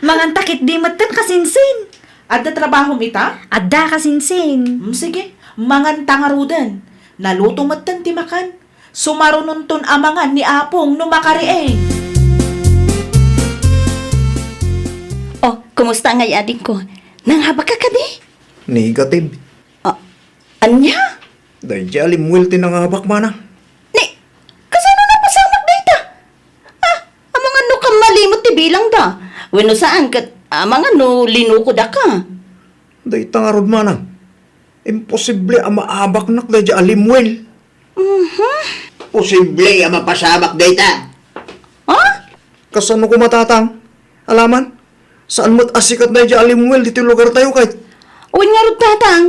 Manganta ketdi metten, kasinsin. Adda trabahom ita? Adda, kasinsin. Mm, sige, manganta ngaruden. Naluto metten ti makan. Sumarunonton a mangan ni Apong no makariing. Oh, kumusta ngay, adingko? Nangabak ka kadi? Negative. Ah, ania? Daydiay a Lemuel ti nangabak, manang. Ni, kasano napasamak dayta? Ah, amangan no kammalimot ti bilangda. Wenno saan ket amangan no linukodaka. Dayta ngarud, manang. Imposible a maabaknak daydiay a Lemuel. Mhm. Posible a mapasamak dayta. Ha? Kasano koma, Tatang? Alaman, saan met a sikat daydiay a limmuel ditoy lugartayo, ket? Wen ngarud, Tatang.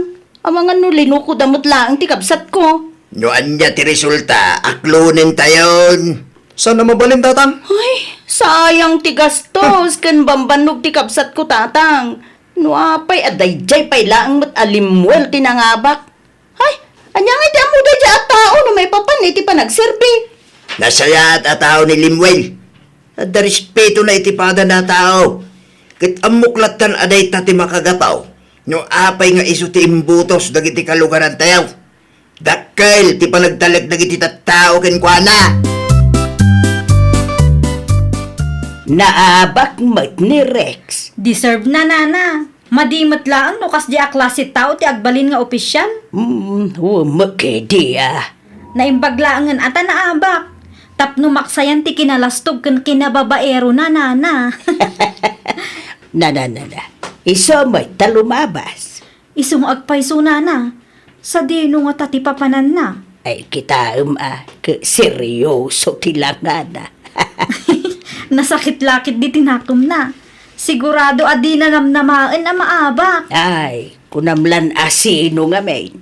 Amangan no linukoda met laeng ti kabsatko. No ania ti resulta, aklonentayon. Saan a mabalin, Tatang? Ay, sayang ti gastos ken bambannog ti kabsatko, Tatang. No apay a daydiay pay laeng met a limmuel ti nangabak. Ay, ania ngay ti ammo daydiay a tao no maipapan iti panagserbi? Nasayaat a tao ni Lemuel. Adda respetona iti padana a tao. Ket ammok lattan a dayta ti makagapu no apay nga isu ti imbutos dagiti kalugarantayo. Dakkel ti panagtalek dagiti tattao kenkuana. Naabak met ni Rex. Deserve na, Nana. Madi met laeng no kasdiay a klase tao ti agbalin nga opisial. Hmm, wen met kadi a. Naimbag laengen a ta naabak. Tapno maksayan ti kinalastog ken kinababaerona, Nana. Nana, nana. Isu met ta lumabas. Isu nga agpayso, Nana. Sadino ngata ti papananna? Ay, kitaem a, ket seryoso ti langana. Nasakit la ketdi ti nakemna. Sigurado a dina namnamaen a maabak. Ay, kunam lan a sino ngamin.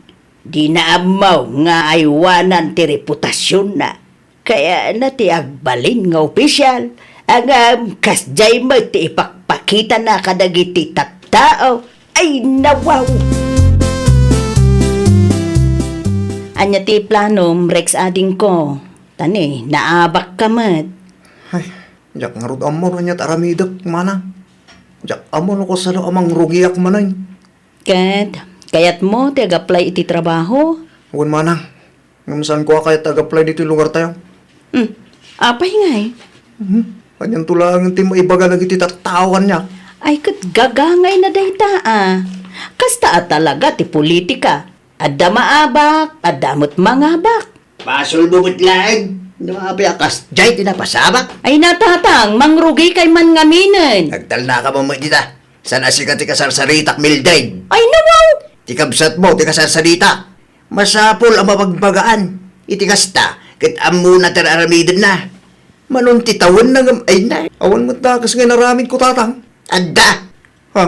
Dina ammo nga aywanan ti reputasionna. Kayatna ti agbalin nga opisial, ngem kasdiay met ti ipakpakitana kadagiti tattao. Ay, nawaw! Ania ti planom, Rex adingko? Ta ni, naabakka met. Ay, diak ngarud ammo no ania ti aramidek, Manang. Diak ammo no kasano a mangrugiak manen. Ket, kayatmo ti ag-apply iti trabaho? Wen, Manang. Ngem saanko a kayat ti ag-apply ditoy lugartayo. Hmm. Apay ngay? Hmm. Anianto laeng ti maibaga dagiti tattao kaniak? Ay, ket gagangayna dayta a. Kasta a talaga ti politika. Adda maabak, adda met mangabak. Basolmo met laeng no apay a kasdiay ti napasamak. Ay, natatang, mangrugikay man ngaminen. Agtalnaka met dita. Saan a sika ti kasarsaritak, Mildred? Ay, nawaw! Ti kabsatmo ti kasarsaritak. Masapul a mabagbagaan iti kasta ket ammona ti ar-aramidenna. Manon ti tawenna ngem ay na. Awan met dakes nga inaramidko, Tatang. Adda. Ha?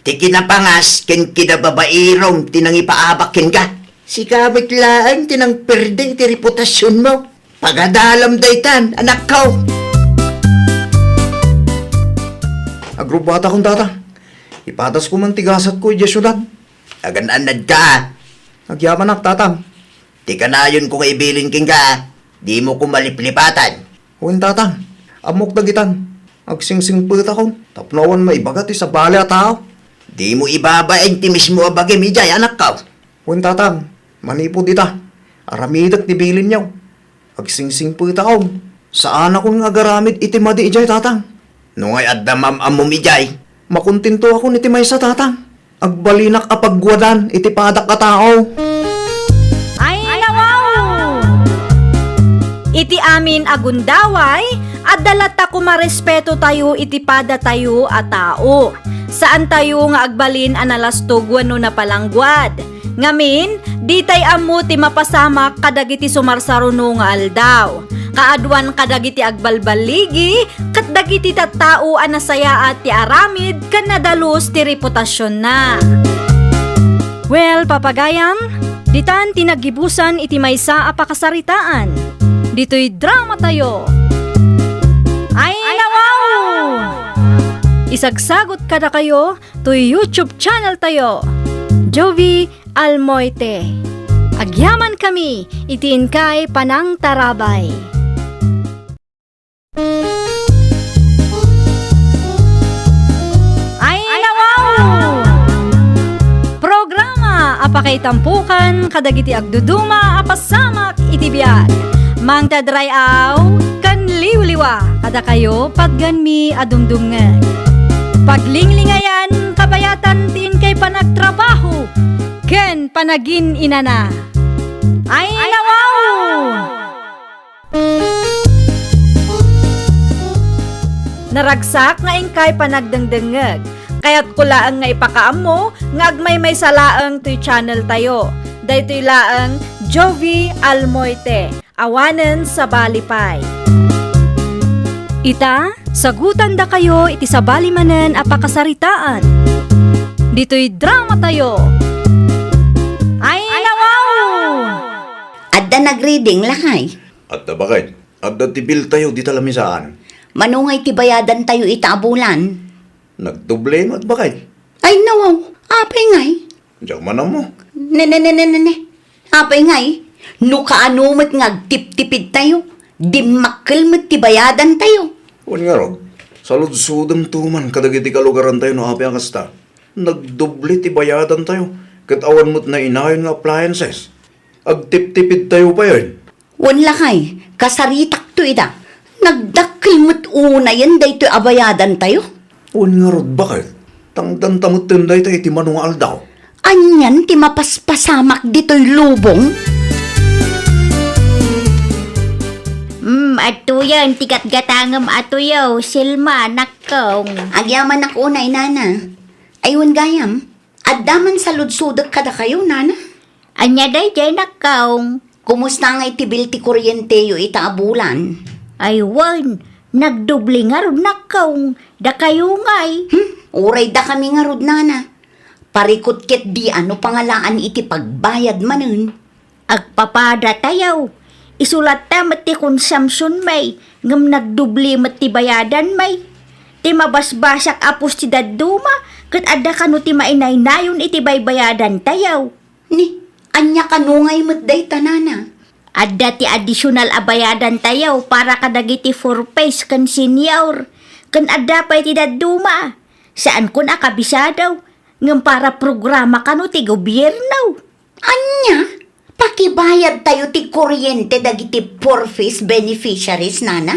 Ti kinapangas ken kinababaerom ti nangipaabak kenka. Sika met laeng ti nangperde iti reputasionmo. Pagadalam daytan, anakko. Agrubbatakon, Tatang. Ipadasko man ti gasatko idiay siudad. Agan-annadka. Agyamanak, Tatang. Ti kanayonko nga ibilin kenka, dimo koma liplipatan. Wen, Tatang. Ammok dagitan. Agsingsingpetakon tapno awan maibaga ti sabali a tao. Dimo ibabain ti mismo a bagim idiay, anakko. Wen, Tatang, manipud ita, aramidek ti bilinyo. Agsingsingpetakon. Saanakon nga agaramid iti madi idiay, Tatang. No ngay adda maam-ammom idiay, makontentoakon iti maysa, Tatang. Agbalinak a pagguadan iti padak a tao. Ay, nawaw! Iti amin a gundaway, adda latta koma respetotayo iti padatayo a tao. Saantayo nga agbalin a nalastog wenno napalangguad. Ngamin, ditay ammo ti mapasamak kadagiti sumarsaruno nga aldaw. Kaaduan kadagiti agbalballigi ket dagiti tattao a nasayaat ti aramid ken nadalus ti reputasionna. Well, papagayam, ditan ti naggibusan iti maysa a pakasaritaan. Ditoy dramatayo. Ay, nawaw! Isagsagot kadakayo toy YouTube channeltayo, Jovie Almoite. Agyamankami iti inkay panangtarabay. Ay, nawaw! Programa a pakaitampokan kadagiti agduduma a pasamak iti biag. Mangted ray-aw ken liwliwa kadakayo, patganmi a dumdumngeg. Paglinglingayan, kabayatan ti inkay panagtrabaho ken panagin-inana. Ay, nawaw! Naragsak nga inkay panagdengdengngeg. Kayatko laeng nga ipakaammo nga agmaymaysa laeng toy channeltayo. Daytoy laeng Jovi Almoite, awanen sabali pay. Ita, sagutandakayo iti sabali manen a pakasaritaan. Ditoy dramatayo. Ay, nawaw! Adda nag-reading, lakay? Adda, baket. Adda ti bill tayo dita lamisaan. Mano ngay ti bayadan tayo ita a bulan? Nagdoble met, baket. Ay, nawaw. Apay ngay? Diak man ammo. Ne, ne, ne, ne, ne, ne. Apay ngay? No kaano met nga agtiptipid tayo, dimmakkel met ti bayadan tayo. Wen ngarud, saludsodem to man kadagiti kalugaran tayo no apay a kasta. Nagdoble ti bayadan tayo, ket awan met nainayon nga appliances. Agtiptipid tayo payen. Wen lakay, kasaritakto ida. Nagdakkel met unayen daytoy a bayadantayo. Wen ngarud, baket? Tangdanta metten dayta iti mano nga aldaw. Anian ti mapaspasamak ditoy lubong? Hmm, adtoyen ti gatgatangem a tuyo, Selma, nakkong. Agyamanak unay, nana. Ay, wen gayam. Adda man saludsodek kadakayo, nana? Ania daydiay, nakkong? Kumusta ngay ti bill ti kuryenteyo ita a bulan? Ay wen, nagdoble ngarud, nakkong. Dakayo ngay? Hmm, uray dakami ngarud, nana. Parikut ketdi a no pangalaan iti pagbayad manen. Agpapada tayo. Isu latta met ti konsumpsionmi, ngem nagdoble met ti bayadanmi. Ti mabasbasak a pos ti dadduma, ket adda kano ti mainaynayon iti baybayadantayo. Ni, ania kano ngay met dayta, nana? Adda ti additional a bayadantayo para kadagiti four Ps ken senior, ken adda pay ti dadduma. Saankon a kabisado, ngem para programa kano ti gobierno. Ania? Pakibayadtayo ti kuryente dagiti four Ps beneficiaries, nana?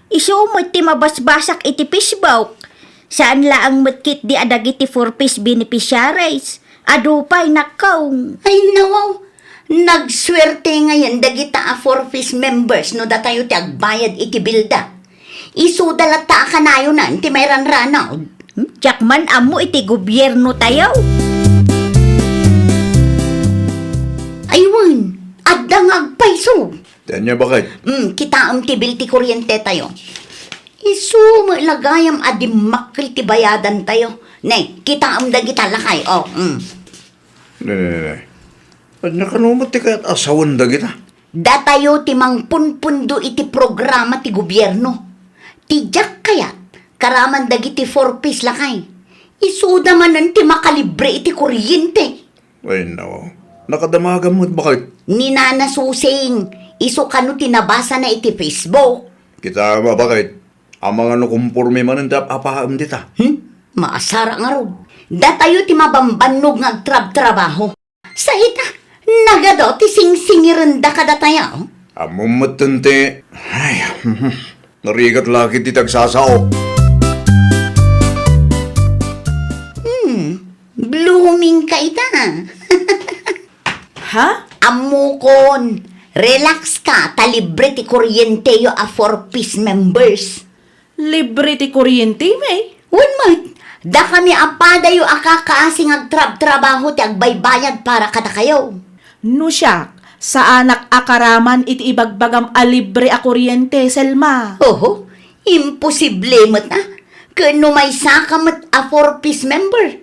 Isu met ti mabasbasak iti Facebook. Saan laeng met ketdi a dagiti four Ps beneficiaries. Adu pay, nakkong. Ay, nawaw. Nagsuerte ngayen dagita a four Ps members no datayo ti agbayad iti bilda. Isuda latta a kanayonan ti mairanranaw. Hmm? Diak man ammo iti gobiernotayo. Ay wen, adda nga agpayso. Ti ania, baket? Hmm, kitaem ti bill ti kuryentetayo. Isu met la gayam a dimmakkel ti bayadantayo. Ne, kitaem dagita, lakay. O, hmm. Ne, ne, ne, ne. Ania kano met ti kayat a sawen dagita? Datayo ti mangpunpundo iti programa ti gobierno. Ti diak kayat, karaman dagiti four Ps, lakay. Isuda manen ti makalibre iti kuryente. Ay, nawaw. Nakadamagam met, baket? Ni Nana Susing, isu kano ti nabasana iti Facebook. Kitaem a, baket? Amangan no komporme manen ti ap-apaem dita. Hmm? Maasara ngarud. Datayo ti mabambannog nga agtrabtrabaho. Sa ita, nagadu ti singsingirenda kadatayo. Ammom metten ti, ay, narigat la ketdi ti agsasao. Hmm, blooming ka ita. Ha? Ammokon, relax ka, ta libre ti kuryenteyo a four Ps members. Libre ti kuryente, may? Wen met, dakami a padayo a kakaasi nga agtrabtrabaho ti agbaybayad para kadakayo. No siak, saanak a karaman iti ibagbagam a libre a kuryente, Selma. Oho, imposible met a. Ken no maysaka met a four Ps member,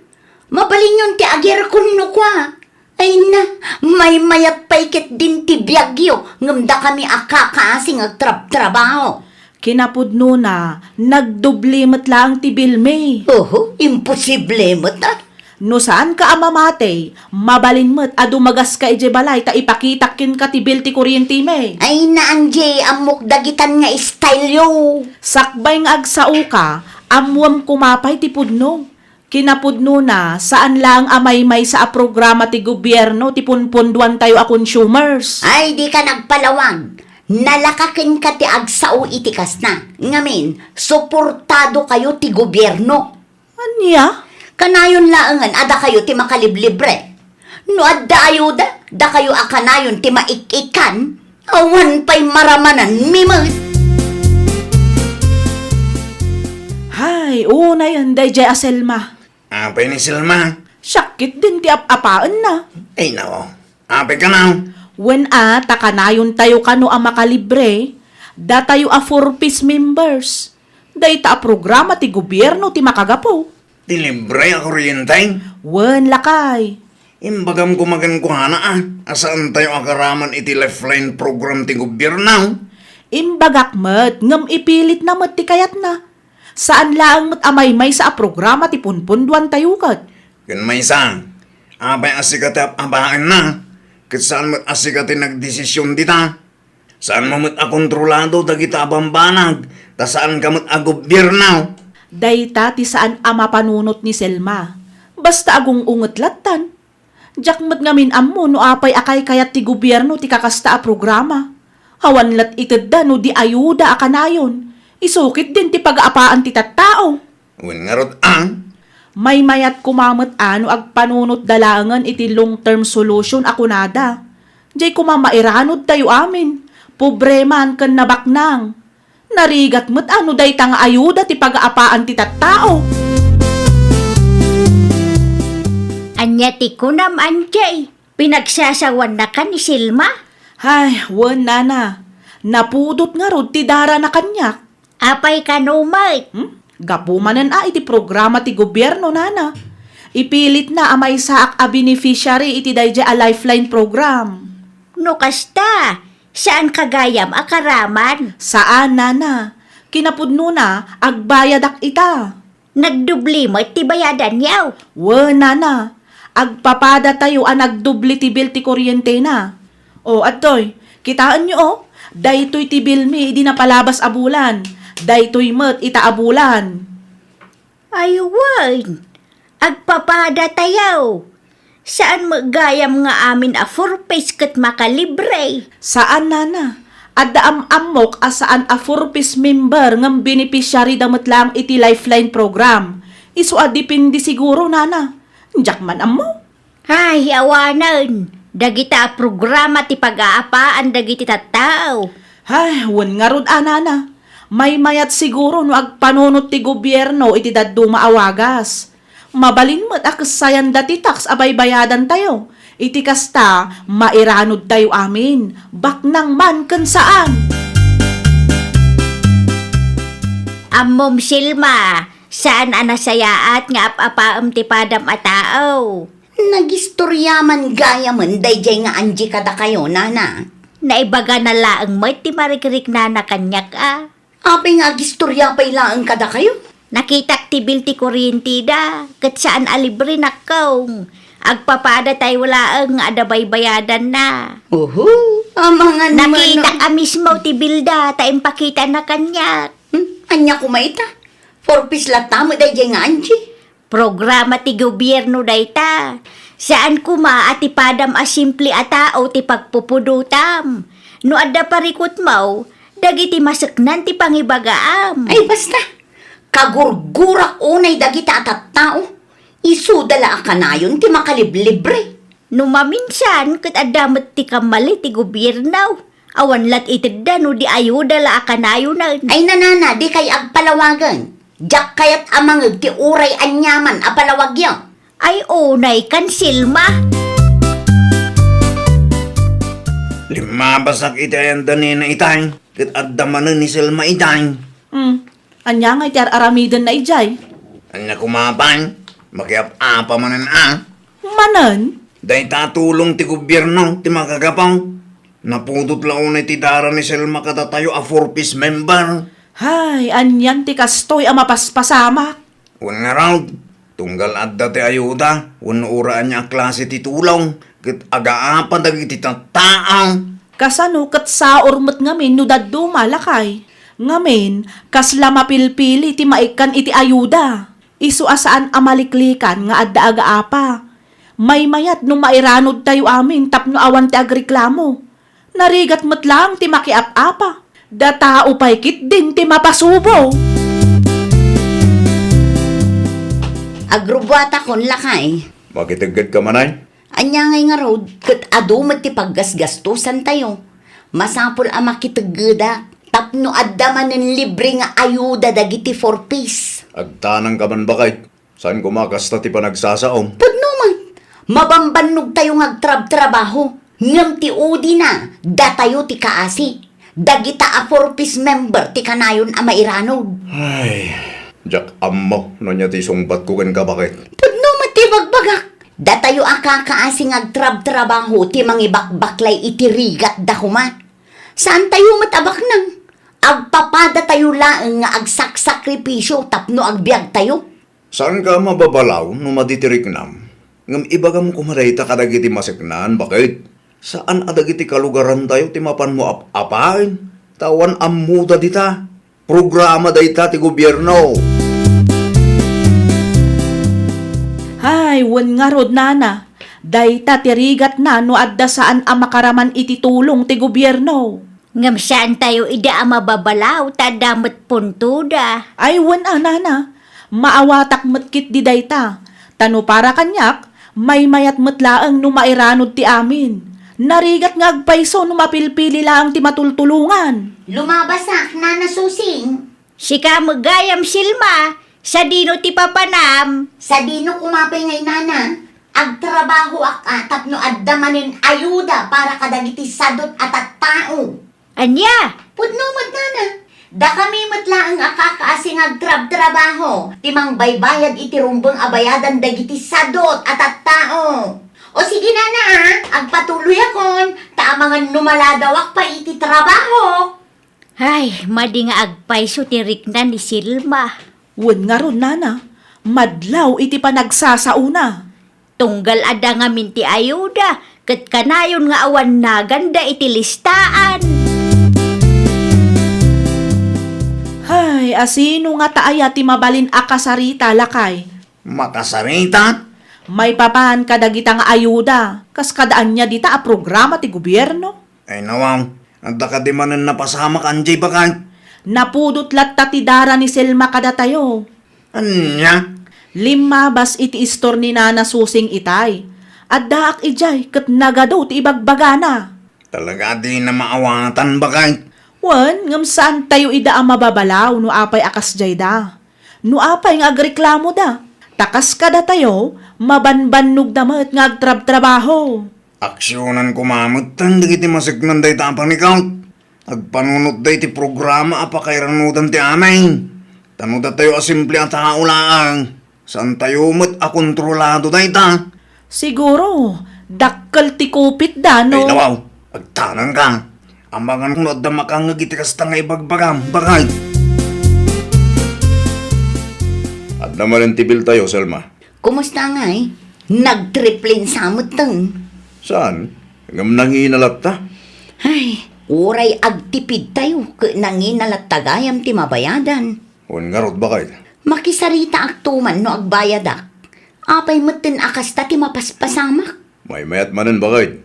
mabalinyon ti agirkon no kua. Ay na, maymayat pay ketdin ti biagyo, ngem dakami a kakaasi nga agtrabtrabaho. Kinapudnona, nagdoble met laeng ti bilmi. Oho, imposible met a. No saanka a mamati, mabalin met a dumagaska idiay balay ta ipakitak kenka ti bil ti kuryentemi. Ay na, Angie, ammok dagitan nga style yo. Sakbay nga agsaoka, ammuem koma pay ti pudno. Kinapudnona, saan laeng a maymaysa a programa ti gobierno ti punpunduantayo a consumers. Ay, dika nagpalawag. Nalaka kenka ti agsao iti kasta. Ngamin, suportadokayo ti gobierno. Ania? Kanayon laengen a dakayo ti makaliblibre. No adda ayuda, dakayo a kanayon ti maik-ikkan. Awan pay maramananmi met. Hay, unayen daydiay a Selma. Apay ni Selma? Siak ketdin ti ap-apaenna. Ay, nao. Apay kano? Wen a, ta kanayontayo kano a makalibre, datayo a four Ps members. Dayta a programa ti gobierno ti makagapu. Ti libre a kuryente? Wen, lakay. Imbagam koma kenkuana a, a saantayo a karaman iti Lifeline program ti gobierno. Imbagak met, ngem ipilitna met ti kayatna. Saan laeng met a maymaysa a programa ti punpundoantayo ket. Ken maysa, apay a sika ti ap-apaenna, ket saan met a sika ti nagdesision dita? Saanmo met a kontrolado dagita a bambanag, ta saanka met a gobierno. Dayta ti saan a mapanunot ni Selma. Basta agung-unget lattan. Diak met ngamin ammo no apay a kaykayat ti gobierno ti kakasta a programa. Awan lat itedda no di ayuda a kanayon. Isu ketdin ti pagaapaan ti tattao. Wen ngarud a? Maymayat koma met a no agpanunotda laengen iti long-term solution a kunada. Diay koma mairanudtayo amin, pobre man ken nabaknang. Narigat met a no dayta nga ayuda ti pagaapaan ti tattao. Ania ti kunam, Anjay? Pinagsasawannakan ni Selma? Ay, wen, nana. Napudot ngarud ti darana kaniak. Apay kano met? Hmm? Gapu manen a iti programa ti gobierno, nana. Ipilitna a maysaak a beneficiary iti daydiay a Lifeline program. No kasta, saanka gayam a karaman? Saan, nana. Kinapudnona, agbayadak ita. Nagdubli met ti bayadanyo? Wen, nana. Agpapadatayo a nagdubli ti bill ti kuryentena. O, adtoy, kitaenyo, o. Daytoy ti billmi idi napalabas a bulan. Daytoy met ita a bulan. Ay, wen. Agpapadatayo. Saan met gayam nga amin a four Ps ket makalibre? Saan, nana. Adda am-ammok a saan a four Ps member ngem beneficiary da met laeng iti Lifeline program. Isu a depende siguro, nana. Diak man ammo. Ay, awanen. Dagita a programa ti pagaapaan dagiti tattao. Ay, wen ngarud a, nana. Maymayat siguro no agpanunot ti gobierno iti dadduma a wagas. Mabalin met a kessayanda ti tax a baybayadantayo. Iti kasta, mairanudtayo amin, baknang man ken saan. Ammom, Selma, saan a nasayaat nga ap-apaem ti padam a tao. Nagistorya man gayamen daydiay nga Angie kadakayo, nana. Naibagana laeng met ti marikriknana kaniak a. Apay nga agistorya pay laeng kadakayo? Nakitak ti bill ti kuryenteda, ket saan a libre, nakkong. Agpapadatayo laeng nga adda baybayadanna. Oho, amangan. Nakitak a mismo ti billda, ta impakitana kaniak. Hmm? Ania koma ita? Four Ps latta met daydiay nga Angie. Programa ti gobierno dayta. Saan koma a ti padam a simple a tao ti pagpupudotam. No adda parikutmo, dagiti maseknan ti pangibagaam. Ay, basta. Kagurgurak unay dagita a tattao. Isuda la a kanayon ti makaliblibre. No maminsan, ket adda met ti kammali ti gobierno. Awan lat itedda no di ayuda la a kanayonen. Ay, nanana, dikay agpalawagen. Diak kayat a mangeg ti uray aniaman a palawagyo. Ay, unay kan Selma. Limmabasak iti ayanda nina itay, ket adda manen ni Selma itay. Hmm. Ania ngay ti ar-aramidenna idiay? Ania koma pay? Makiap-apa manen a. Manen? Dayta a tulong ti gobierno ti makagapu. Napudot la unay ti dara ni Selma kadatayo a four Ps member. Hay, anian ti kastoy a mapaspasamak? Wen ngarud, tunggal adda ti ayuda wenno uray ania a klase ti tulong ket agaapa dagiti tattao. Kasano ket saor met ngamin no dadduma, lakay? Ngamin, kasla mapilpili ti maikkan iti ayuda. Isu a saan a maliklikan nga adda agaapa. Maymayat no mairanudtayo amin tapno awan ti agreklamo. Narigat met laeng ti makiap-apa. Datao pay ketdin ti mapasubo. Agrubbuatakon, lakay. Makiteggedka manay? Ania ngay ngarud, ket adu met ti paggasgastosantayo. Masapul a makiteggedak tapno adda manen libre nga ayuda dagiti four Ps. Agtanangka man, baket. Saan koma kasta ti panagsasaom? Pudno met. Mabambannogtayo nga agtrabtrabaho. Ngem ti udina, datayo ti kaasi. Dagita a four Ps member ti kanayon a mairanod. Ay, diak ammo no ania ti isungbatko kenka, baket. Pudno met ti bagbagak. Datayo a kakaasi nga agtrabtrabaho ti mangibakbaklay iti rigatda koma. Saantayo met a baknang. Agpapadatayo laeng nga agsaksakripisio tapno agbiagtayo. Saanka a mababalaw no madi ti riknam, ngem ibagam koma dayta kadagiti maseknan, baket. Saan a dagiti kalugarantayo ti mapanmo ap-apaen, ta awan ammoda dita. Programa dayta ti gobierno. Hay, wen ngarud, nana. Dayta ti rigatna no adda saan a makaraman iti tulong ti gobierno. Ngem saantayo idi a mababalaw ta adda met puntoda. Ay, wen a, nana. Maawatak met ketdi dayta. Ta no para kaniak, maymayat met laeng no mairanod ti amin. Narigat nga agpayso no mapilpili laeng ti matultulongan. Lumabasak, Nana Susing. Sika met gayam, Selma, sadino ti papanam? Sadino koma pay ngay, nana? Agtrabahoak a tapno adda manen ayuda para kadagiti sadot a tattao. Ania? Pudno met, nana. Dakami met laeng a kakaasi nga agtrabtrabaho ti mangbaybayad iti rumbeng a bayadan dagiti sadot a tattao. O sige, nana, a, agpatuloyakon, ta amangan no maladawak pay iti trabaho. Ay, madi nga agpayso ti rikna ni Selma. Wen ngarud, nana, madlaw iti panagsasaona. Tunggal adda ngamin ti ayuda, ket kanayon nga awan naganda iti listaan. Hay, asino ngata aya ti mabalin a kasarita, lakay? Makasarita? Maipapan kadagita nga ayuda, kas kada ania dita a programa ti gobierno? Ay, nawaw. Adda kadi manen napasamak, anjay, baket? Napudot latta ti dara ni Selma kadatayo. Ania? Limmabas iti istor ni Nana Susing itay. Addaak idiay ket nagadu ti ibagbagana. Talaga a dina maawatan, baket? Wen, ngem saantayo ida a mababalaw no apay a kasdiayda. No apay nga agreklamoda. Ta kas kadatayo, mabanbannogda met nga agtrabtrabaho. Aksionan koma metten dagiti maseknan dayta a panikaw. Agpanunotda iti programa a pakairanodan ti amin. Ta no datayo a simple a tao laeng, saantayo met a kontrolado dayta. Siguro, dakkel ti kupitda, no? Ay, nawaw, agtanangka. Amangan no adda makangngeg iti kasta nga ibagbagam, baket. Adda manen ti biltayo, Selma. Kumusta ngay? Nagtriplinsa metten. Saan? Ngem nangina latta? Ay, uray agtipidtayo ket nangina latta gayam ti mabayadan. Wen ngarud, baket? Makisaritaakto man no agbayadak. Apay metten a kasta ti mapaspasamak? Maymayat manen, baket.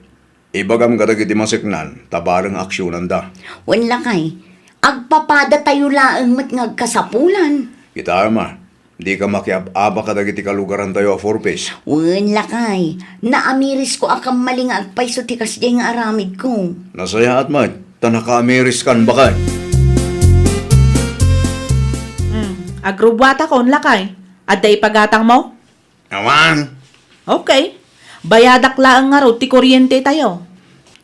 Ibagam kadagiti maseknan, ta bareng aksionanda. Wen lakay, agpapadatayo laeng met nga agkasapulan. Kitaem a, dika makiab-aba kadagiti kalugarantayo a four Ps. Wen lakay, naamirisko a kammali nga agpayso ti kasdiay nga aramidko. Nasayaat met, ta nakaamiriskan, baket. Hmm, agrubbuatakon, lakay. Adda ipagatangmo? Awan. Okay. Bayadak laeng ngarud ti kuryentetayo.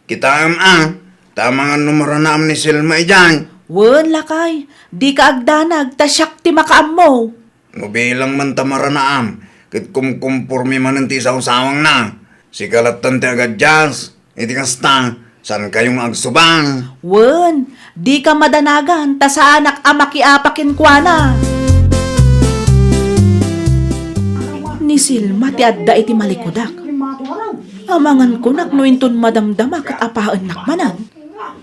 Kitaem a, ta amangan no maranaam ni Selma idiay. Wen, lakay, dika agdanag, ta siak ti makaammo. No bilang man ta maranaam, ket kumkumporme manen ti isawsawangna. Sika lattan ti agaddias. Iti kasta, saankayo nga agsubang? Wen, dika madanagan ta saanak a makiapa kenkuana. Ni Selma ti adda iti malikudak. Amangan kunak no inton madamdama ket apaennak manen.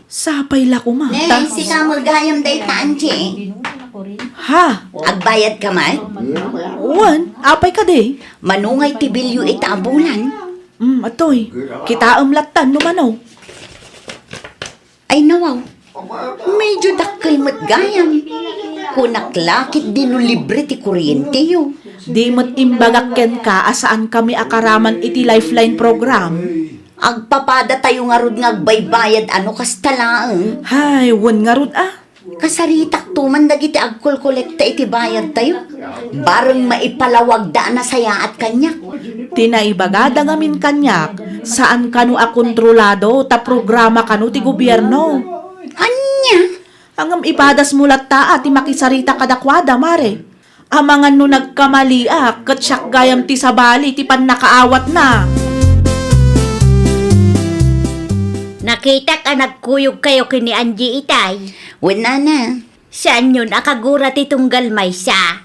Sapay la koma, ta. Nay, sika met gayam dayta, anti. Ha? Agbayadka met? Wen, apay kadi? Mano ngay ti bilyo ita a bulan? Mm, atoy, kitaem lattan no mano. Ay, nawaw. Medyo dakkel met gayam. Kunak la ketdi no libre ti kuryentetayo. Di met imbagak kenka a saankami a karaman iti Lifeline program. Agpapadatayo ngarud nga agbaybayad a no kasta laeng. Hay, wen ngarud a. Kasaritakto man dagiti agkolkolekta iti bayadtayo. Bareng maipalawagda a nasayaat kaniak. Ti naibagada ngamin kaniak, saan kano a kontrolado ta programa kano ti gobierno. Ania? Ngem ipadasmo latta a ti makisarita kadakuada, Mare. Amangan no nagkamaliak, ket siak gayam ti sabali ti pannakaawatna. Nakitak a nagkuyogkayo ken ni Angie itay. Wen, nana. Saanyon a kagura ti tunggal maysa?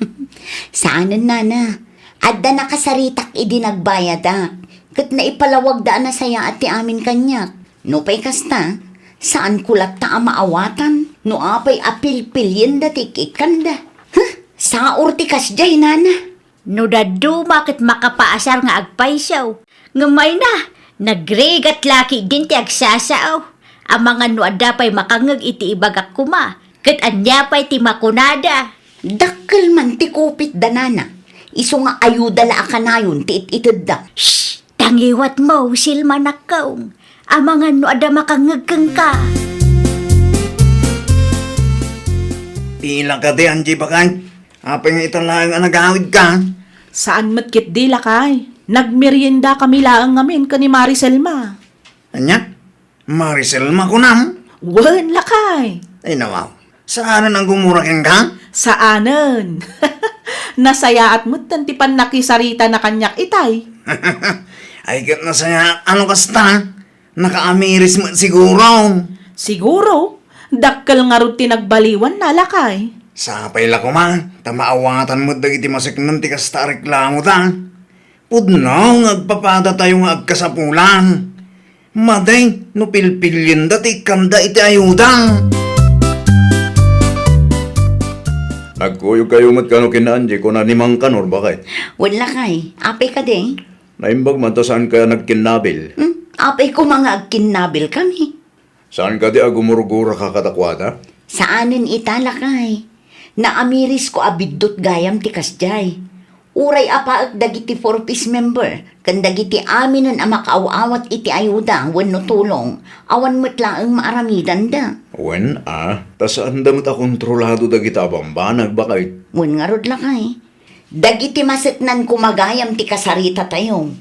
Saanen, nana. Adda nakasaritak idi nagbayadak, ket naipalawagda a nasayaat ti amin kaniak. Nupay kasta, saanko latta a maawatan no apay a pilpilienda ti ik-ikkanda. Huh! Saor ti kasdiay, nana. No dadduma ket makapaasar nga agpayso, ngem mayna, nagrigat la ketdin ti agsasao. Amangan no adda pay makangngeg iti ibagak koma, ket ania pay ti makunada? Dakkel man ti kupitda, nana. Isu nga ayuda la a kanayon ti it-itedda. Shh! Tangiwatmo, Selma nakkaw. Amangan no adda makangngeg kenka. Pila kadi, Angie, baket? Apay nga ita laeng a nagawidka? Saan met ketdi, lakay. Nagmeriendakami laeng ngamin ken ni Mari Selma. Ania? Mari Selma kunam? Wen, lakay. Ay, nawaw. Saanen a gumura kenka? Saanen. Nasayaat metten ti pannakisaritana kaniak itay. Ay, ket nasayaat a no kasta. Nakaamiris met siguro. Siguro. Dakkel ngarud ti nagbaliwanna, lakay. Sapay la koma, ta maawatan met dagiti maseknen ti kasta a reklamoda. Pudno nga agpapadatayo nga agkasapulan. Madi no pilpilienda ti ikkanda iti ayuda. Nagkuyogkayo met kano ken ni Angie, kuna ni Mang Kanor, baket? Wen, lakay. Apay kadi? Naimbag man ta saankayo a nagkinnabil. Hmm? Apay koma nga agkinnabilkami? Saan kadi a gumurguraka kadakuada? Saanen ita, lakay. Naamirisko a biddut gayam ti kasdiay. Uray apaek dagiti Four Ps member ken dagiti aminen a makaaw-awat iti ayuda wenno tulong, awan met laeng maaramidanda. Wen a, ta saanda met a kontrolado dagita a bambanag, baket? Wen ngarud, lakay. Dagiti maseknan koma gayam ti kasaritatayo.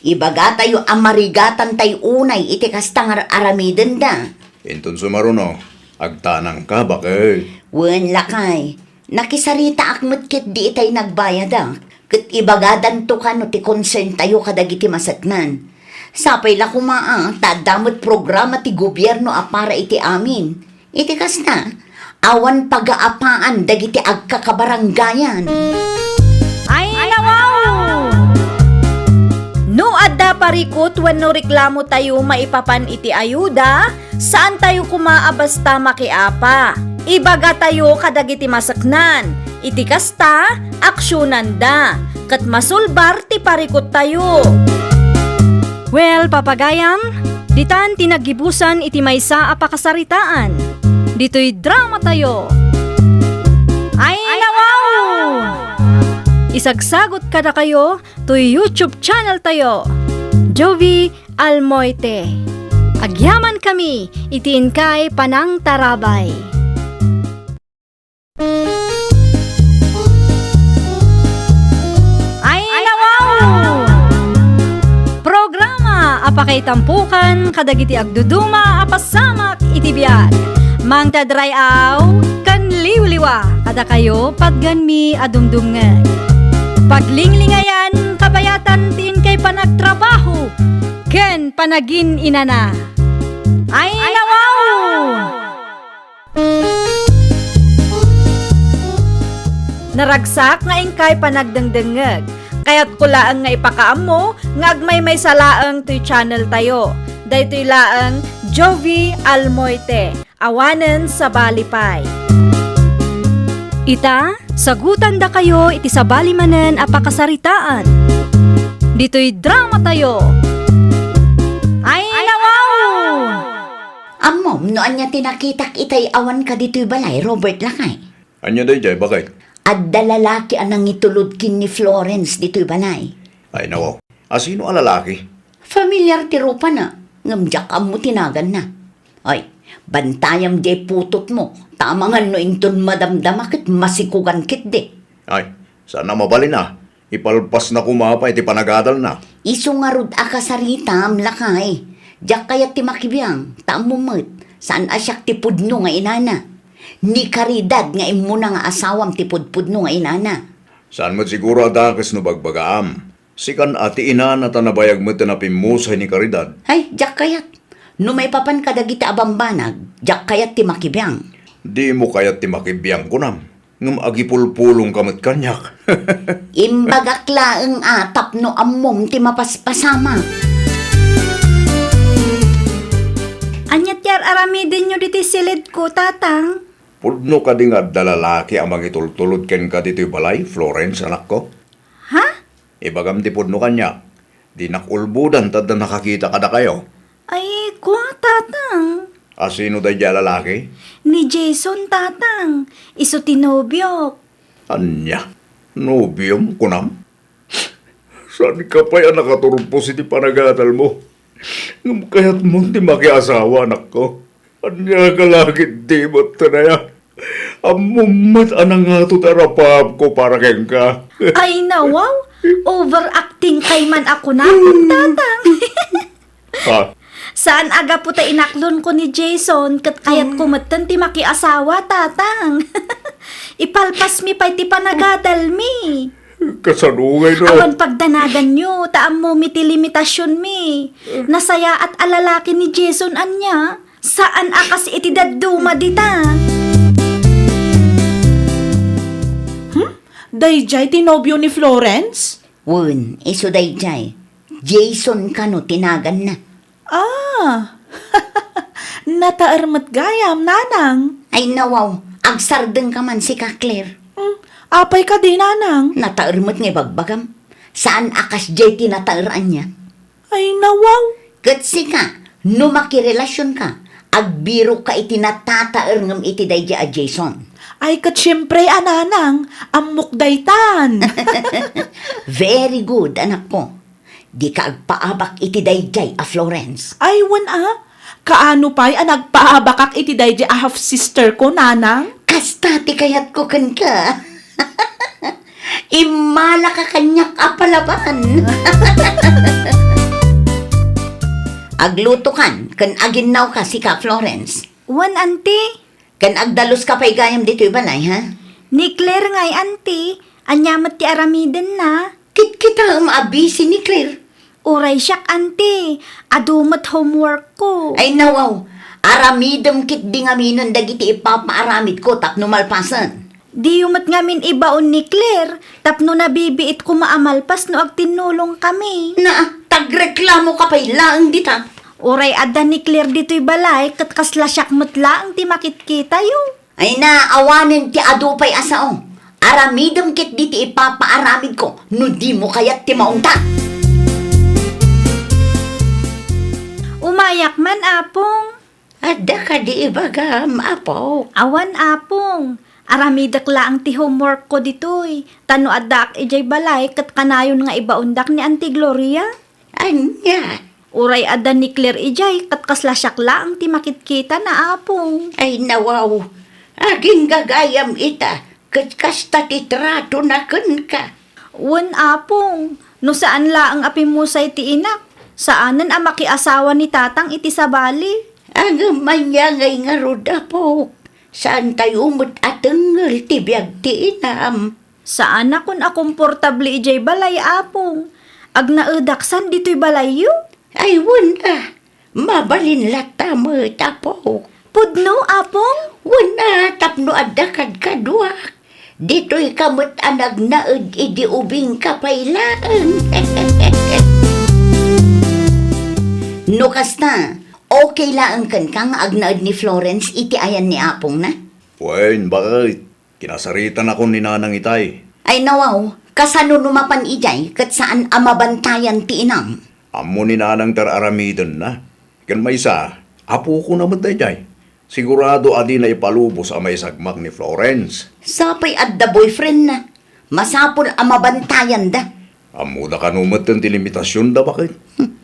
Ibagatayo a marigatantay unay iti kasta nga ar-aramidenda. Inton sumaruno, agtanangka, baket. Wen, lakay. Nakisaritaak met ketdi itay nagbayadak, ket ibagadanto kano ti concerntayo kadagiti maseknan. Sapay la koma a ta adda met programa ti gobierno a para iti amin. Iti kasta, awan pagaapaan dagiti agkakabarangayan. Ay, nawaw! No adda parikut wenno reklamotayo maipapan iti ayuda, saantayo koma a basta makiapa. Ibagatayo kadagiti maseknan. Iti kasta, aksionanda, ket masulbar ti parikuttayo. Well, papagayam, ditan ti naggibusan iti maysa a pakasaritaan. Ditoy dramatayo. Ay, nawaw! Isagsagut kadakayo toy YouTube channeltayo, Jovie Almoite. Agyamankami iti inkay panangtarabay. Ay, nawaw! Programa a pakaitampokan kadagiti agduduma a pasamak iti biag. Mangted ray-aw ken liwliwa kadakayo patgenmi a dumdumngeg. Paglinglingayan, kabayatan ti inkay panagtrabaho ken panagin-inana. Ay, nawaw! Naragsak nga inkay panagdengdengngeg. Kayatko laeng nga ipakaammo nga agmaymaysa laeng toy channeltayo. Daytoy laeng Jovie Almoite, awanen sabali pay. Ita, sagutandakayo iti sabali manen a pakasaritaan. Ditoy dramatayo. Ay, nawaw! Ammom no ania ti nakitak itay awanka ditoy balay, Robert, lakay? Ania daydiay, baket? Adda lalaki a nangitulod ken ni Florence ditoy balay. Ay, nawaw. Asino a lalaki? Familiar ti rupana, ngem diak ammo ti naganna. Ay, Bantayam diay putotmo, ta amangan no inton madamdama ket masikugan ketdi. Ay, saan a mabalin a. Ipalpasna koma pay ti panagadalna. Isu ngarud a kasaritam, lakay. Diak kayat ti makibiang, ta ammom met, saan a siak ti pudno nga inana. Ni Caridad nga immuna nga asawam ti pudpudno nga inana. Saan met siguro a dakes no bagbagaam. Sikan a ti inana ta nabayag met a pimmusay ni Caridad. Ay, diak kayat. No maipapan kadagiti a bambanag, diak kayat ti makibiang. Dimo kayat ti makibiang, kunam? Ngem agipulpulongka met kaniak. Imbagak laeng a tapno ammom ti mapaspasamak. Ania ti ar-aramidenyo ditoy siledko, Tatang? Pudno kadi nga adda lalaki a mangitultulod kenka ditoy balay, Florence, anakko? Ha? Ibagam ti pudno kaniak. Dinak ulbodan ta adda nakakita kadakayo. Ay, kua, Tatang. A, sino daydiay a lalaki? Ni Jason, Tatang. Isu ti nobiok. Ania? Nobiom, kunam? Saanka pay a nakaturpos iti panagadalmo? Ngem kayatmon ti makiasawa, anakko. Ania ka la ketdi met, Tanaya? Ammom met a nangato ti arapaapko para kenka. Ay, nawaw! Overacting kay man a kunam, Tatang. Ha? Saan a gapu ta inaklonko ni Jason, ket kayatko metten ti makiasawa, Tatang. Ipalpasmi pay ti panagadalmi. Kasano ngay no? Awan pagdanaganyo, ta ammomi ti limitasionmi. Nasayaat a lalaki ni Jason ania. Saan a kas iti dadduma dita. Hmm? Daydiay ti nobio ni Florence? Wen, isu daydiay. Jason kano ti naganna. Ah! Nataer met gayam, Nanang. Ay, nawaw, agsardengka man sika, Claire. Hmm, apay kadi, Nanang? Nataer met nga ibagbagam. Saan a kasdiay ti nataer ania? Ay, nawaw. Ket sika, no makirelasionka, agbirokka iti natataer ngem iti daydiay a Jason. Ay, ket siempre a, Nanang, ammok daytan. Very good, anakko. Dika agpaabak iti daydiay a Florence. Ay, wen a. Kaano pay a nagpaabakak iti daydiay a half-sister ko, Nanang? Kasta ti kayatko kenka. Immalaka kaniak a palaban. Aglutokan ken aginnawka, sika, Florence. Wen, Auntie. Ken agdaluska pay gayam ditoy balay, ha? Ni Claire ngay, Auntie. Ania met ti aramidenna? Kitkitaem a busy ni Claire. Uray siak, Auntie. Adu met homework ko. Ay, nawaw. Aramidem ketdi ngaminen dagiti ipapaaramidko tapno malpasen. Diyo met ngamin ibaon ni Claire tapno nabibiit koma a malpas no agtinnulongkami. Na, tagreklamoka pay laeng dita. Uray adda ni Claire ditoy balay ket kasla siak met laeng ti makitkitayo. Ay na, awanen ti adu pay a sao. Aramidem ketdi ti ipapaaramidko no dimo kayat ti maungta. Umayak man, Apong. Adda kadi ibagam, Apo? Awan, Apong. Aramidek laeng ti homework ko ditoy. Ta no addaak idiay balay, ket kanayon nga ibaondak ni Auntie Gloria. Ania? Uray adda ni Claire idiay, ket kasla siak laeng ti makitkitana, Apong. Ay, nawaw. Agingga gayam ita, ket kasta ti tratona kenka. Wen, Apong, no saan laeng a pimmusay ti inak, saanen a makiasawa ni Tatang iti sabali. Ngem ania ngay ngarud, Apok? Saantayo met a tengngel ti biag ti inam. Saanakon a komportable idiay balay, Apong. Agnaedak san ditoy balayyo? Ay, wen a. Mabalin latta met, Apok. Pudno, Apong? Wen a, tapno adda kadkaduak. Ditoyka met a nagnaed idi ubingka pay laeng. No kasta, okay laeng kenka nga agnaed ni Florence iti ayan ni Apongna? Wen, bakit? Kinasaritanakon ni Nanang itay. Ay, nawaw, kasano no mapan idiay ket saan a mabantayan ti inam? Ammo ni Nanang ti ar-aramidenna. Ken maysa, apokona met daydiay. Sigurado a dina ipalubos a maisagmak ni Florence. Sapay adda boyfriendna. Masapul a mabantayanda. Ammoda kano metten ti limitasionda, bakit? Hmm.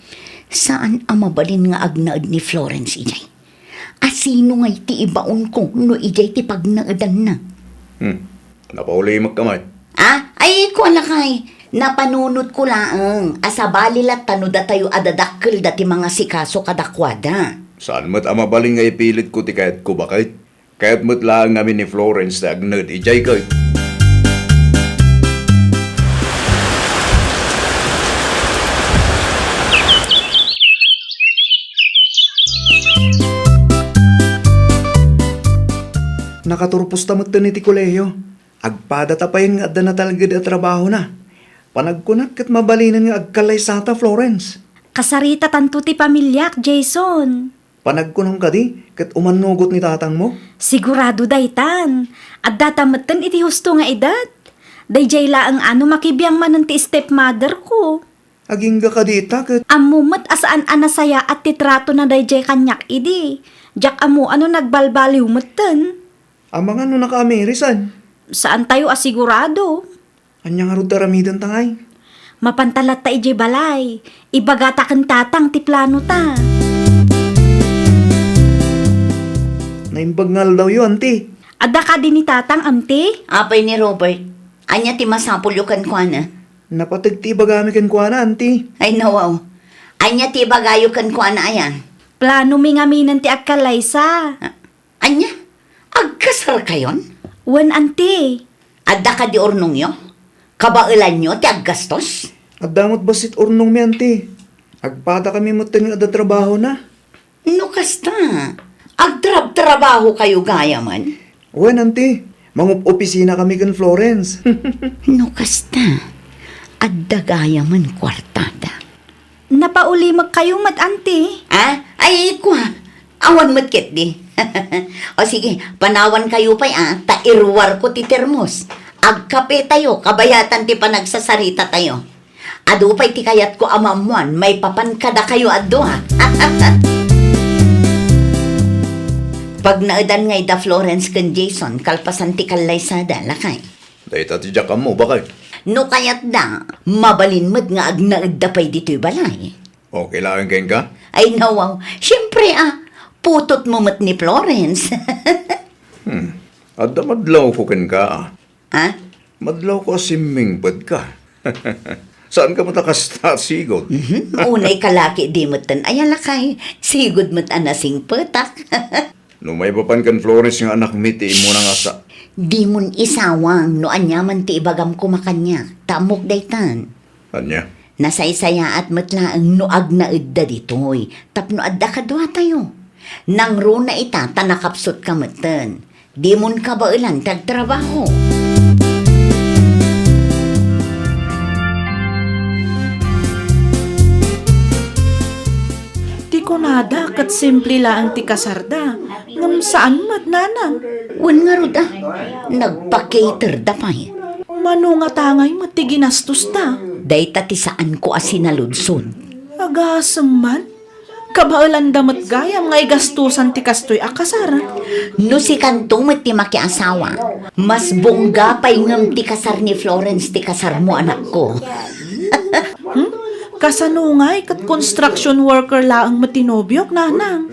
Saan a mabalin nga agnaed ni Florence idiay. Asino ngay ti ibaonko no idiay ti pagnaedanna? Hmm. Napaulimek ka met. Ah, ay, kua lakay. Napanunotko laeng a sabali latta no datayo a dadakkelda ti mangasikaso kadakuada. Saan met a mabalin nga ipilitko ti kayatko, baket? Kayat met laeng ngamin ni Florence ti agnaed idiay ket. Nakaturposta metten iti kolehio. Agpadata pay nga adda natalged a trabahona. Panagkunak ket mabalinen nga agkallaysata, Florence. Kasaritatanto ti pamiliak, Jason. Panagkunam kadi ket umannugot ni tatangmo? Sigurado daytan. Addata metten iti husto nga edad. Daydiay laeng a no makibiang manen ti stepmother ko. Agingga kadi ita ket. Ammo met a saan a nasayaat ti tratona daydiay kaniak idi. Diak ammo a no nagbalbaliw metten. Amangan no nakaamirisan. Saantayo a sigurado. Ania ngarud ti aramidenta ngay? Mapanta latta idiay balay. Ibagata ken tatang ti planota. Naimbag nga aldawyo, anti. Adda kadi ni tatang, anti? Apay ni Robert, ania ti masapulyo kenkuana? Napateg ti ibagami kenkuana, anti. Ay, nawaw. Ania ti ibagayo kenkuana, aya? Planomi ngaminen ti agkallaysa. Ah, ania? Agkasarkayon? Wen, anti. Adda kadi urnongyo? Kabaelanyo ti aggastos? Adda met bassit urnongmi, anti. Agpadakami metten nga adda trabahona. No kasta, agtrabtrabahokayo gayamen? Wen, anti. Mangup-opisinakami ken Florence. No kasta, adda gayamen kuartada. Napaulimekkayo met, anti? Ah? Ay, kua. Awan met ketdi. O sige, panawankayo pay, ah, ta iruarko ti termos. Agkapetayo, kabayatan ti panagsasaritatayo. Adu pay ti kayatko a maammoan maipapan kadakayo a dua. Pagnaedan ngay da Florence ken Jason kalpasan ti kallaysada, lakay. Dayta ti diak ammo, baket. No kayatda, mabalin met nga agnaedda pay ditoy balay. Okay laeng kenka? Ay, nawaw. Siempre, ah. Putotmo met ni Florence. Hmm. Adda madlawko kenka, ah. Ha? Madlawko a simmingpet ka. Saanka met a kasta a sigud? Mhm. Unay kalaki di metten aya lakay. Sigud met a nasingpetak. No maipapan ken Florence nga anakmi ti immuna nga sa- Dimon isawang no aniaman ti ibagam koma kaniak. Ta ammok daytan. Ania? Nasaysayaat met laeng no agnaedda ditoy tapno adda kaduatayo. Nangruna ita ta nakapsutka metten. Dimon kabaelan ti agtrabaho. Ti kunada ket simple laeng ti kasarda, ngem saan met, nanang. Wen ngarud a, nagpa-caterda pay. Mano ngata ngay met ti ginastosta? Dayta ti saanko a sinaludsod. Agasem man. Kabaelanda met gayam nga igastosan ti kastoy a kasar. No sikanto met ti makiasawa, mas bongga pay ngem ti kasar ni Florence ti kasarmo, anakko. Hmm? Kasano ngay ket construction worker laeng met ti nobiok, nanang?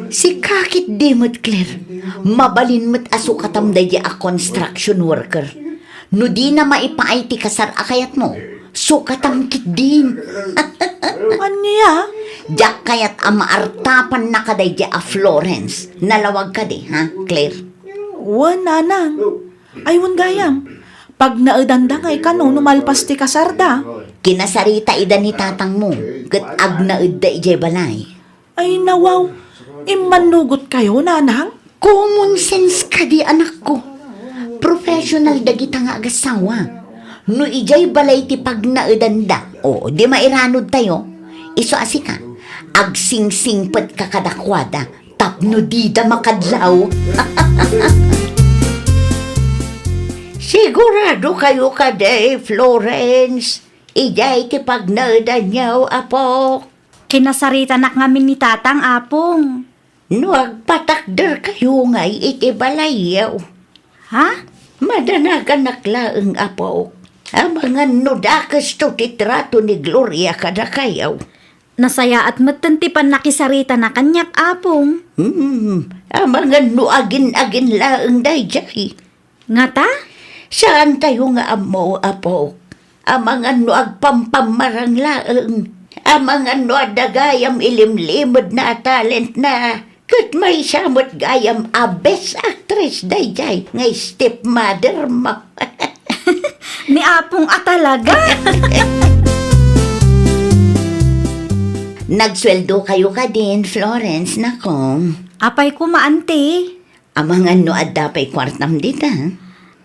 Sika ketdi met, Claire. Mabalin met a sukatam daydi a construction worker. No dina maipaay ti kasar a kayatmo, sukatam ketdin. Ania? Diak kayat a maartapanna kadaydi a Florence. Nalawag kadi, ha, Claire? Wen, nanang. Ay, wen gayam. Pagnaedanda ngay kano no malpas ti kasarda? Kinasarita ida ni tatangmo, ket agnaedda idiay balay. Ay, nawaw. Immannugotkayo, nanang? Common sense kadi, anakko. Professional dagita nga agassawa. No idiay balay ti pagnaedanda, o di mairanodtayo, isu a sika, agsingsingpetka kadakuada tapno dida makadlaw. Siguradokayo kadi, Florence, idiay ti pagnaedanyo, apok? Kinasaritanak ngamin ni tatang, apong. No agpatakderkayo ngay iti balayyo. Ha? Madanaganak laeng, apok. Amangan no dakesto ti trato ni Gloria kadakayo. Nasayaat metten ti pannakisaritana kaniak, Apong. Hmm, amangan no agin-agin laeng daydiay. Ngata? Saantayo nga ammo, Apok. Amangan no agpampammarang laeng. Amangan no adda gayam ilimlimedna a talentna. Ket maysa met gayam a best actress daydiay nga stepmother mo. Ni Apong a talaga. Nagsueldo kayo kadin, Florence, nako. Apay koma, Auntie? Amangan no adda pay kuartam dita.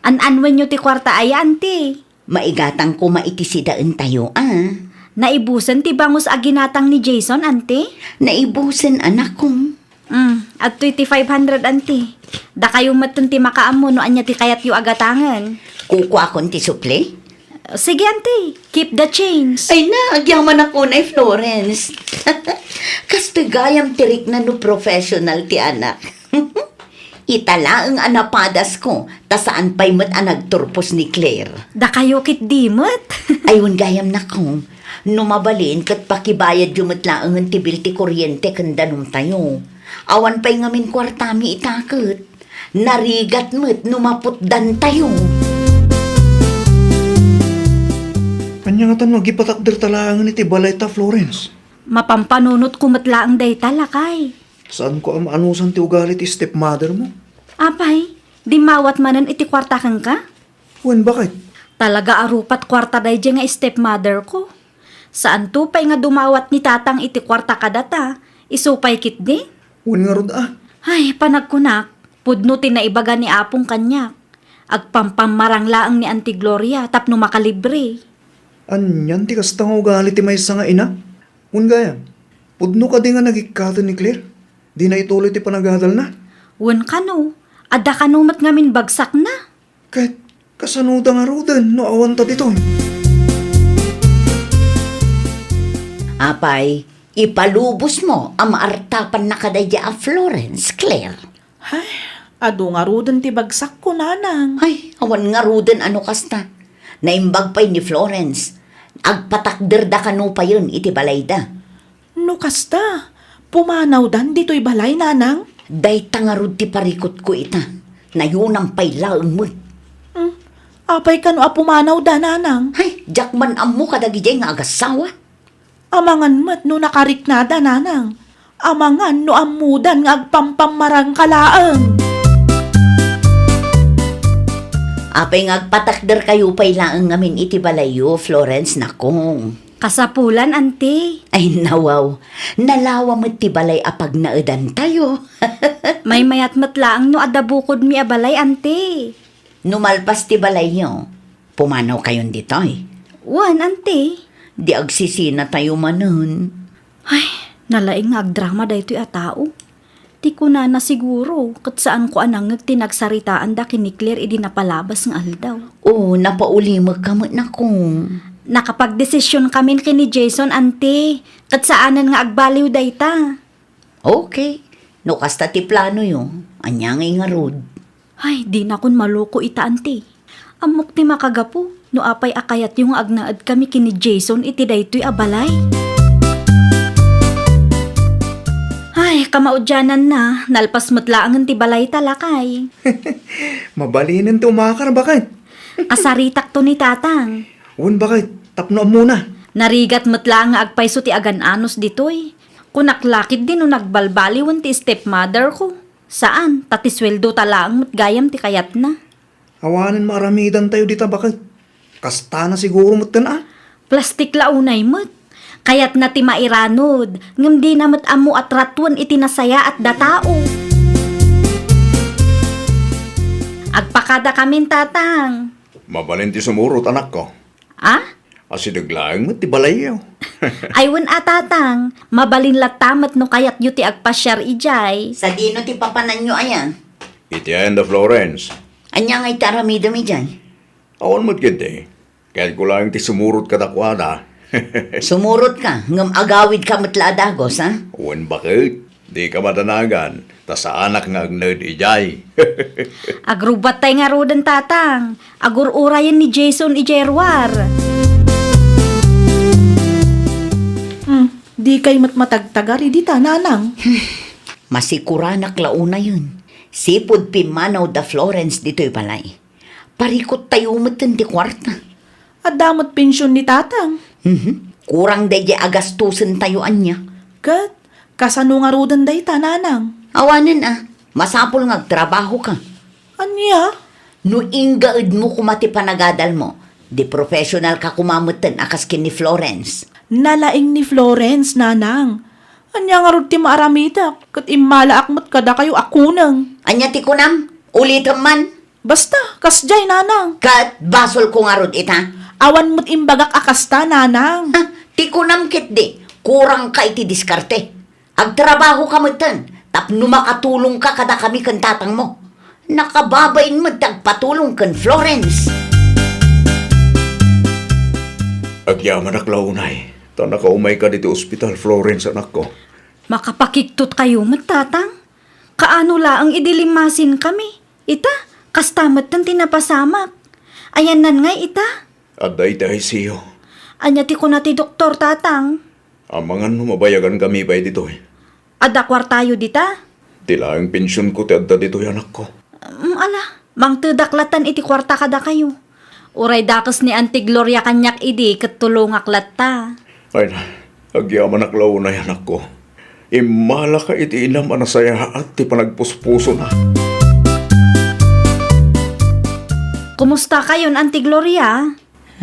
An-anwenyo ti kuarta aya, Auntie? Maigatang koma iti sidaentayo, a. Naibusen ti bangus a ginatang ni Jason, Auntie? Naibusen, anakko. Mm, adtoy ti five hundred, Auntie. Dakayo metten ti makaammo no ania ti kayatyo a gatangen. Kukuakon ti sukli? Sige, Auntie. Keep the change. Ay na, agyamanak unay, Florence. Kastoy gayam ti rikna no professional ti anak. Ita laeng a napadasko, ta saan pay met a nagturpos ni Claire. Dakayo ketdi met. Ay, wen gayam, nako. No mabalin, ket pakibayadyo met laengen ti bill ti kuryente ken danumtayo. Awan pay ngamin kuartami ita ket. Narigat met no maputdantayo. Ania ngata no agipatakderta laengen iti balayta, Florence? Mapampanunotko met laeng dayta, lakay. Saanko a maanusan ti ugali ti stepmother mo. Apay, dimmawat manen iti kuarta kenka? Wen, baket? Talaga a rupat kuarta daydiay nga stepmother ko. Saanto pay nga dumawat ni Tatang iti kuarta kadata, isu pay ketdi? Wen ngarud a. Ay, panagkunak, pudno ti naibaga ni Apong kaniak. Agpampammarang laeng ni Auntie Gloria tapno makalibre. Anian ti kasta nga ugali ti maysa nga ina? Wen gayam, pudno kadi nga nagikkaten ni Claire? Dina ituloy ti panagadalna? Wen kano, adda kano met ngamin bagsakna? Ket kasanoda ngaruden no awanta ditoy? Apay, ipalubosmo a maartapanna kadaydiay a Florence, Claire. Ay, adu ngaruden ti bagsakko, nanang. Ay, awan ngaruden a no kasta. Naimbag pay ni Florence. Agpatakderda kano payen iti balayda. No kasta, pumanawdan ditoy balay, nanang? Dayta ngarud ti parikutko ita. Nayonam pay laeng met. Hmm, apay kano a pumanawda, nanang? Ay, diak man ammo kadagidiay nga agassawa. Amangan met no nakariknada, nanang. Amangan no ammodan nga agpampammarangka laeng. Apay nga agpatakderkayo pay laeng ngamin iti balayyo, Florence, nakong? Kasapulan, Auntie. Ay, nawaw. Nalawa met ti balay a pagnaedantayo. Maymayat met laeng no adda bukodmi a balay, Auntie. No malpas ti balayyo, pumanawkayon ditoy? Wen, Auntie. Di agsisinatayo manen. Ay, nalaing nga agdrama daytoy a tao. Ti kunana siguro, ket saanko a nangngeg ti nagsaritaanda ken ni Claire idi napalabas nga aldaw. O, napaulimekka met, nakong? Nakapagdesisionkamin ken ni Jason, Auntie, ket saanen nga agbaliw dayta. Okay. No kasta ti planoyo, ania ngay ngarud? Ay, dinakon maloko ita, Auntie. Ammok ti makagapu no apay a kayatyo nga agnaedkami ken ni Jason iti daytoy a balay. Ay, kamaudiananna, nalpas met laengen ti balayta, lakay. Mabalinen ti umakar, baket? Asaritakto ni Tatang. Wen, baket, tapno ammona. Narigat met laeng nga agpayso ti agan-anos ditoy. Kunak la ketdi no nagbalbaliwen ti stepmother ko. Saan, ta ti sueldota laeng met gayam ti kayatna. Awanen maaramidantayo dita, baket. Kastana siguro metten a. Plastik la unay met. Kayatna ti mairanod, ngem dina met ammo a tratuen iti nasayaat da tao. Agpakadakamin, Tatang. Mabalin ti sumurot, anakko. A? Asideg laeng met ti balayyo. Ay, wen a, Tatang, mabalin latta met no kayatyo ti agpasiar idiay. Sadino ti papananyo aya? Iti ayan da Florence? Ania ngay ti aramidem idiay? Awan met ketdi. Kayatko laeng ti sumurot kadakuada. Sumurotka, ngem agawidka met la a dagus, a? Wen, baket. Dika madanagan, ta saanak nga agnaed idiay. Agrubbattay ngaruden, Tatang. Agur-urayen ni Jason idiay ruar. Hmm, di Ikay met matagtagar idi ta, nanang. Masikuranak la unayen. Sipud pimmanaw da Florence ditoy balay, parikut tayo metten ti kuarta. Adda met pension ni tatang. Mhm. Kurang daydi agastusen tayo ania. Ket, kasano ngaruden dayta, nanang? Awanen a, masapul nga agtrabaho ka. Ania? No inggaedmo koma ti panagadalmo, di professional ka koma metten a kas ken ni Florence. Nalaing ni Florence, nanang. Ania ngarud ti maaramidek, ket immalaak met kadakayo a kuneng. Ania ti kunam? Ulitem man. Basta, kasdiay, nanang. Ket basolko ngarud ita? Awan met imbagak a kasta, nanang. Ha? Ti kunam ketdi, kurang ka iti diskarte. Agtrabaho ka metten tapno makatulong ka kadakami ken tatangmo. Nakababain met ti agpatulong ken Florence. Agyamanak la unay, ta nakaumay ka ditoy ospital, Florence, anakko. Makapakigtot kayo met, tatang. Kaano laeng idi limmasinkami? Ita, kasta metten ti napasamak. Ayannan ngay ita? Adda iti I C U. Ania ti kuna ti doktor, tatang? Amangan no mabayagankami pay ditoy. Adda kuartayo dita? Ti laeng pensionko ti adda ditoy, anakko. Mm, ala, mangtedak latan iti kuarta kadakayo. Uray dakes ni Auntie Gloria kaniak idi ket tulongak latta. Ay na, agyamanak la unay, anakko. Immalaka iti inam a nasayaat ti panagpuspusona. Kumusta kayon, Auntie Gloria?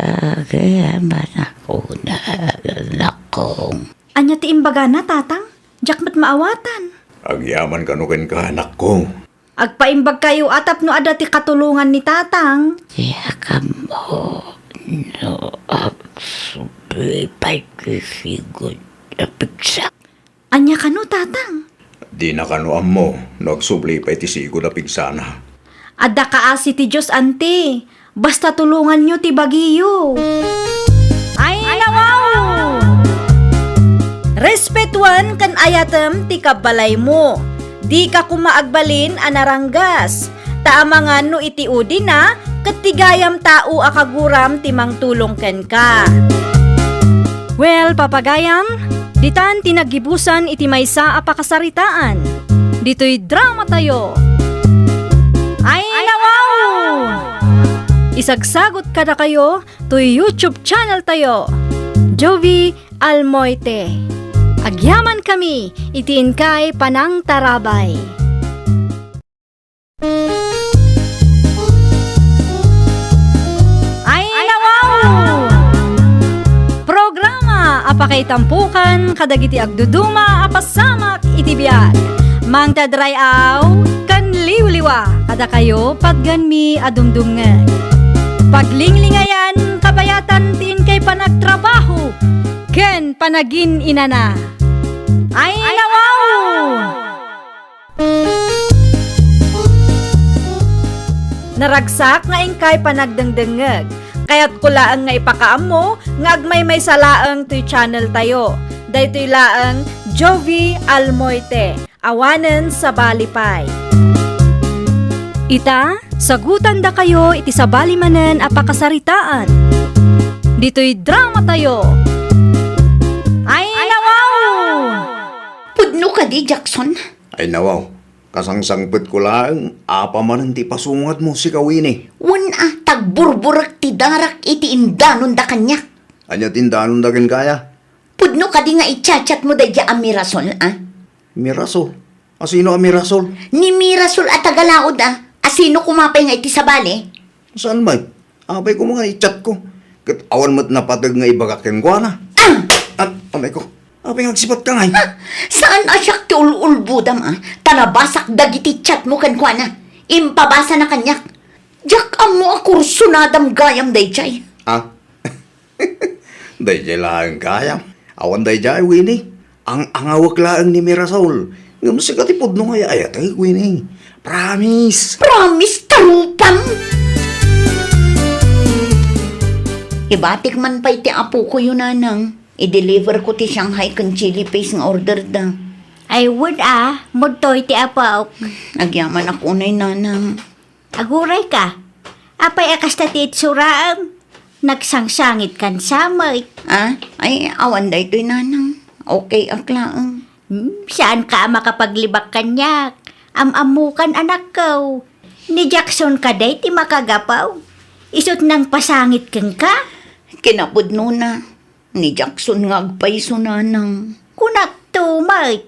Agyamanak unay, anakko. Ania ti imbagana, tatang? Diak met maawatan. Agyaman kano kenka, anakko. Agpaimbag kayo a tapno adda ti katulongan ni tatang. Diak ammo no agsubli pay ti sigud a pigsa. Ania kano, tatang? Dina kano ammo no agsubli pay ti sigud a pigsana. Adda kaasi ti Dios, anti. Basta tulonganyo ti bagiyo. Ay, nawaw! Respetuan ken ayatem ti kabbalaymo. Dika koma agbalin a naranggas. Ta amangan no iti udina, ket ti gayam tao a kaguram ti mangtulong kenka. Well, papagayam, ditan ti naggibusan iti maysa a pakasaritaan. Ditoy drama tayo. Ay, nawaw! Isagsagot kadakayo toy YouTube channel tayo, Jovie Almoite. Agyaman kami iti inkay panangtarabay. Ay, nawaw! Programa a pakaitampokan kadagiti agduduma a pasamak iti biag. Mangted ray-aw ken liwliwa kadakayo patgenmi a dumdumngeg. Paglinglingayan, kabayatan ti inkay panagtrabaho ken panagin-inana. Ay, nawaw! Naragsak nga inkay panagdengdengngeg. Kayatko laeng nga ipakaammo nga agmaymaysa laeng toy channel tayo. Daytoy laeng Jovie Almoite. Awanen sabali pay. Ita, sagutandakayo iti sabali manen a pakasaritaan. Ditoy drama tayo. Ay, nawaw! Pudno kadi, Jackson? Ay, nawaw. Kasangsangpetko laeng, apay manen ti pasungatmo, sika, Winnie? Wen a, ta agburburek ti darak iti indanonda kaniak. Ania ti indanonda kenka? Pudno kadi nga i-chat-chatmo daydiay a Mirasol, a? Mirasol? Asino a Mirasol? Ni Mirasol a taga-Laod, a. Asino koma pay nga iti sabali? Saan met? Apay koma nga i-chat-ko. Ket awan met napateg nga ibagak kenkuana. Ah! An-, amay ko. Apay nga agsipatka ngay? Ha? Saan a siak ti ul-ulbodam, a? Ta nabasak dagiti chat-mo kenkuana. Impabasana kaniak. Diak ammo a kursunadam gayam daydiay. Ah? Daydiay laeng gayam. Awan daydiay, Winnie. Ang-angawek laeng ni Mirasol. Ngem sika ti pudno nga ay-ayateg, Winnie. Promise. Promise, tarupam! Ibatik man pay ti apokoyo, nanang. I-deliver ko ti Shanghai ken chili paste nga order da. Ay, wen a, mudtoy ti apok. Agyamanak unay, nanang. Aguray ka. Apay a kasta ti itsuram? Nagsangsangit kan samay. Ah? Ay, awan daytoy, nanang. Okay ak laeng. Hmm, saanka a makapaglibak kaniak. Am-ammokan, anakko. Ni Jackson kadi ti makagapu. Isu't nangpasangit kenka? Kinapudnona, ni Jackson nga agpayso, nanang. Kunakto met.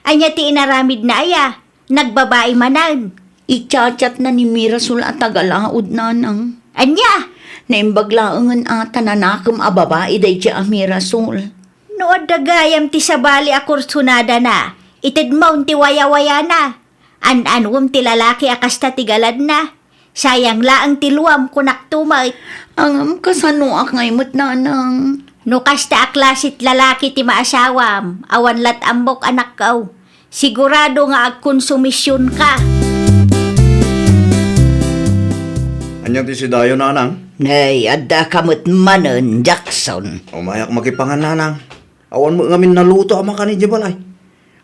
Ania ti inaramidna aya? Nagbabai manen. I-chat-chatna ni Mirasol a taga-laod, nanang. Ania? Naimbag laengen a ta nanakem a babai daydiay a Mirasol. No adda gayam ti sabali a kursunadana, itedmon ti wayawayana. An-anuem ti lalaki a kasta ti galadna. Sayang laeng ti luam, kunakto met. Ngem kasanoak ngay met, nanang? No kasta a klasit lalaki ti maasawam, awan lat ammok, anakko. Sigurado nga agkonsumisionka. Ania ti sidayo, nanang? Nay, addaka met manen, Jackson. Umayak makipangan, nanang. Awan met ngamin naluto a makan idiay balay.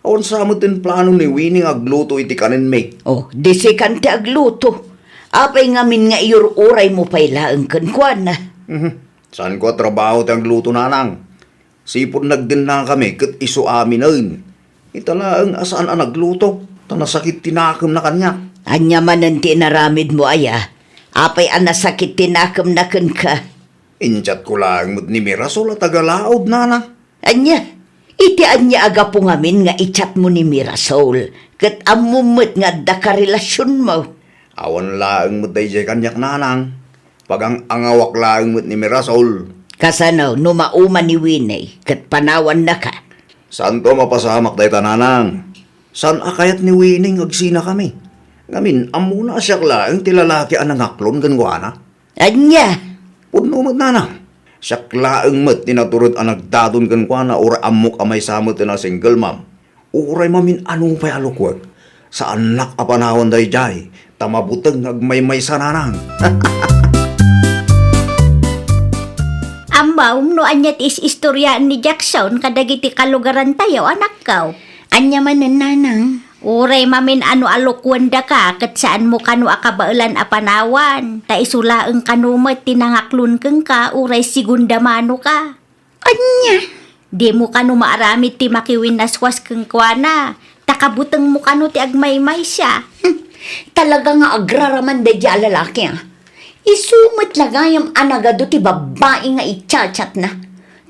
Awan sa met ti plano ni Winnie nga agluto iti kanenmi. Oh, di sikan ti agluto. Apay ngamin nga iyur-uraymo pay laeng kenkuana? Mhm. Saanko a trabaho ti agluto, nanang. Sipud nagdennakami ket isu aminen. Ita laeng a saan a nagluto, ta nasakit ti nakemna kaniak. Ania manen ti inaramidmo aya? Apay a nasakit ti nakemna kenka? Inchatko laeng met ni Mirasol a taga-laod, nanang. Ania? Iti ania a gapu ngamin nga i-chatmo ni Mirasol, ket ammom met nga adda karelasionmo? Awan laeng met daydiay kaniak, nanang. Pagang-angawak laeng met ni Mirasol. Kasano no mauman ni Winnie ket panawannaka? Saanto a mapasamak dayta, nanang. Saan a kayat ni Winnie nga agsinakami. Ngamin, ammona a siak laeng ti lalaki a nangaklon kenkuana. Ania? Pudno met, nanang. Siak laeng met ti natured a nagdadon kenkuana, uray ammok a maysa met a single mom. Uray mamin-ano pay a lukuek. Saannak a panawan daydiay, ta mabuteng nga agmaymaysa, nanang. Ammom no ania ti is-istoriaan ni Jackson kadagiti kalugarantayo, anakko? Ania manen, nanang? Uray mamin-ano a lukuendaka ket saanmo kano a kabaelan a panawan, ta isu laeng kano met ti nangaklon kenka uray segunda mano ka. Ania? Dimo kano maaramid ti makiwinnaswas kenkuana, ta kabutengmo kano ti agmaymaysa. Hmm, talaga nga agraraman daydiay a lalaki, a. Isu met la gayam a nagadu ti babbai nga i-chat-chatna.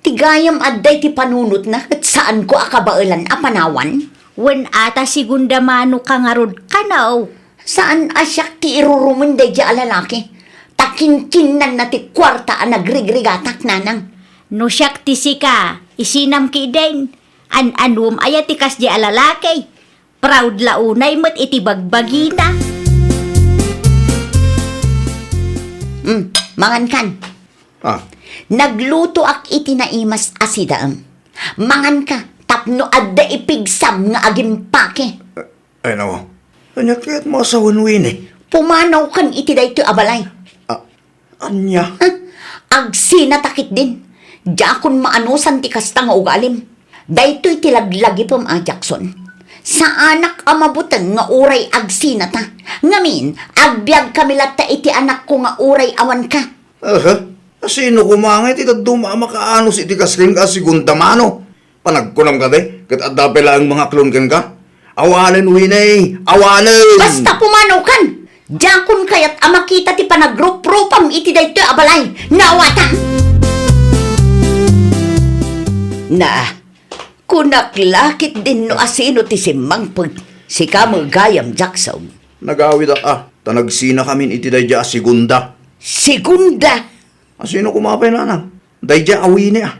Ti gayam adda iti panunotna ket saanko a kabaelan a panawan. Wen a ta segunda mano ka ngarud kano. Saan a siak ti irurumen daydiay a lalaki, ta kinkinnanna ti kuarta a nagrigrigatak, nanang. No siak ti sika, isinam ketdin. An-anuem aya ti kasdiay a lalaki? Proud la unay met iti bagbagina. Mm, mangankan. Ah. Naglutoak iti naimas a sidaem. Manganka tapno adda ipigsam nga agimpake. Ay, nawa. Ania ket masawen, Winnie? Pumanawkan iti daytoy a balay. Ah, ania? Ah, agsinata ketdin. Diakon maanusan ti kasta nga ugalim. Daytoy ti laglagipem a Jackson. Saanak a mabuteng nga uray agsinata. Ngamin, agbiagkami latta iti anakko nga uray awanka. Aha. Asino koma ngay ti dadduma a makaanus iti kas kenka a segunda mano? Panagkunam kadi, ket adda pay laeng mangaklon kenka? Awanen, Winnie! Awanen! Basta pumanawkan! Diakon kayat a makita ti panagruprupam iti daytoy a balay. Naawatan! Na, kunak la ketdin no asino ti simmangpet. Sika met gayam, Jackson. Nagawidak a, ta nagsinakamin iti daydiay a segunda. Segunda? Asino koma pay, nanang? Daydiay a Winnie a.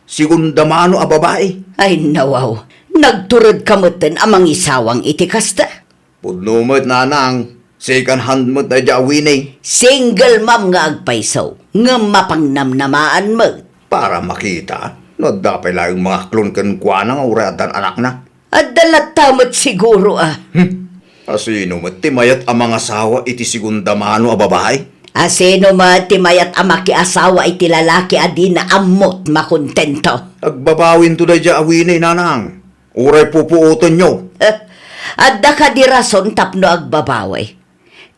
Segunda mano a babai. Ay, nawaw. Nagturedka metten a mangisawang iti kasta? Pudno met, nanang. Second hand met daydiay a Winnie. Single mom nga agpayso, ngem mapangnamnamaan met. Para makita no adda pay laeng mangaklon kenkuana nga uray addan anakna. Adda latta met siguro a. Hmm. Asino met ti mayat a mangasawa iti segunda mano a babai? Asino met ti mayat a makiasawa iti lalaki a dina ammot makontento? Agbabawinto daydiay a Winnie, nanang. Uray pupuotenyo. Eh, adda kadi rason tapno agbabawi?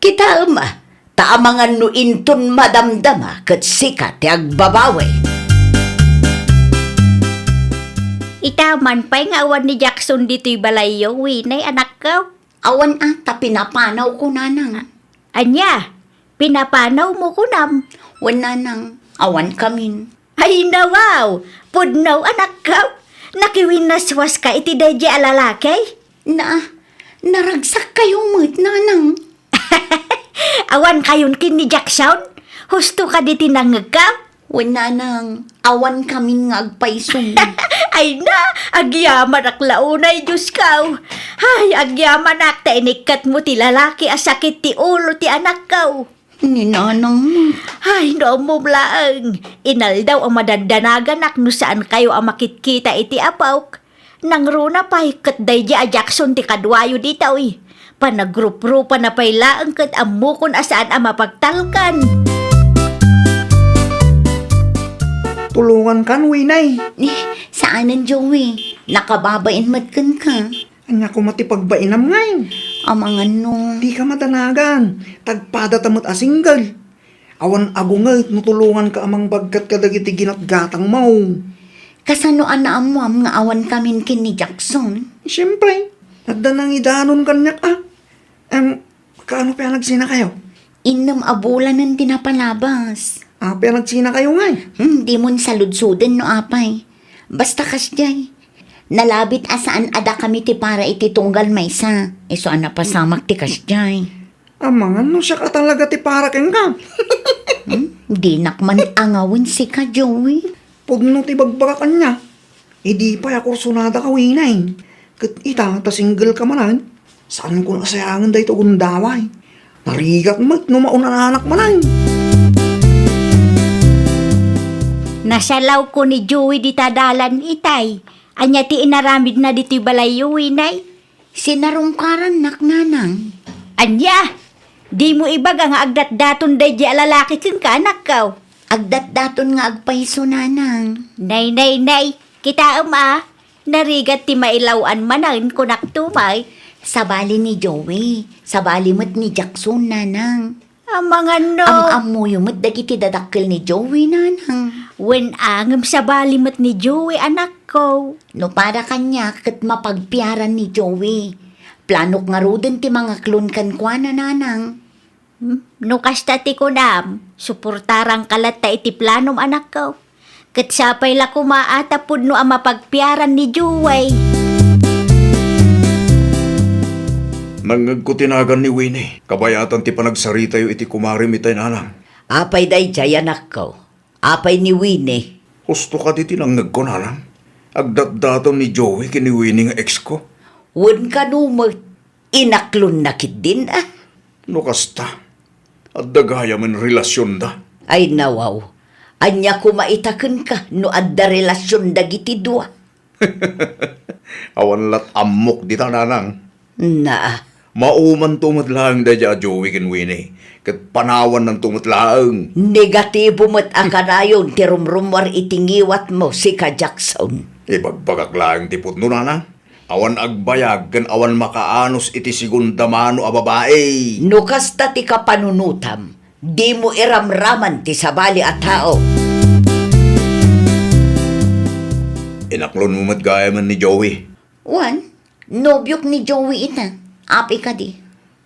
Kitaem a, ta amangan no inton madamdama ket sika ti agbabawi. Ita man pay nga awan ni Jackson ditoy balayyo, Winay, anakko. Awan a, ta pinapanawko, nanang. Ania? Pinapanawmo kunam? Wen, nanang, awan kamin. Ay, nawaw! Pudno, anakko! Nakiwinnaswaska iti daydi a lalaki? Na, naragsakkayo met, nanang. Awan kayon ken ni Jackson? Husto kadi ti nangngegka? Wen, nanang, awan kamin nga agpayso. Ay na, agyamanak la unay, Diosko. Ay, agyamanak ta inikkatmo ti lalaki a sakit ti ulo ti anakko. Ni nanang met. Ay, no ammom laeng, inaldaw a madadanaganak no saankayo a makitkita iti apok. Nangruna pay ket daydi a Jackson ti kaduayo ditoy. Panagruprupana pay laeng ket ammokon a saan a mapagtalkan. Tulongankan, Winay. Eh, saanen, Joey. Nakababain met kenka. Ania koma ti pagbainam ngay? Amangan no. Dika madanagan. Tagpadata met a single. Awan agunget no tulonganka a mangbaggat kadagiti ginatgatangmo. Kasano a naammoam nga awan kamin ken ni Jackson? Siempre, adda nangidanon kaniak a. Em, kaano pay a nagsinakayo? Innem a bulanen ti napalabas. Apay a nagsinakayo ngay? Hmm, dimon saludsoden no apay. Basta kasdiay. Nalabit a saan a dakami ti para iti tunggal maysa. Isu a napasamak ti kasdiay. Amangan no siak a talaga ti para kenka. Hmm? Dinak man angawen sika, Joey. Pudno ti bagbagak ania. Idi pay a kursunada ka, Winay. Ket ita, ta single ka manen, saanko nasayangen daytoy gundaway. Narigat met no maunananak manen. Nasalawko ni Joey dita dalan itay. Ania ti inaramidna ditoy balayyo, Winay? Sinarungkarannak, nanang. Ania? Dimo ibaga nga agdatdaton daydi a lalaki kenka, anakko? Agdatdaton nga agpayso, nanang. Nay, nay, nay. Kitaem a. Narigat ti mailaw-an manen, kunak tumay. Sabali ni Joey. Sabali met ni Jackson, nanang. Amangan no. Am-ammoyo met dagiti dadakkel ni Joey, nanang. Wen a, ngem sabali met ni Joey, anakko. No para kaniak, ket mapagpiaran ni Joey. Planok ngaruden ti mangaklon kenkuana, nanang. Hmm? No kasta ti kunam, suportaranka latta iti planom, anakko. Ket sapay la koma a ta pudno a mapagpiaran ni Joey. Nangngegko ti nagan ni Winnie. Kabayatan ti panagsaritayo iti kumarim itay, nanang. Apay daydiay, anakko? Apay ni Winnie? Husto kadi ti nangngegko, nanang? Agdatdaton ni Joey ken ni Winnie nga ex ko. Wen kano met. Inaklonna ketdin a. No kasta, adda gayamen relasionda. Ay, nawaw. Ania koma ita kenka no adda relasion dagiti dua? Awan lat ammok dita, nanang. Naa. Maumanto met laeng daydiay a Joey ken Winnie, ket panawannanto met laeng. Negatibo met a kanayon ti rumrummuar iti ngiwatmo, sika Jackson. Ibagbagak laeng ti pudno, nanang. Awan agbayag ken awan makaanus iti segunda mano a babai. No kasta ti kapanunotam, dimo iramraman ti sabali a tao. Inaklonmo met gayamen ni Joey. Wen, nobiok ni Joey ita. Apay kadi?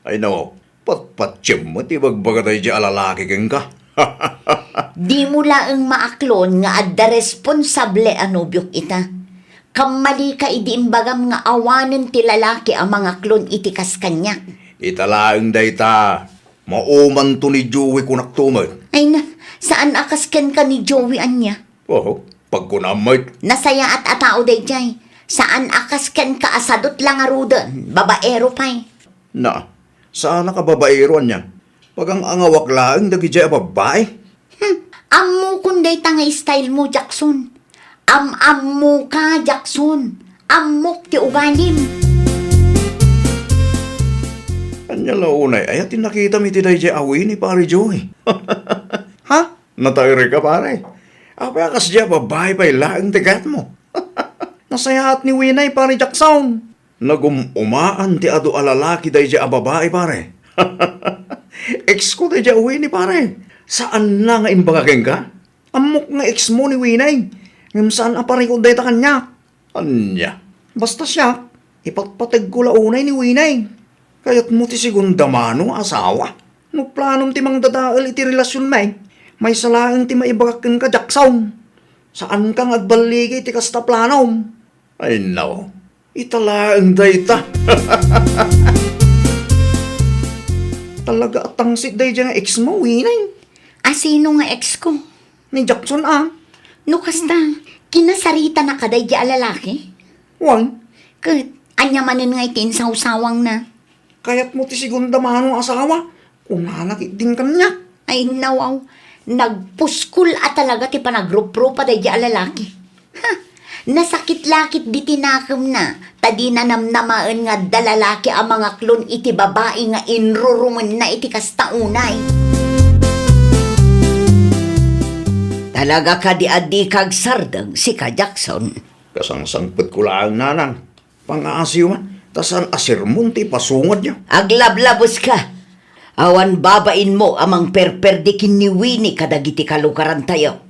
Ay, no. Patpatiem met ti ibagbaga daydiay a lalaki kenka. Dimo laeng maaklon nga adda responsable a nobiok ita. Kammalika idi imbagam nga awanen ti lalaki a mangaklon iti kas kaniak. Ita laeng dayta, maumanto ni Joey, kunak to met. Ay na, saan a kas kenka ni Joey ania? Oh, pagkunam met. Nasayaat a tao daydiay. Saan a kas kenka a sadut la ngaruden, babaero pay. Na, saanak a babaero ania? Pagang-angawak laeng dagidiay a babbai. Hmm, ammokon dayta nga style mo, Jackson. Am-ammoka, Jackson. Ammok ti ugalim. Ania la unay aya ti nakitam iti daydiay a Winnie, Pare Joey? Ha? Nataerka, pare? Apay a kasdiay a babbai pay laeng ti kayatmo? Nasayaat ni Winnie, Pare Jackson. Nagum-umaan ti adu a lalaki daydiay a babai, pare. Ex ko daydiay a Winnie, pare. Saanna nga imbaga kenka? Ammok nga ex mo ni Winnie. Ngem saan a parikut dayta kaniak. Ania? Basta siak, ipatpategko la unay ni Winay. Kayatmo ti segunda mano a asawa? No planom ti mangdadael iti relasionmi, maysa laeng ti maibagak kenka, Jackson. Saanka nga agballigi iti kasta planom. Ay, no. Ita laeng dayta. Talaga a tangsit daydiay nga ex mo, Winay. A sino nga ex ko? Ni Jackson, a. No kasta, kinasaritanaka daydiay a lalaki? Wen. Ket, ania manen nga iti insawsawangna? Kayatmo ti segunda mano a asawa? Kunana ketdin kaniak. Ay, nawaw. Nagpuskol a talaga ti panagruprupa daydiay a lalaki. Ha! Nasakit la ketdi ti nakemna, ta dina namnamaen nga adda lalaki a mangaklon iti babai nga inrurumenna iti kasta unay. Talaga kadi a dika agsardeng, sika, Jackson? Kasangsangpetko laeng, nanang. Pangaasiyo man, ta saan a sermon ti ipasungadyo. Aglablabeska! Awan babainmo a mangperperdi ken ni Winnie kadagiti kalugarantayo.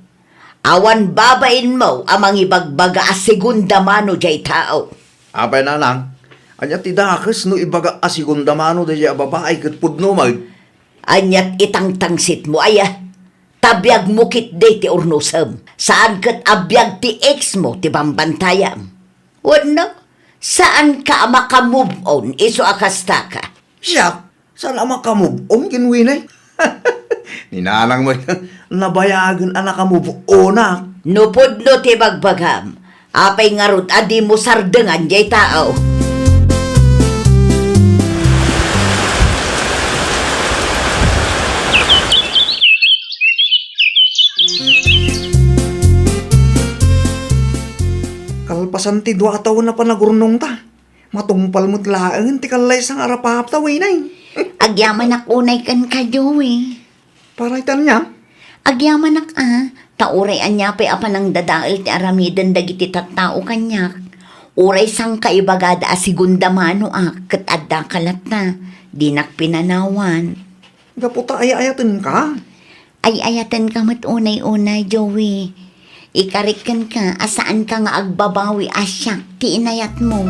Awan babainmo a mangibagbaga a segunda mano diay tao. Apay, nanang, ania ti dakes no ibaga a segunda mano daydiay a babai ket pudno met? Aniat itangtangsitmo aya? Ta biagmo ketdi ti urnosem. Saan ket a biag ti ex mo ti bambantayam. Wenno, saanka a maka-move on isu a kastaka? Siak? Saan a maka-move on ken Winay? Ni nanang met, nabayagen a naka-move onak. No pudno ti bagbagam, apay ngarud a dimo sardengan diay tao? Kalpasan ti dua a tawen a panagurnongta, matungpal met laeng ti kallaysa nga arapapta, Winay. Agyamanak unay kenka, Joey. Para iti ania? Agyamanak a, ta uray ania pay a panangdadael ti aramiden dagiti tattao kaniak, uray sangkaibagada a segunda manoak ket addaka latta, dinak pinanawan. Gapu ta ay-ayatenka? Ay-ayatenka met unay-unay, Joey. Ikarik kenka a saanka nga agbabawi a siak ti inayatmo.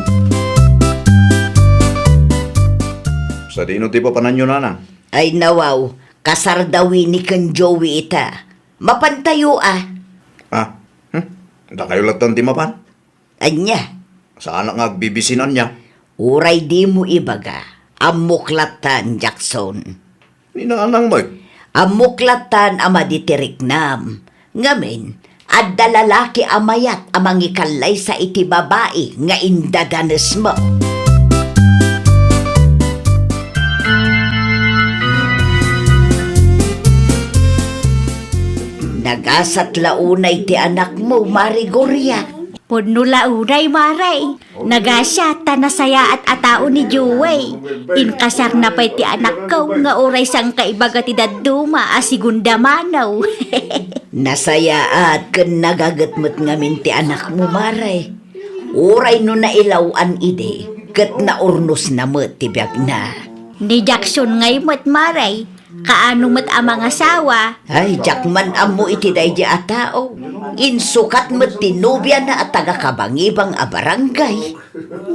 Sadino ti papananyo, nanang? Ay, nawaw, kasar da Winnie ken Joey ita. Mapantayo a. Ah, hmm? Dakayo latta ti mapan? Ania? Saanak nga agbibisinan nia? Uray dimo ibaga, ammok lattan, Jackson. Ni nanang met? Ammok lattan a madi ti riknam. Ngamin, adda lalaki a mayat a mangikallaysa iti babai nga indadanesmo. Nagasat la unay ti anakmo, Mare Gloria. Pudno la unay, Mare. Nagasiat ta nasayaat a tao ni Joey. Inkasarna pay ti anakko nga uray sangkaibaga ti dadduma a segunda mano. Nasayaat ken nagaget met ngamin ti anakmo, Mare. Uray no nailaw-an idi, ket naurnosna met ti biagna. Ni Jackson ngay met, Mare. Kaano met a mangasawa? Ay, diak man ammo iti daydi a tao. Insukat met ti nobiana a taga-Kabangibang a barangay.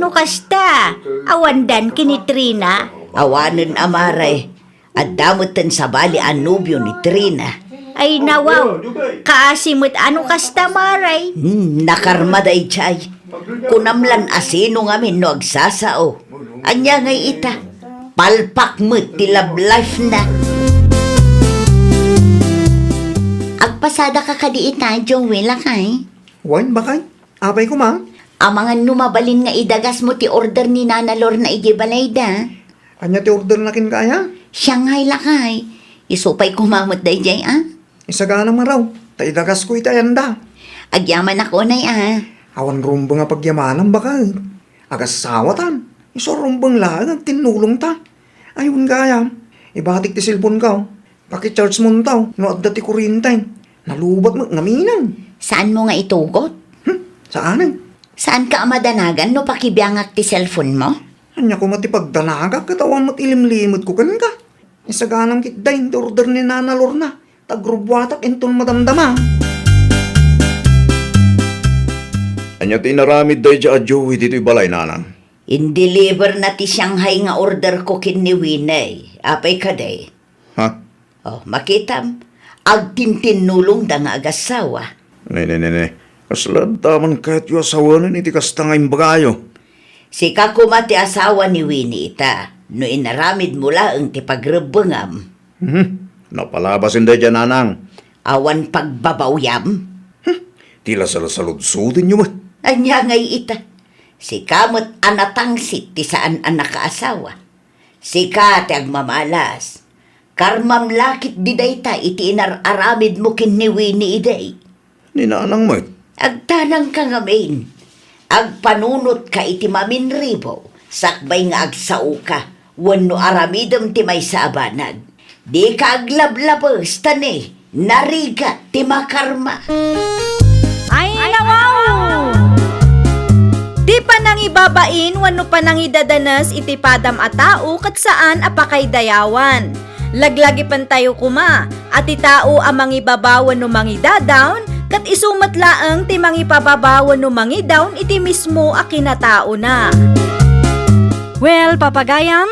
No kasta, awandan ken ni Trina? Awanen a, Mare. Adda metten sabali a nobio ni Trina. Ay, nawaw. Kaasi met a no kasta, Mare. Hmm, nakarma daydiay. Kunam lan a sino ngamin no agsasao. Ania ngay ita? Palpak met ti love life na. Agpasadaka kadi ita, Joey, lakay? Wen, bakay? Apay koma? Amangan no mabalin nga idagasmo ti order ni Nana Lorna idiay balayda. Ania ti orderna kenka aya? Shanghai, lakay. Isu pay koma met daydiay, a? Isaganam ngarud, ta idagasko iti ayanda. Agyamanak unay, a. Awan rumbeng a pagyamanam, baket. Agasawatan. Isu a rumbeng laeng agtinnulongta. Ay, wen gayam, ibatik ti cellphone-ko. Paki-charge-monto no adda ti kurriente. Nalubat met ngaminen. Saanmo nga itugot? Hmm, saanen. Saanka a madanagan no pakibiangak ti cellphone-mo? Ania koma ti pagdanagak ket awan met ilimlimetko kenka? Isaganam ketdin ti order ni Nana Lorna, ta agrubuatak inton madamdama. Ania ti inaramid daydiay a Joey ditoy balay, nanang? Indeliver na ti Shanghai nga order ko ken ni Winnie. Apay kadi? Ha? Oh, makitam, agtintinnulongda nga agassawa. Ne, ne, ne, ne. Kasla adda man kayatyo a sawen iti kasta nga imbagayo? Sika koma ti asawa ni Winnie ita, no inaramidmo laeng ti pagrebbengam. Hmm, napalabasen daydiay, nanang. Awan pagbabawyam? Hmm, ti la salsaludsodenyo met. Ania ngay ita? Sika met a natangsit ti saan a nakaasawa. Sika ti agmamalas. Karmam la ketdi dayta iti inar-aramidmo ken ni Winnie idi. Ni nanang met. Agtanangka ngamin. Agpanunotka iti maminribo, sakbay nga agsaoka, wenno aramidem ti maysa a banag. Dika aglablabes, ta ne, narigat ti makarma. Ay, nawaw! Ti panangibabain wenno panangidadanes iti padam a tao ket saan a pakaidayawan. Laglagipentayo koma a ti tao a mangibaba wenno mangidadawn, ket isu met laeng ti mangipababa wenno mangidawn iti mismo a kinataona. Well, papagayam,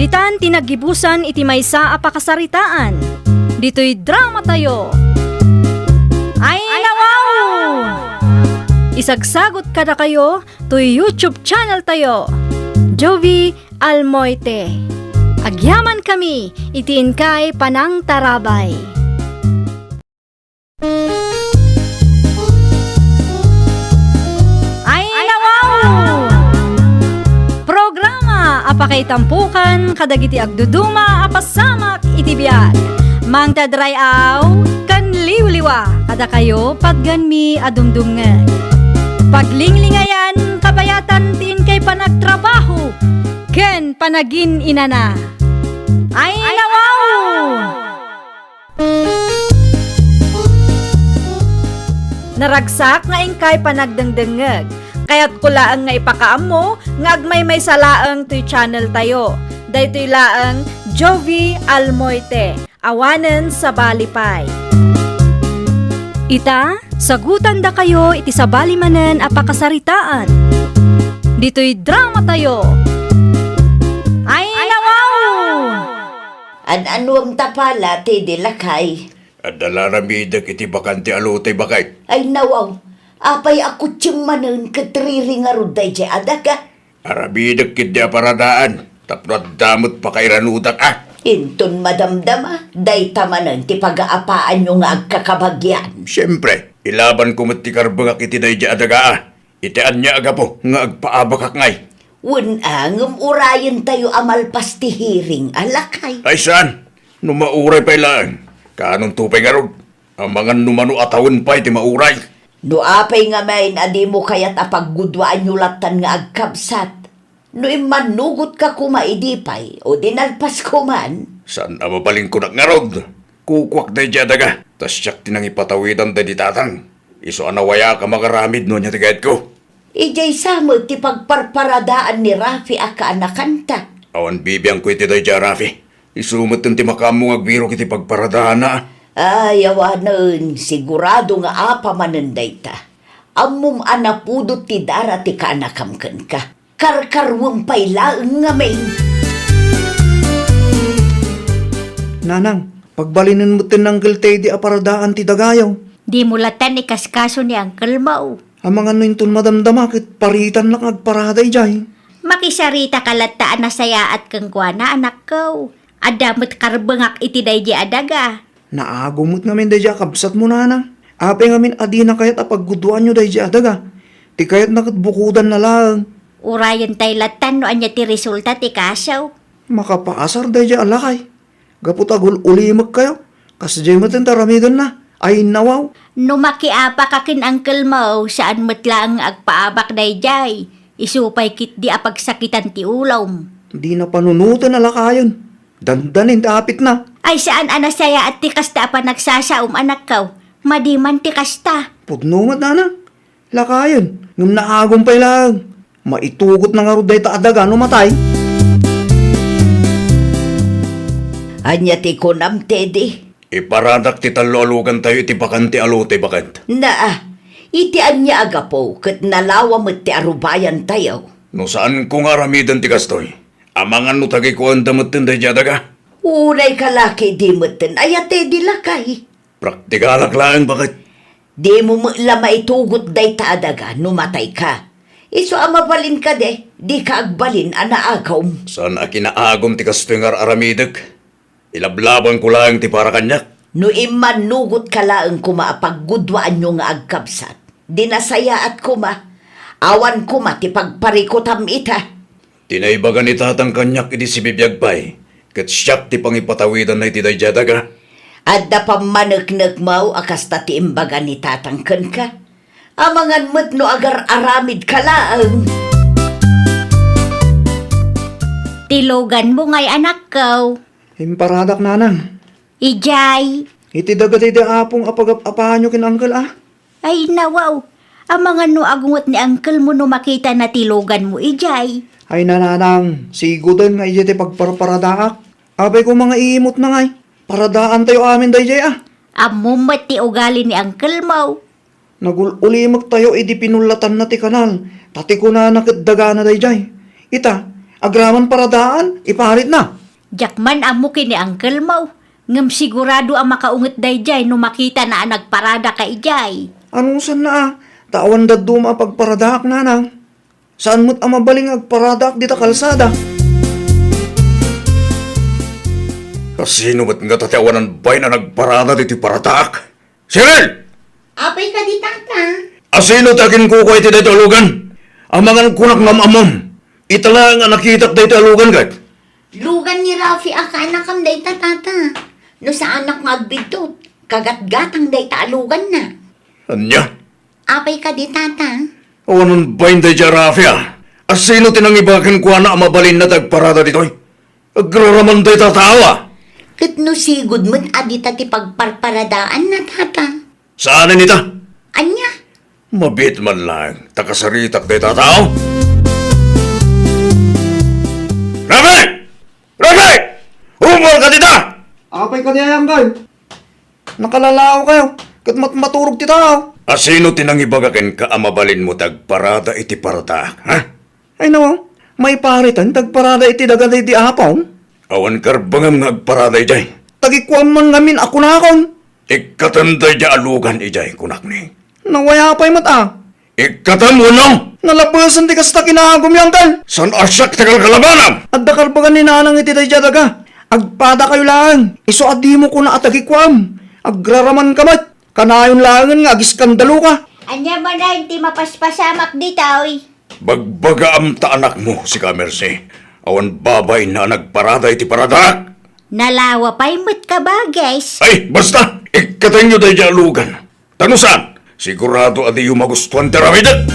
ditan ti naggibusan iti maysa a pakasaritaan. Ditoy dramatayo. Ay, nawaw! Isagsagot kadakayo toy YouTube channel tayo, Jovi Almoite. Agyamankami iti inkay panangtarabay. Ay, nawaw! Programa a pakaitampokan kadagiti agduduma a pasamak iti biag. Mangted ray-aw ken liwliwa kadakayo patgenmi a dumdumngeg. Paglinglingayan, kabayatan ti inkay panagtrabaho ken panagin-inana. Ay, nawaw! Naragsak nga inkay panagdengdengngeg. Kayatko laeng nga ipakaammo nga agmaymaysa laeng toy channel tayo. Daytoy laeng Jovi Almoite, awanen sabali pay. Ita, sagutandakayo iti sabali manen a pakasaritaan. Ditoy dramatayo. Ay, nawaw! An-anuem ta pala, Teddy, lakay? Adda la aramidek iti bakante a lote, baket. Ay, nawaw. Apay a kutsem manen ket riri ngarud daydiay a daga? Aramidek ketdi a paradaan tapno adda met pakairanudak a. Inton madamdama, dayta manen ti pagaapaanyo nga agkakabagian. Siempre, ilabanko met ti karbengak iti daydiay a daga a. Iti ania a gapu nga agpaabakak ngay? Wen a, ngem urayentayo a malpas ti hearing a, lakay. Ay, saan? No mauray pay laeng, kaanonto pay ngarud? Amangan no mano a tawen pay ti mauray. No apay ngamin a dimo kayat a pagguduaanyo lattan nga agkabsat? No immannugotka koma idi pay, o dinalpas koman? Saan a mabalinkonak ngarud? Kukuak daydiay a daga, ta siak ti nangipatawidan daydi tatang. Isu a nawayak a mangaramid no ania ti kayatko. Idiay sa met ti pagparparadaan ni Rafi a kaanakanta. Awan bibiangko iti daydiay a Rafi. Isu met ti makaammo nga agbirok iti pagparadaanna. Ay, awanen, sigurado nga apay manen dayta. Ammom a napudot ti dara ti kaanakam kenka. Karkaruem pay laeng ngamin. Nanang, pagbalinen metten ni Uncle Teddy a paradaan ti dagayo. Dimo lattan ikaskaso ni Uncle Mao. Amangan no inton madamdama ket paritannak nga agparada idiay. Makisaritaka latta a nasayaat kenkuana, anakko. Adda met karbengak iti daydiay a daga. Naagum met ngamin daydiay a kabsatmo, nanang. Apay ngamin a dina kayat a pagguduanyo daydiay a daga? Ti kayatna ket bukodanna laeng. Urayentayo lattan no ania ti resulta ti kaso. Makapaasar daydiay a lakay. Gapu ta agul-ulimekkayo, kasdiay met ti aramidenna. Ay, nawaw. No makiabaka ken Uncle Mao, saan met laeng nga agpaabak daydiay. Isu pay ketdi a pagsakitan ti ulom. Dina panunoten a lakayen. Dandanin ti apitna. Ay, saan a nasayaat ti kasta a panagsasaom, anakko. Madi man ti kasta. Pudno met, nanang. Lakayen, ngem naagum pay laeng. Maitugotna ngarud dayta a daga no matay. Ania ti kunam, Teddy? Iparadak ti tallo a lugantayo iti bakante a lote, baket. Naa, Iti ania a gapu ket nalawa met ti arubayantayo? No saanko nga aramiden ti kastoy, amangan no tagikuanda metten daydiay a daga? Uray kalaki di metten, aya ti di lakay. Praktikalak laeng, baket. Dimo met la maitugot dayta a daga no matayka. Isu a mabalin kadi, dika agbalin a naagum. Saan a kinaagum ti kastoy nga ar-aramidek. Ilablabangko laeng ti para kaniak. No immannugotka laeng koma a paggudwaanyo nga agkabsat, di nasayaat koma, awan koma ti pagparikutam ita. Ti naibaga ni tatang kaniak idi sibibiag pay, ket siak ti pangipatawidanna iti daydiay a daga. Adda pammaneknekmo a kasta ti imbaga ni tatang kenka. Amangan met no agar-aramidka laeng. Ti luganmo ngay, anakko? Imparadak, nanang. Idiay. Iti daga daydi apong a pagap-apaanyo ken uncle, a? Ay, nawaw. Amangan no agunget ni uncle mo no makitana ti luganmo idiay. Ay, nanang, siguden nga idiay ti pagparparadaak. Apay koma nga iimutna ngay. Paradaantayo amin daydiay, a. Ammom met ti ugali ni uncle mo. Nagul-ulimektayo idi pinullatanna ti kanal, ta ti kunana ket dagana daydiay. Ita, agraman paradaan, iparitna. Diak man ammo ken ni uncle mo, ngem sigurado a makaunget daydiay no makitana a nagparadaka idiay. Anusanna a, ta awan dadduma a pagparadaak, nanang. Saan met a mabalin nga agparadaak dita kalsada. Kasino met ngata ti awanan bain a nagparada ditoy paradaak? Cheryl! Apay kadi, tata? Asino ti aginkukua iti daytoy a lugan? Amangan kunak nga am-ammom. Ita laeng a nakitak daytoy a lugan ket. Lugan ni Rafi a kaanakam dayta, tata. No saanak nga agbiddut, kagatgatang dayta a luganna. Ania? Apay kadi, tata? Awanan bain daydiay a Rafi, a. Asino ti nangibaga kenkuana a mabalinna ti agparada ditoy? Agraraman dayta a tao, a. Ket no sigud met a dita ti pagparparadaanna, tata. Saanen ita? Ania? Mabiit man laeng ta kasaritak dayta a tao. Rafi! Rafi! Ummuarka dita! Apay kadi, uncle? Nakalalaokayo, ket matmaturog ti tao. Asino ti nangibaga kenka a mabalinmo ti agparada iti paradaak, ha? Ay, no, maipariten ti agparada iti daga daydi apong? Awan karbengam nga agparada idiay. Tagikuam man ngamin a kunakon. Ikkatem daydiay a lugan idiay, kunakmi. Nawayaw pay met, a. Ikkatem wenno? Nalabesen ti kasta kinaagumyo, uncle. Saan a siak ti kalkalabanam? Adda karbengan ni nanang iti daydiay a daga. Agpadakayo laeng. Isu a dimo kuna a tagikuam. Agraramanka met. Kanayon laengen nga agiskandaluka. Ania manen ti mapaspasamak ditoy? Bagbagaam ta anakmo, sika, Mercy. Awan babainna a nagparada iti paradaak. Nalawa pay met ka, bages. Ay, basta! Ikkatenyo daydiay a lugan. Ta no saan, sigurado a diyo magustuan ti aramidek.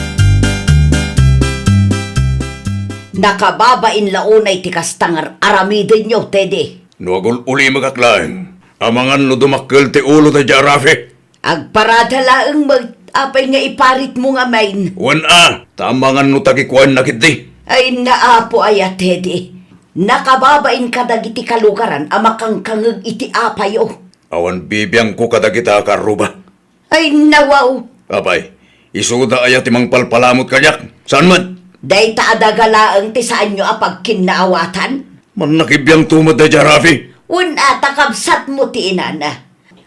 Nakababain la unay ti kasta nga ar-aramidenyo, Teddy. No agul-ulimekak laeng, amangan no dumakkel ti ulo daydiay a Rafi. Agparada laeng met, apay nga iparitmo ngamin? Wen a, ta amangan no tagikuanna ketdi. Ay, naapo aya, Teddy. Nakababain kadagiti kalugaran a makangkangeg iti apayo. Awan bibiangko kadagita a kaarruba. Ay, nawaw! Apay, isuda aya ti mangpalpalamut kaniak? Saan met? Dayta a daga laeng ti saanyo a pagkinnaawatan? Mannakibiangto met daydiay a Rafi. Wen a, ta kabsatmo ti inana.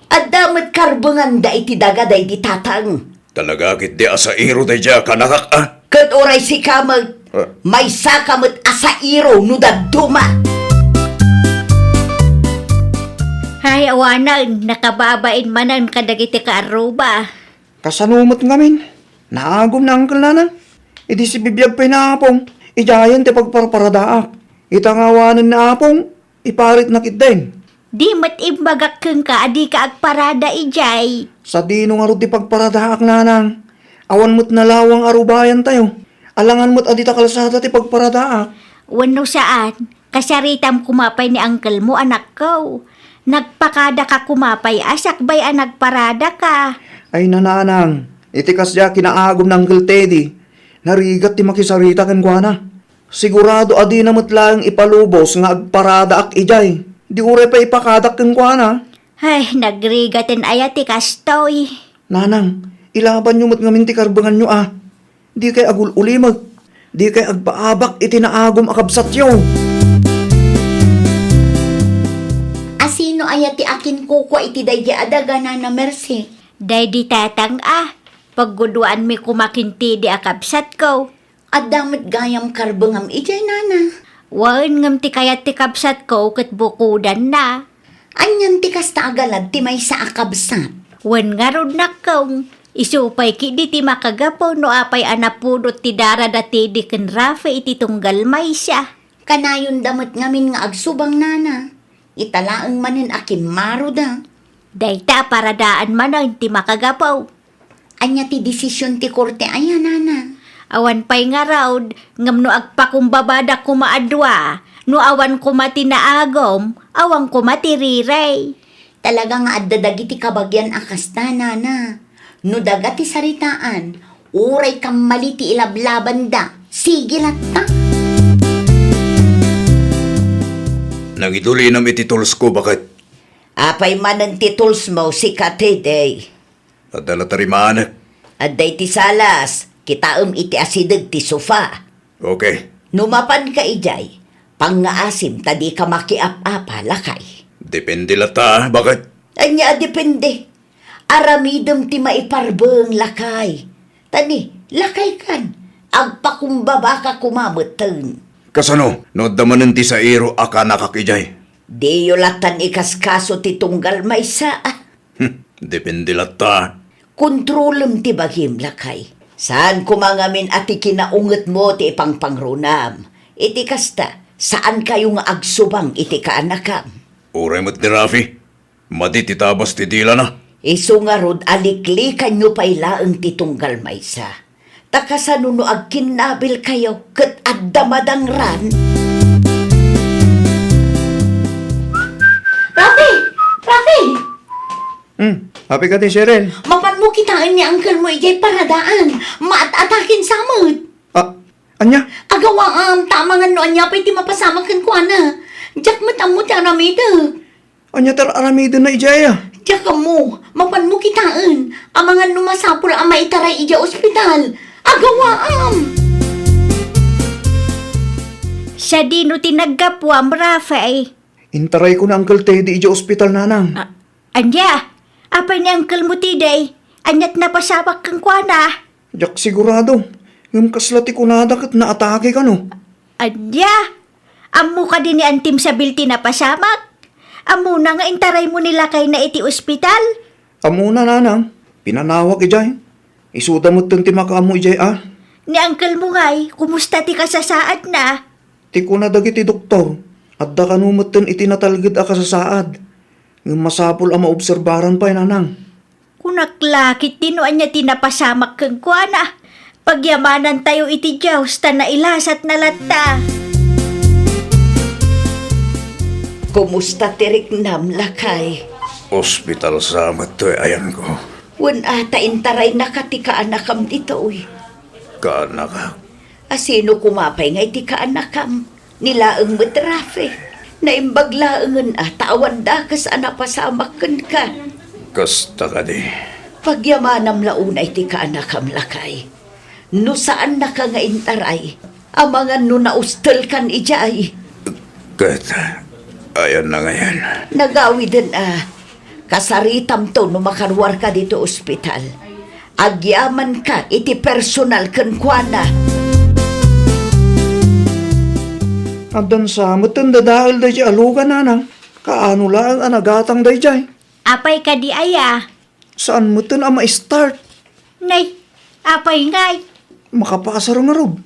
Adda met karbenganda iti daga daydi tatang. Talaga ketdi a sairo daydiay a kaanakak, a? Ket uray sika met, ah, maysaka met a sairo no dadduma. Ay, awanen, nakababain manen kadagiti kaarruba. Kasano met ngamin? Naagum ni Uncle Nanang. Idi sibibiag pay ni Apong, idiayen ti pagparparadaak. Ita nga awanen ni Apong, iparitna ketdin. Di met imbagak kenka a dika agparada idiay. Sadino ngarud ti pagparadaak, Nanang? Awan met nalawang a rubayantayo. Alangan met a dita kalsada ti pagparadaak. Wenno saan, kasaritam koma pay ni uncle mo, anakko. Nagpakadaka koma pay a sakbay a nagparadaka. Ay, Nanang, iti kasdiay a kinaagum ni Uncle Teddy, narigat ti makisarita kenkuana. Sigurado a dina met laeng ipalubos nga agparadaak idiay. Di uray pay ipakadak kenkuana. Ay, nagrigaten aya ti kastoy. Nanang, Ilabanyo met ngamin ti karbenganyo a. Dikay agul-ulimek. Dikay agpaabak iti naagum a kabsatyo. Asino aya ti akinkukua iti daydi a daga, Nana Mercy? Daydi tatang a. Pagguduanmi koma ken ti idi a kabsatko. Adda met gayam karbengam idiay, Nana. Wen, ngem ti kayat ti kabsatko ket bukodanna. Anian ti kasta a galad ti maysa a kabsat? Wen ngarud, nakkong. Isu pay ketdi ti makagapu no apay a napudot ti darada ti idi ken Rafi iti tunggal maysa. Kanayonda met ngamin nga agsubang, Nana. Ita laeng manen a kimmaroda. Dayta a paradaan manen ti makagapu. Ania ti desisyon ti korte aya, Nana? Awan pay ngarud, ngem no agpakumbabada koma a dua, no awan koma ti naagum, awan koma ti rirey. Talaga nga adda dagiti kabagian a kasta, Nana. No daga ti saritaan, uray kammali ti ilablabanda. Sige latta. Nangidulinam iti toolsko, baket. Apay manen ti toolsmo, sika, Teddy? Adda la tarimanek. Adda iti salas, kitaem iti asideg ti sofa. Okay. No mapanka idiay, pangngaasim ta dika makiap-apa, lakay. Depende latta, baket? Ania a depende? Aramidem ti maiparbeng, lakay. Ta ni, lakay kan, agpakumbabaka koma metten. Kasano, no adda manen ti sairo a kanakak idiay? Diyo lattan ikaskaso ti tunggal maysa. Hmm, depende latta. Kontrolem ti bagim, lakay. Saan koma ngamin a ti kinaungetmo ti ipangpangrunam. Iti kasta, saankayo nga agsubang iti kaanakam. Uray met ni Rafi, madi ti tabas ti dilana. Isu ngarud a liklikanyo pay laeng ti tunggal maysa. Ta kasano no agkinnabilkayo ket adda madangran? Rafi! Rafi! Hmm, apay kadi, Cheryl? Mapanmo kitaen ni uncle mo idiay paradaan. Maat-atakin sa met. Ah, ania? Agawaam, ta amangan no ania pay ti mapasamak kenkuana. Diak met ammo ti aramidek. Ania ti ar-aramidenna idiay a? Diak ammo, mapanmo kitaen. Amangan no masapul a maitaray idiay ospital. Agawaam! Sadino ti naggapuam, Rafi? Intarayko ni Uncle Teddy idiay ospital, nanang. Ah, ania? Apay ni uncle mo, Teddy? Ania ti napasamak kenkuana? Diak sigurado. Ngem kasla ti kunada ket naatake kano. Ania? Ammo kadi ni Antim Sabil ti napasamak? Ammona nga intaraymo ni lakayna iti ospital? Ammona, nanang. Pinanawak idiay. Isuda metten ti makaammo idiay a. Ni uncle mo ngay, kumusta ti kasasaadna? Ti kuna dagiti doktor, adda kano metten iti natalged a kasasaad. Ngem masapul a maobserbaran pay, nanang. Kunak la ketdi no ania ti napasamak kenkuana. Pagyamanantayo iti Dios ta nailasatna latta. Kumusta ti riknam, lakay? Ospital sa met toy ayanko. Wen a ta intaraynaka ti kaanakam ditoy. Kaanakak? Asino koma pay nga iti kaanakam? Ni laeng met Rafi. Naimbag laengen a ta awan dakes a napasamak kenka. Kasta kadi. Pagyamanam la unay ti kaanakam, lakay. No saannaka nga intaray, amangan no naustelkan idiay. Ket, ayanna ngayen? Nagawiden a. Kasaritamto no makaruarka ditoy ospital. Agyamanka iti personal kenkuana. Addan sa metten dadael daydiay a lugan, nanang. Kaano laeng a nagatang daydiay? Apay kadi aya? Saan metten a ma-start. Nay, apay ngay? Makapasar ngarud.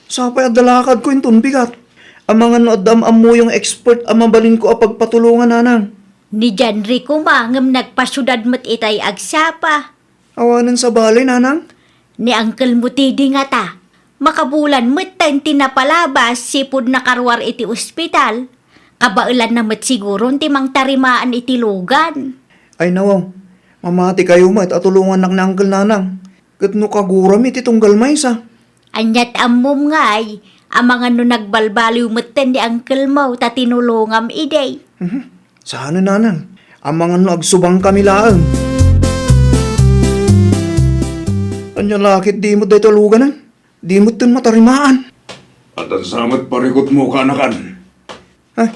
Sapay adda lakadko inton bigat. Amangan no adda am-ammoyo nga expert a mabalinko a pagpatulongan, nanang. Ni Janri koma ngem nagpasiudad met itay agsapa. Awanen sabali, nanang? Ni Uncle mo Teddy ngata, makabulan metten ti napalabas sipud nakaruar iti ospital. Kabaelanna met siguron ti mangtarimaan iti lugan. Ay, nawaw. Mamatikayo met a tulongannak ni Uncle, nanang. Ket no kagurami ti tunggal maysa. Aniat ammom ngay, amangan no nagbalbaliw metten ni uncle mo ta tinulongam idi. Mhm. Saan, nanang? Amangan no agsubangkami laeng. Ania la ket di met dayta luganan? Di met ten matarimaan. Addan sa met parikutmo, kaanakan. Ay,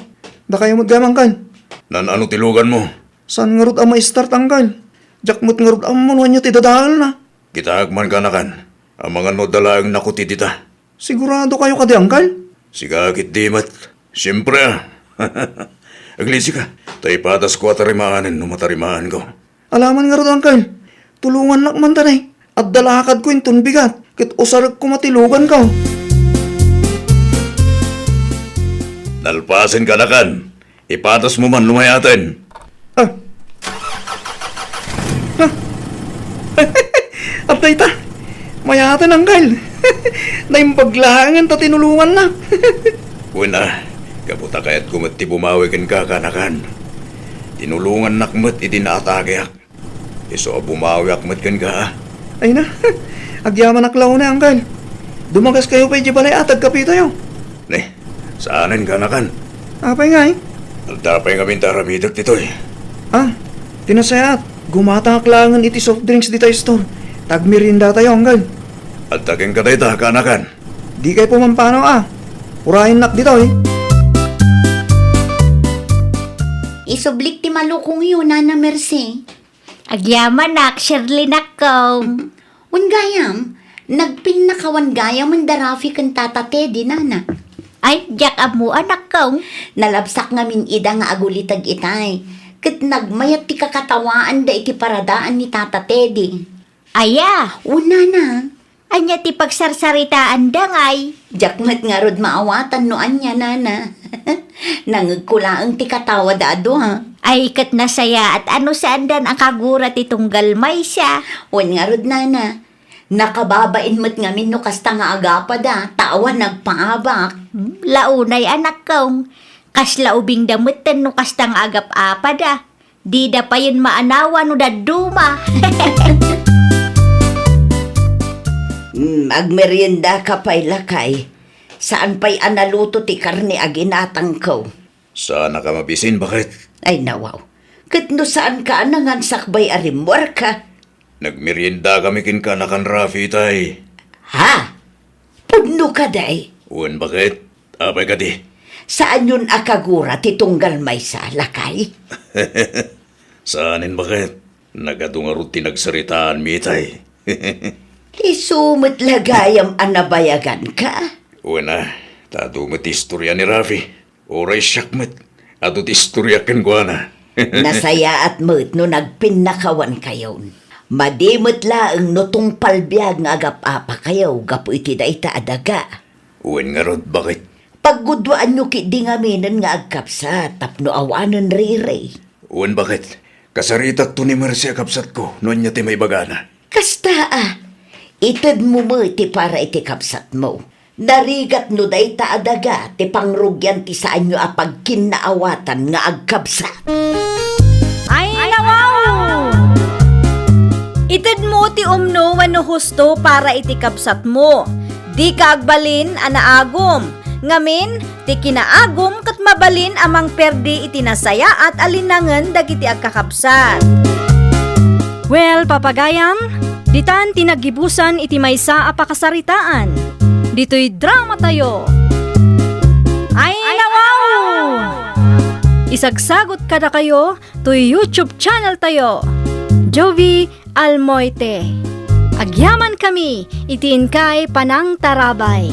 dakayo met gayam, Angkel. Nan-ano ti luganmo? Saan ngarud a ma-start, Angkel? Diak met ngarud ammo no ania ti dadaelna. Kitaek man, kaanakan. Amangan no adda laeng nakuti dita. Sigurado kayo kadi, Angkel? Sika ket di met. Siempre, a. Aglisika. Ta ipadasko a tarimaanen no matarimaanko. Alaman ngarud, Angkel. Tulongannak man ta, ne. Adda lakadko inton bigat, ket usarek koma ti luganko. Nalpasen, kaanakan. Ipadasmo man no mayaten. Ah. Ah. Adda ita. Mayaten, Angkel. Naimbag laengen ta tinulongannak. Wen a, gapu ta kayatko met ti bumawi kenka, kaanakan. Tinulongannak met idi naatakeak. Isu a bumawiak met kenka, a. Ay na, agyamanak la unay, Angkel. Dumagaskayo pay idiay balay a tagkapetayo. Ne, saanen, kaanakan. Apay ngay? Adda pay ngamin ti aramidek ditoy. Ah, ti nasayaat, gumatangak laengen iti soft drinks dita store. Tagmeriendatayo, Angkel. Adda kenka dayta, kaanakan. Dikay pumampanaw, a. Urayennak ditoy. Isublik ti malukongyo, Nana Mercy. Agyamanak, Shirley, nakkong. Wen gayam, nagpinnakawan gayamen da Rafi ken Tata Teddy, Nana. Ay, diak ammo, a, nakkong. Nalabsak ngamin ida nga aguliteg itay. Ket nagmayat ti kakatawaanda iti paradaan ni Tata Teddy. Aya? Wen, Nana. Ania ti pagsarsaritaanda ngay? Diak met ngarud maawatan no ania, Nana. Nangegko laeng ti katawa da a dua. Ay, ket nasayaat a no saandan a kagura ti tunggal maysa. Wen ngarud, Nana. Nakababain met ngamin no kasta nga agapada, ta awan nagpaabak. Hmm, la unay, a, nakkong. Kasla ubingda metten no kasta nga agap-apada. Dida payen maanawa no dadduma. Hmm, agmeriendaka pay, lakay. Saan pay a naluto ti karne a ginatangko. Saanka mabisin, baket? Ay, nawaw. Ket no saanka a nangan sakbay a rimmuarka? Nagmeriendakami kenka, nakan Rafi itay. Ha? Pudno kadi? Wen, baket? Apay kadi? Saanyon a kagura ti tunggal maysa, lakay? Saanen, baket? Nagadu ngarud ti nagsaritaanmi itay. Isu met la gayam a nabayaganka? Wen a, ta adu met ti istoria ni Rafi. Uray siak met, adu ti istoriak kenkuana. Nasayaat met no nagpinnakawankayon. Madi met laeng no tungpal biag nga agap-apakayo gapu iti dayta a daga. Wen ngarud, baket? Pagguduaanyo ketdi ngaminen nga agkabsat tapno awanen riri. Wen, baket? Kasaritakto ni Mercy a kabsatko no ania ti maibagana. Kasta a, itedmo met ti para iti kabsatmo. Narigat no dayta a daga ti pangrugian ti saanyo a pagkinnaawatan nga agkabsat. Ay, nawaw! Itedmo ti umno wenno husto para iti kabsatmo. Dika agbalin a naagum. Ngamin, ti kinaagum ket mabalin a mangperdi iti nasayaat a linangen dagiti agkakabsat. Well, papagayam, ditan ti naggibusan iti maysa a pakasaritaan. Ditoy dramatayo. Ay, nawaw! Isagsagot kadakayo toy YouTube channel tayo, Jovi Almoite. Agyamankami iti inkay panangtarabay.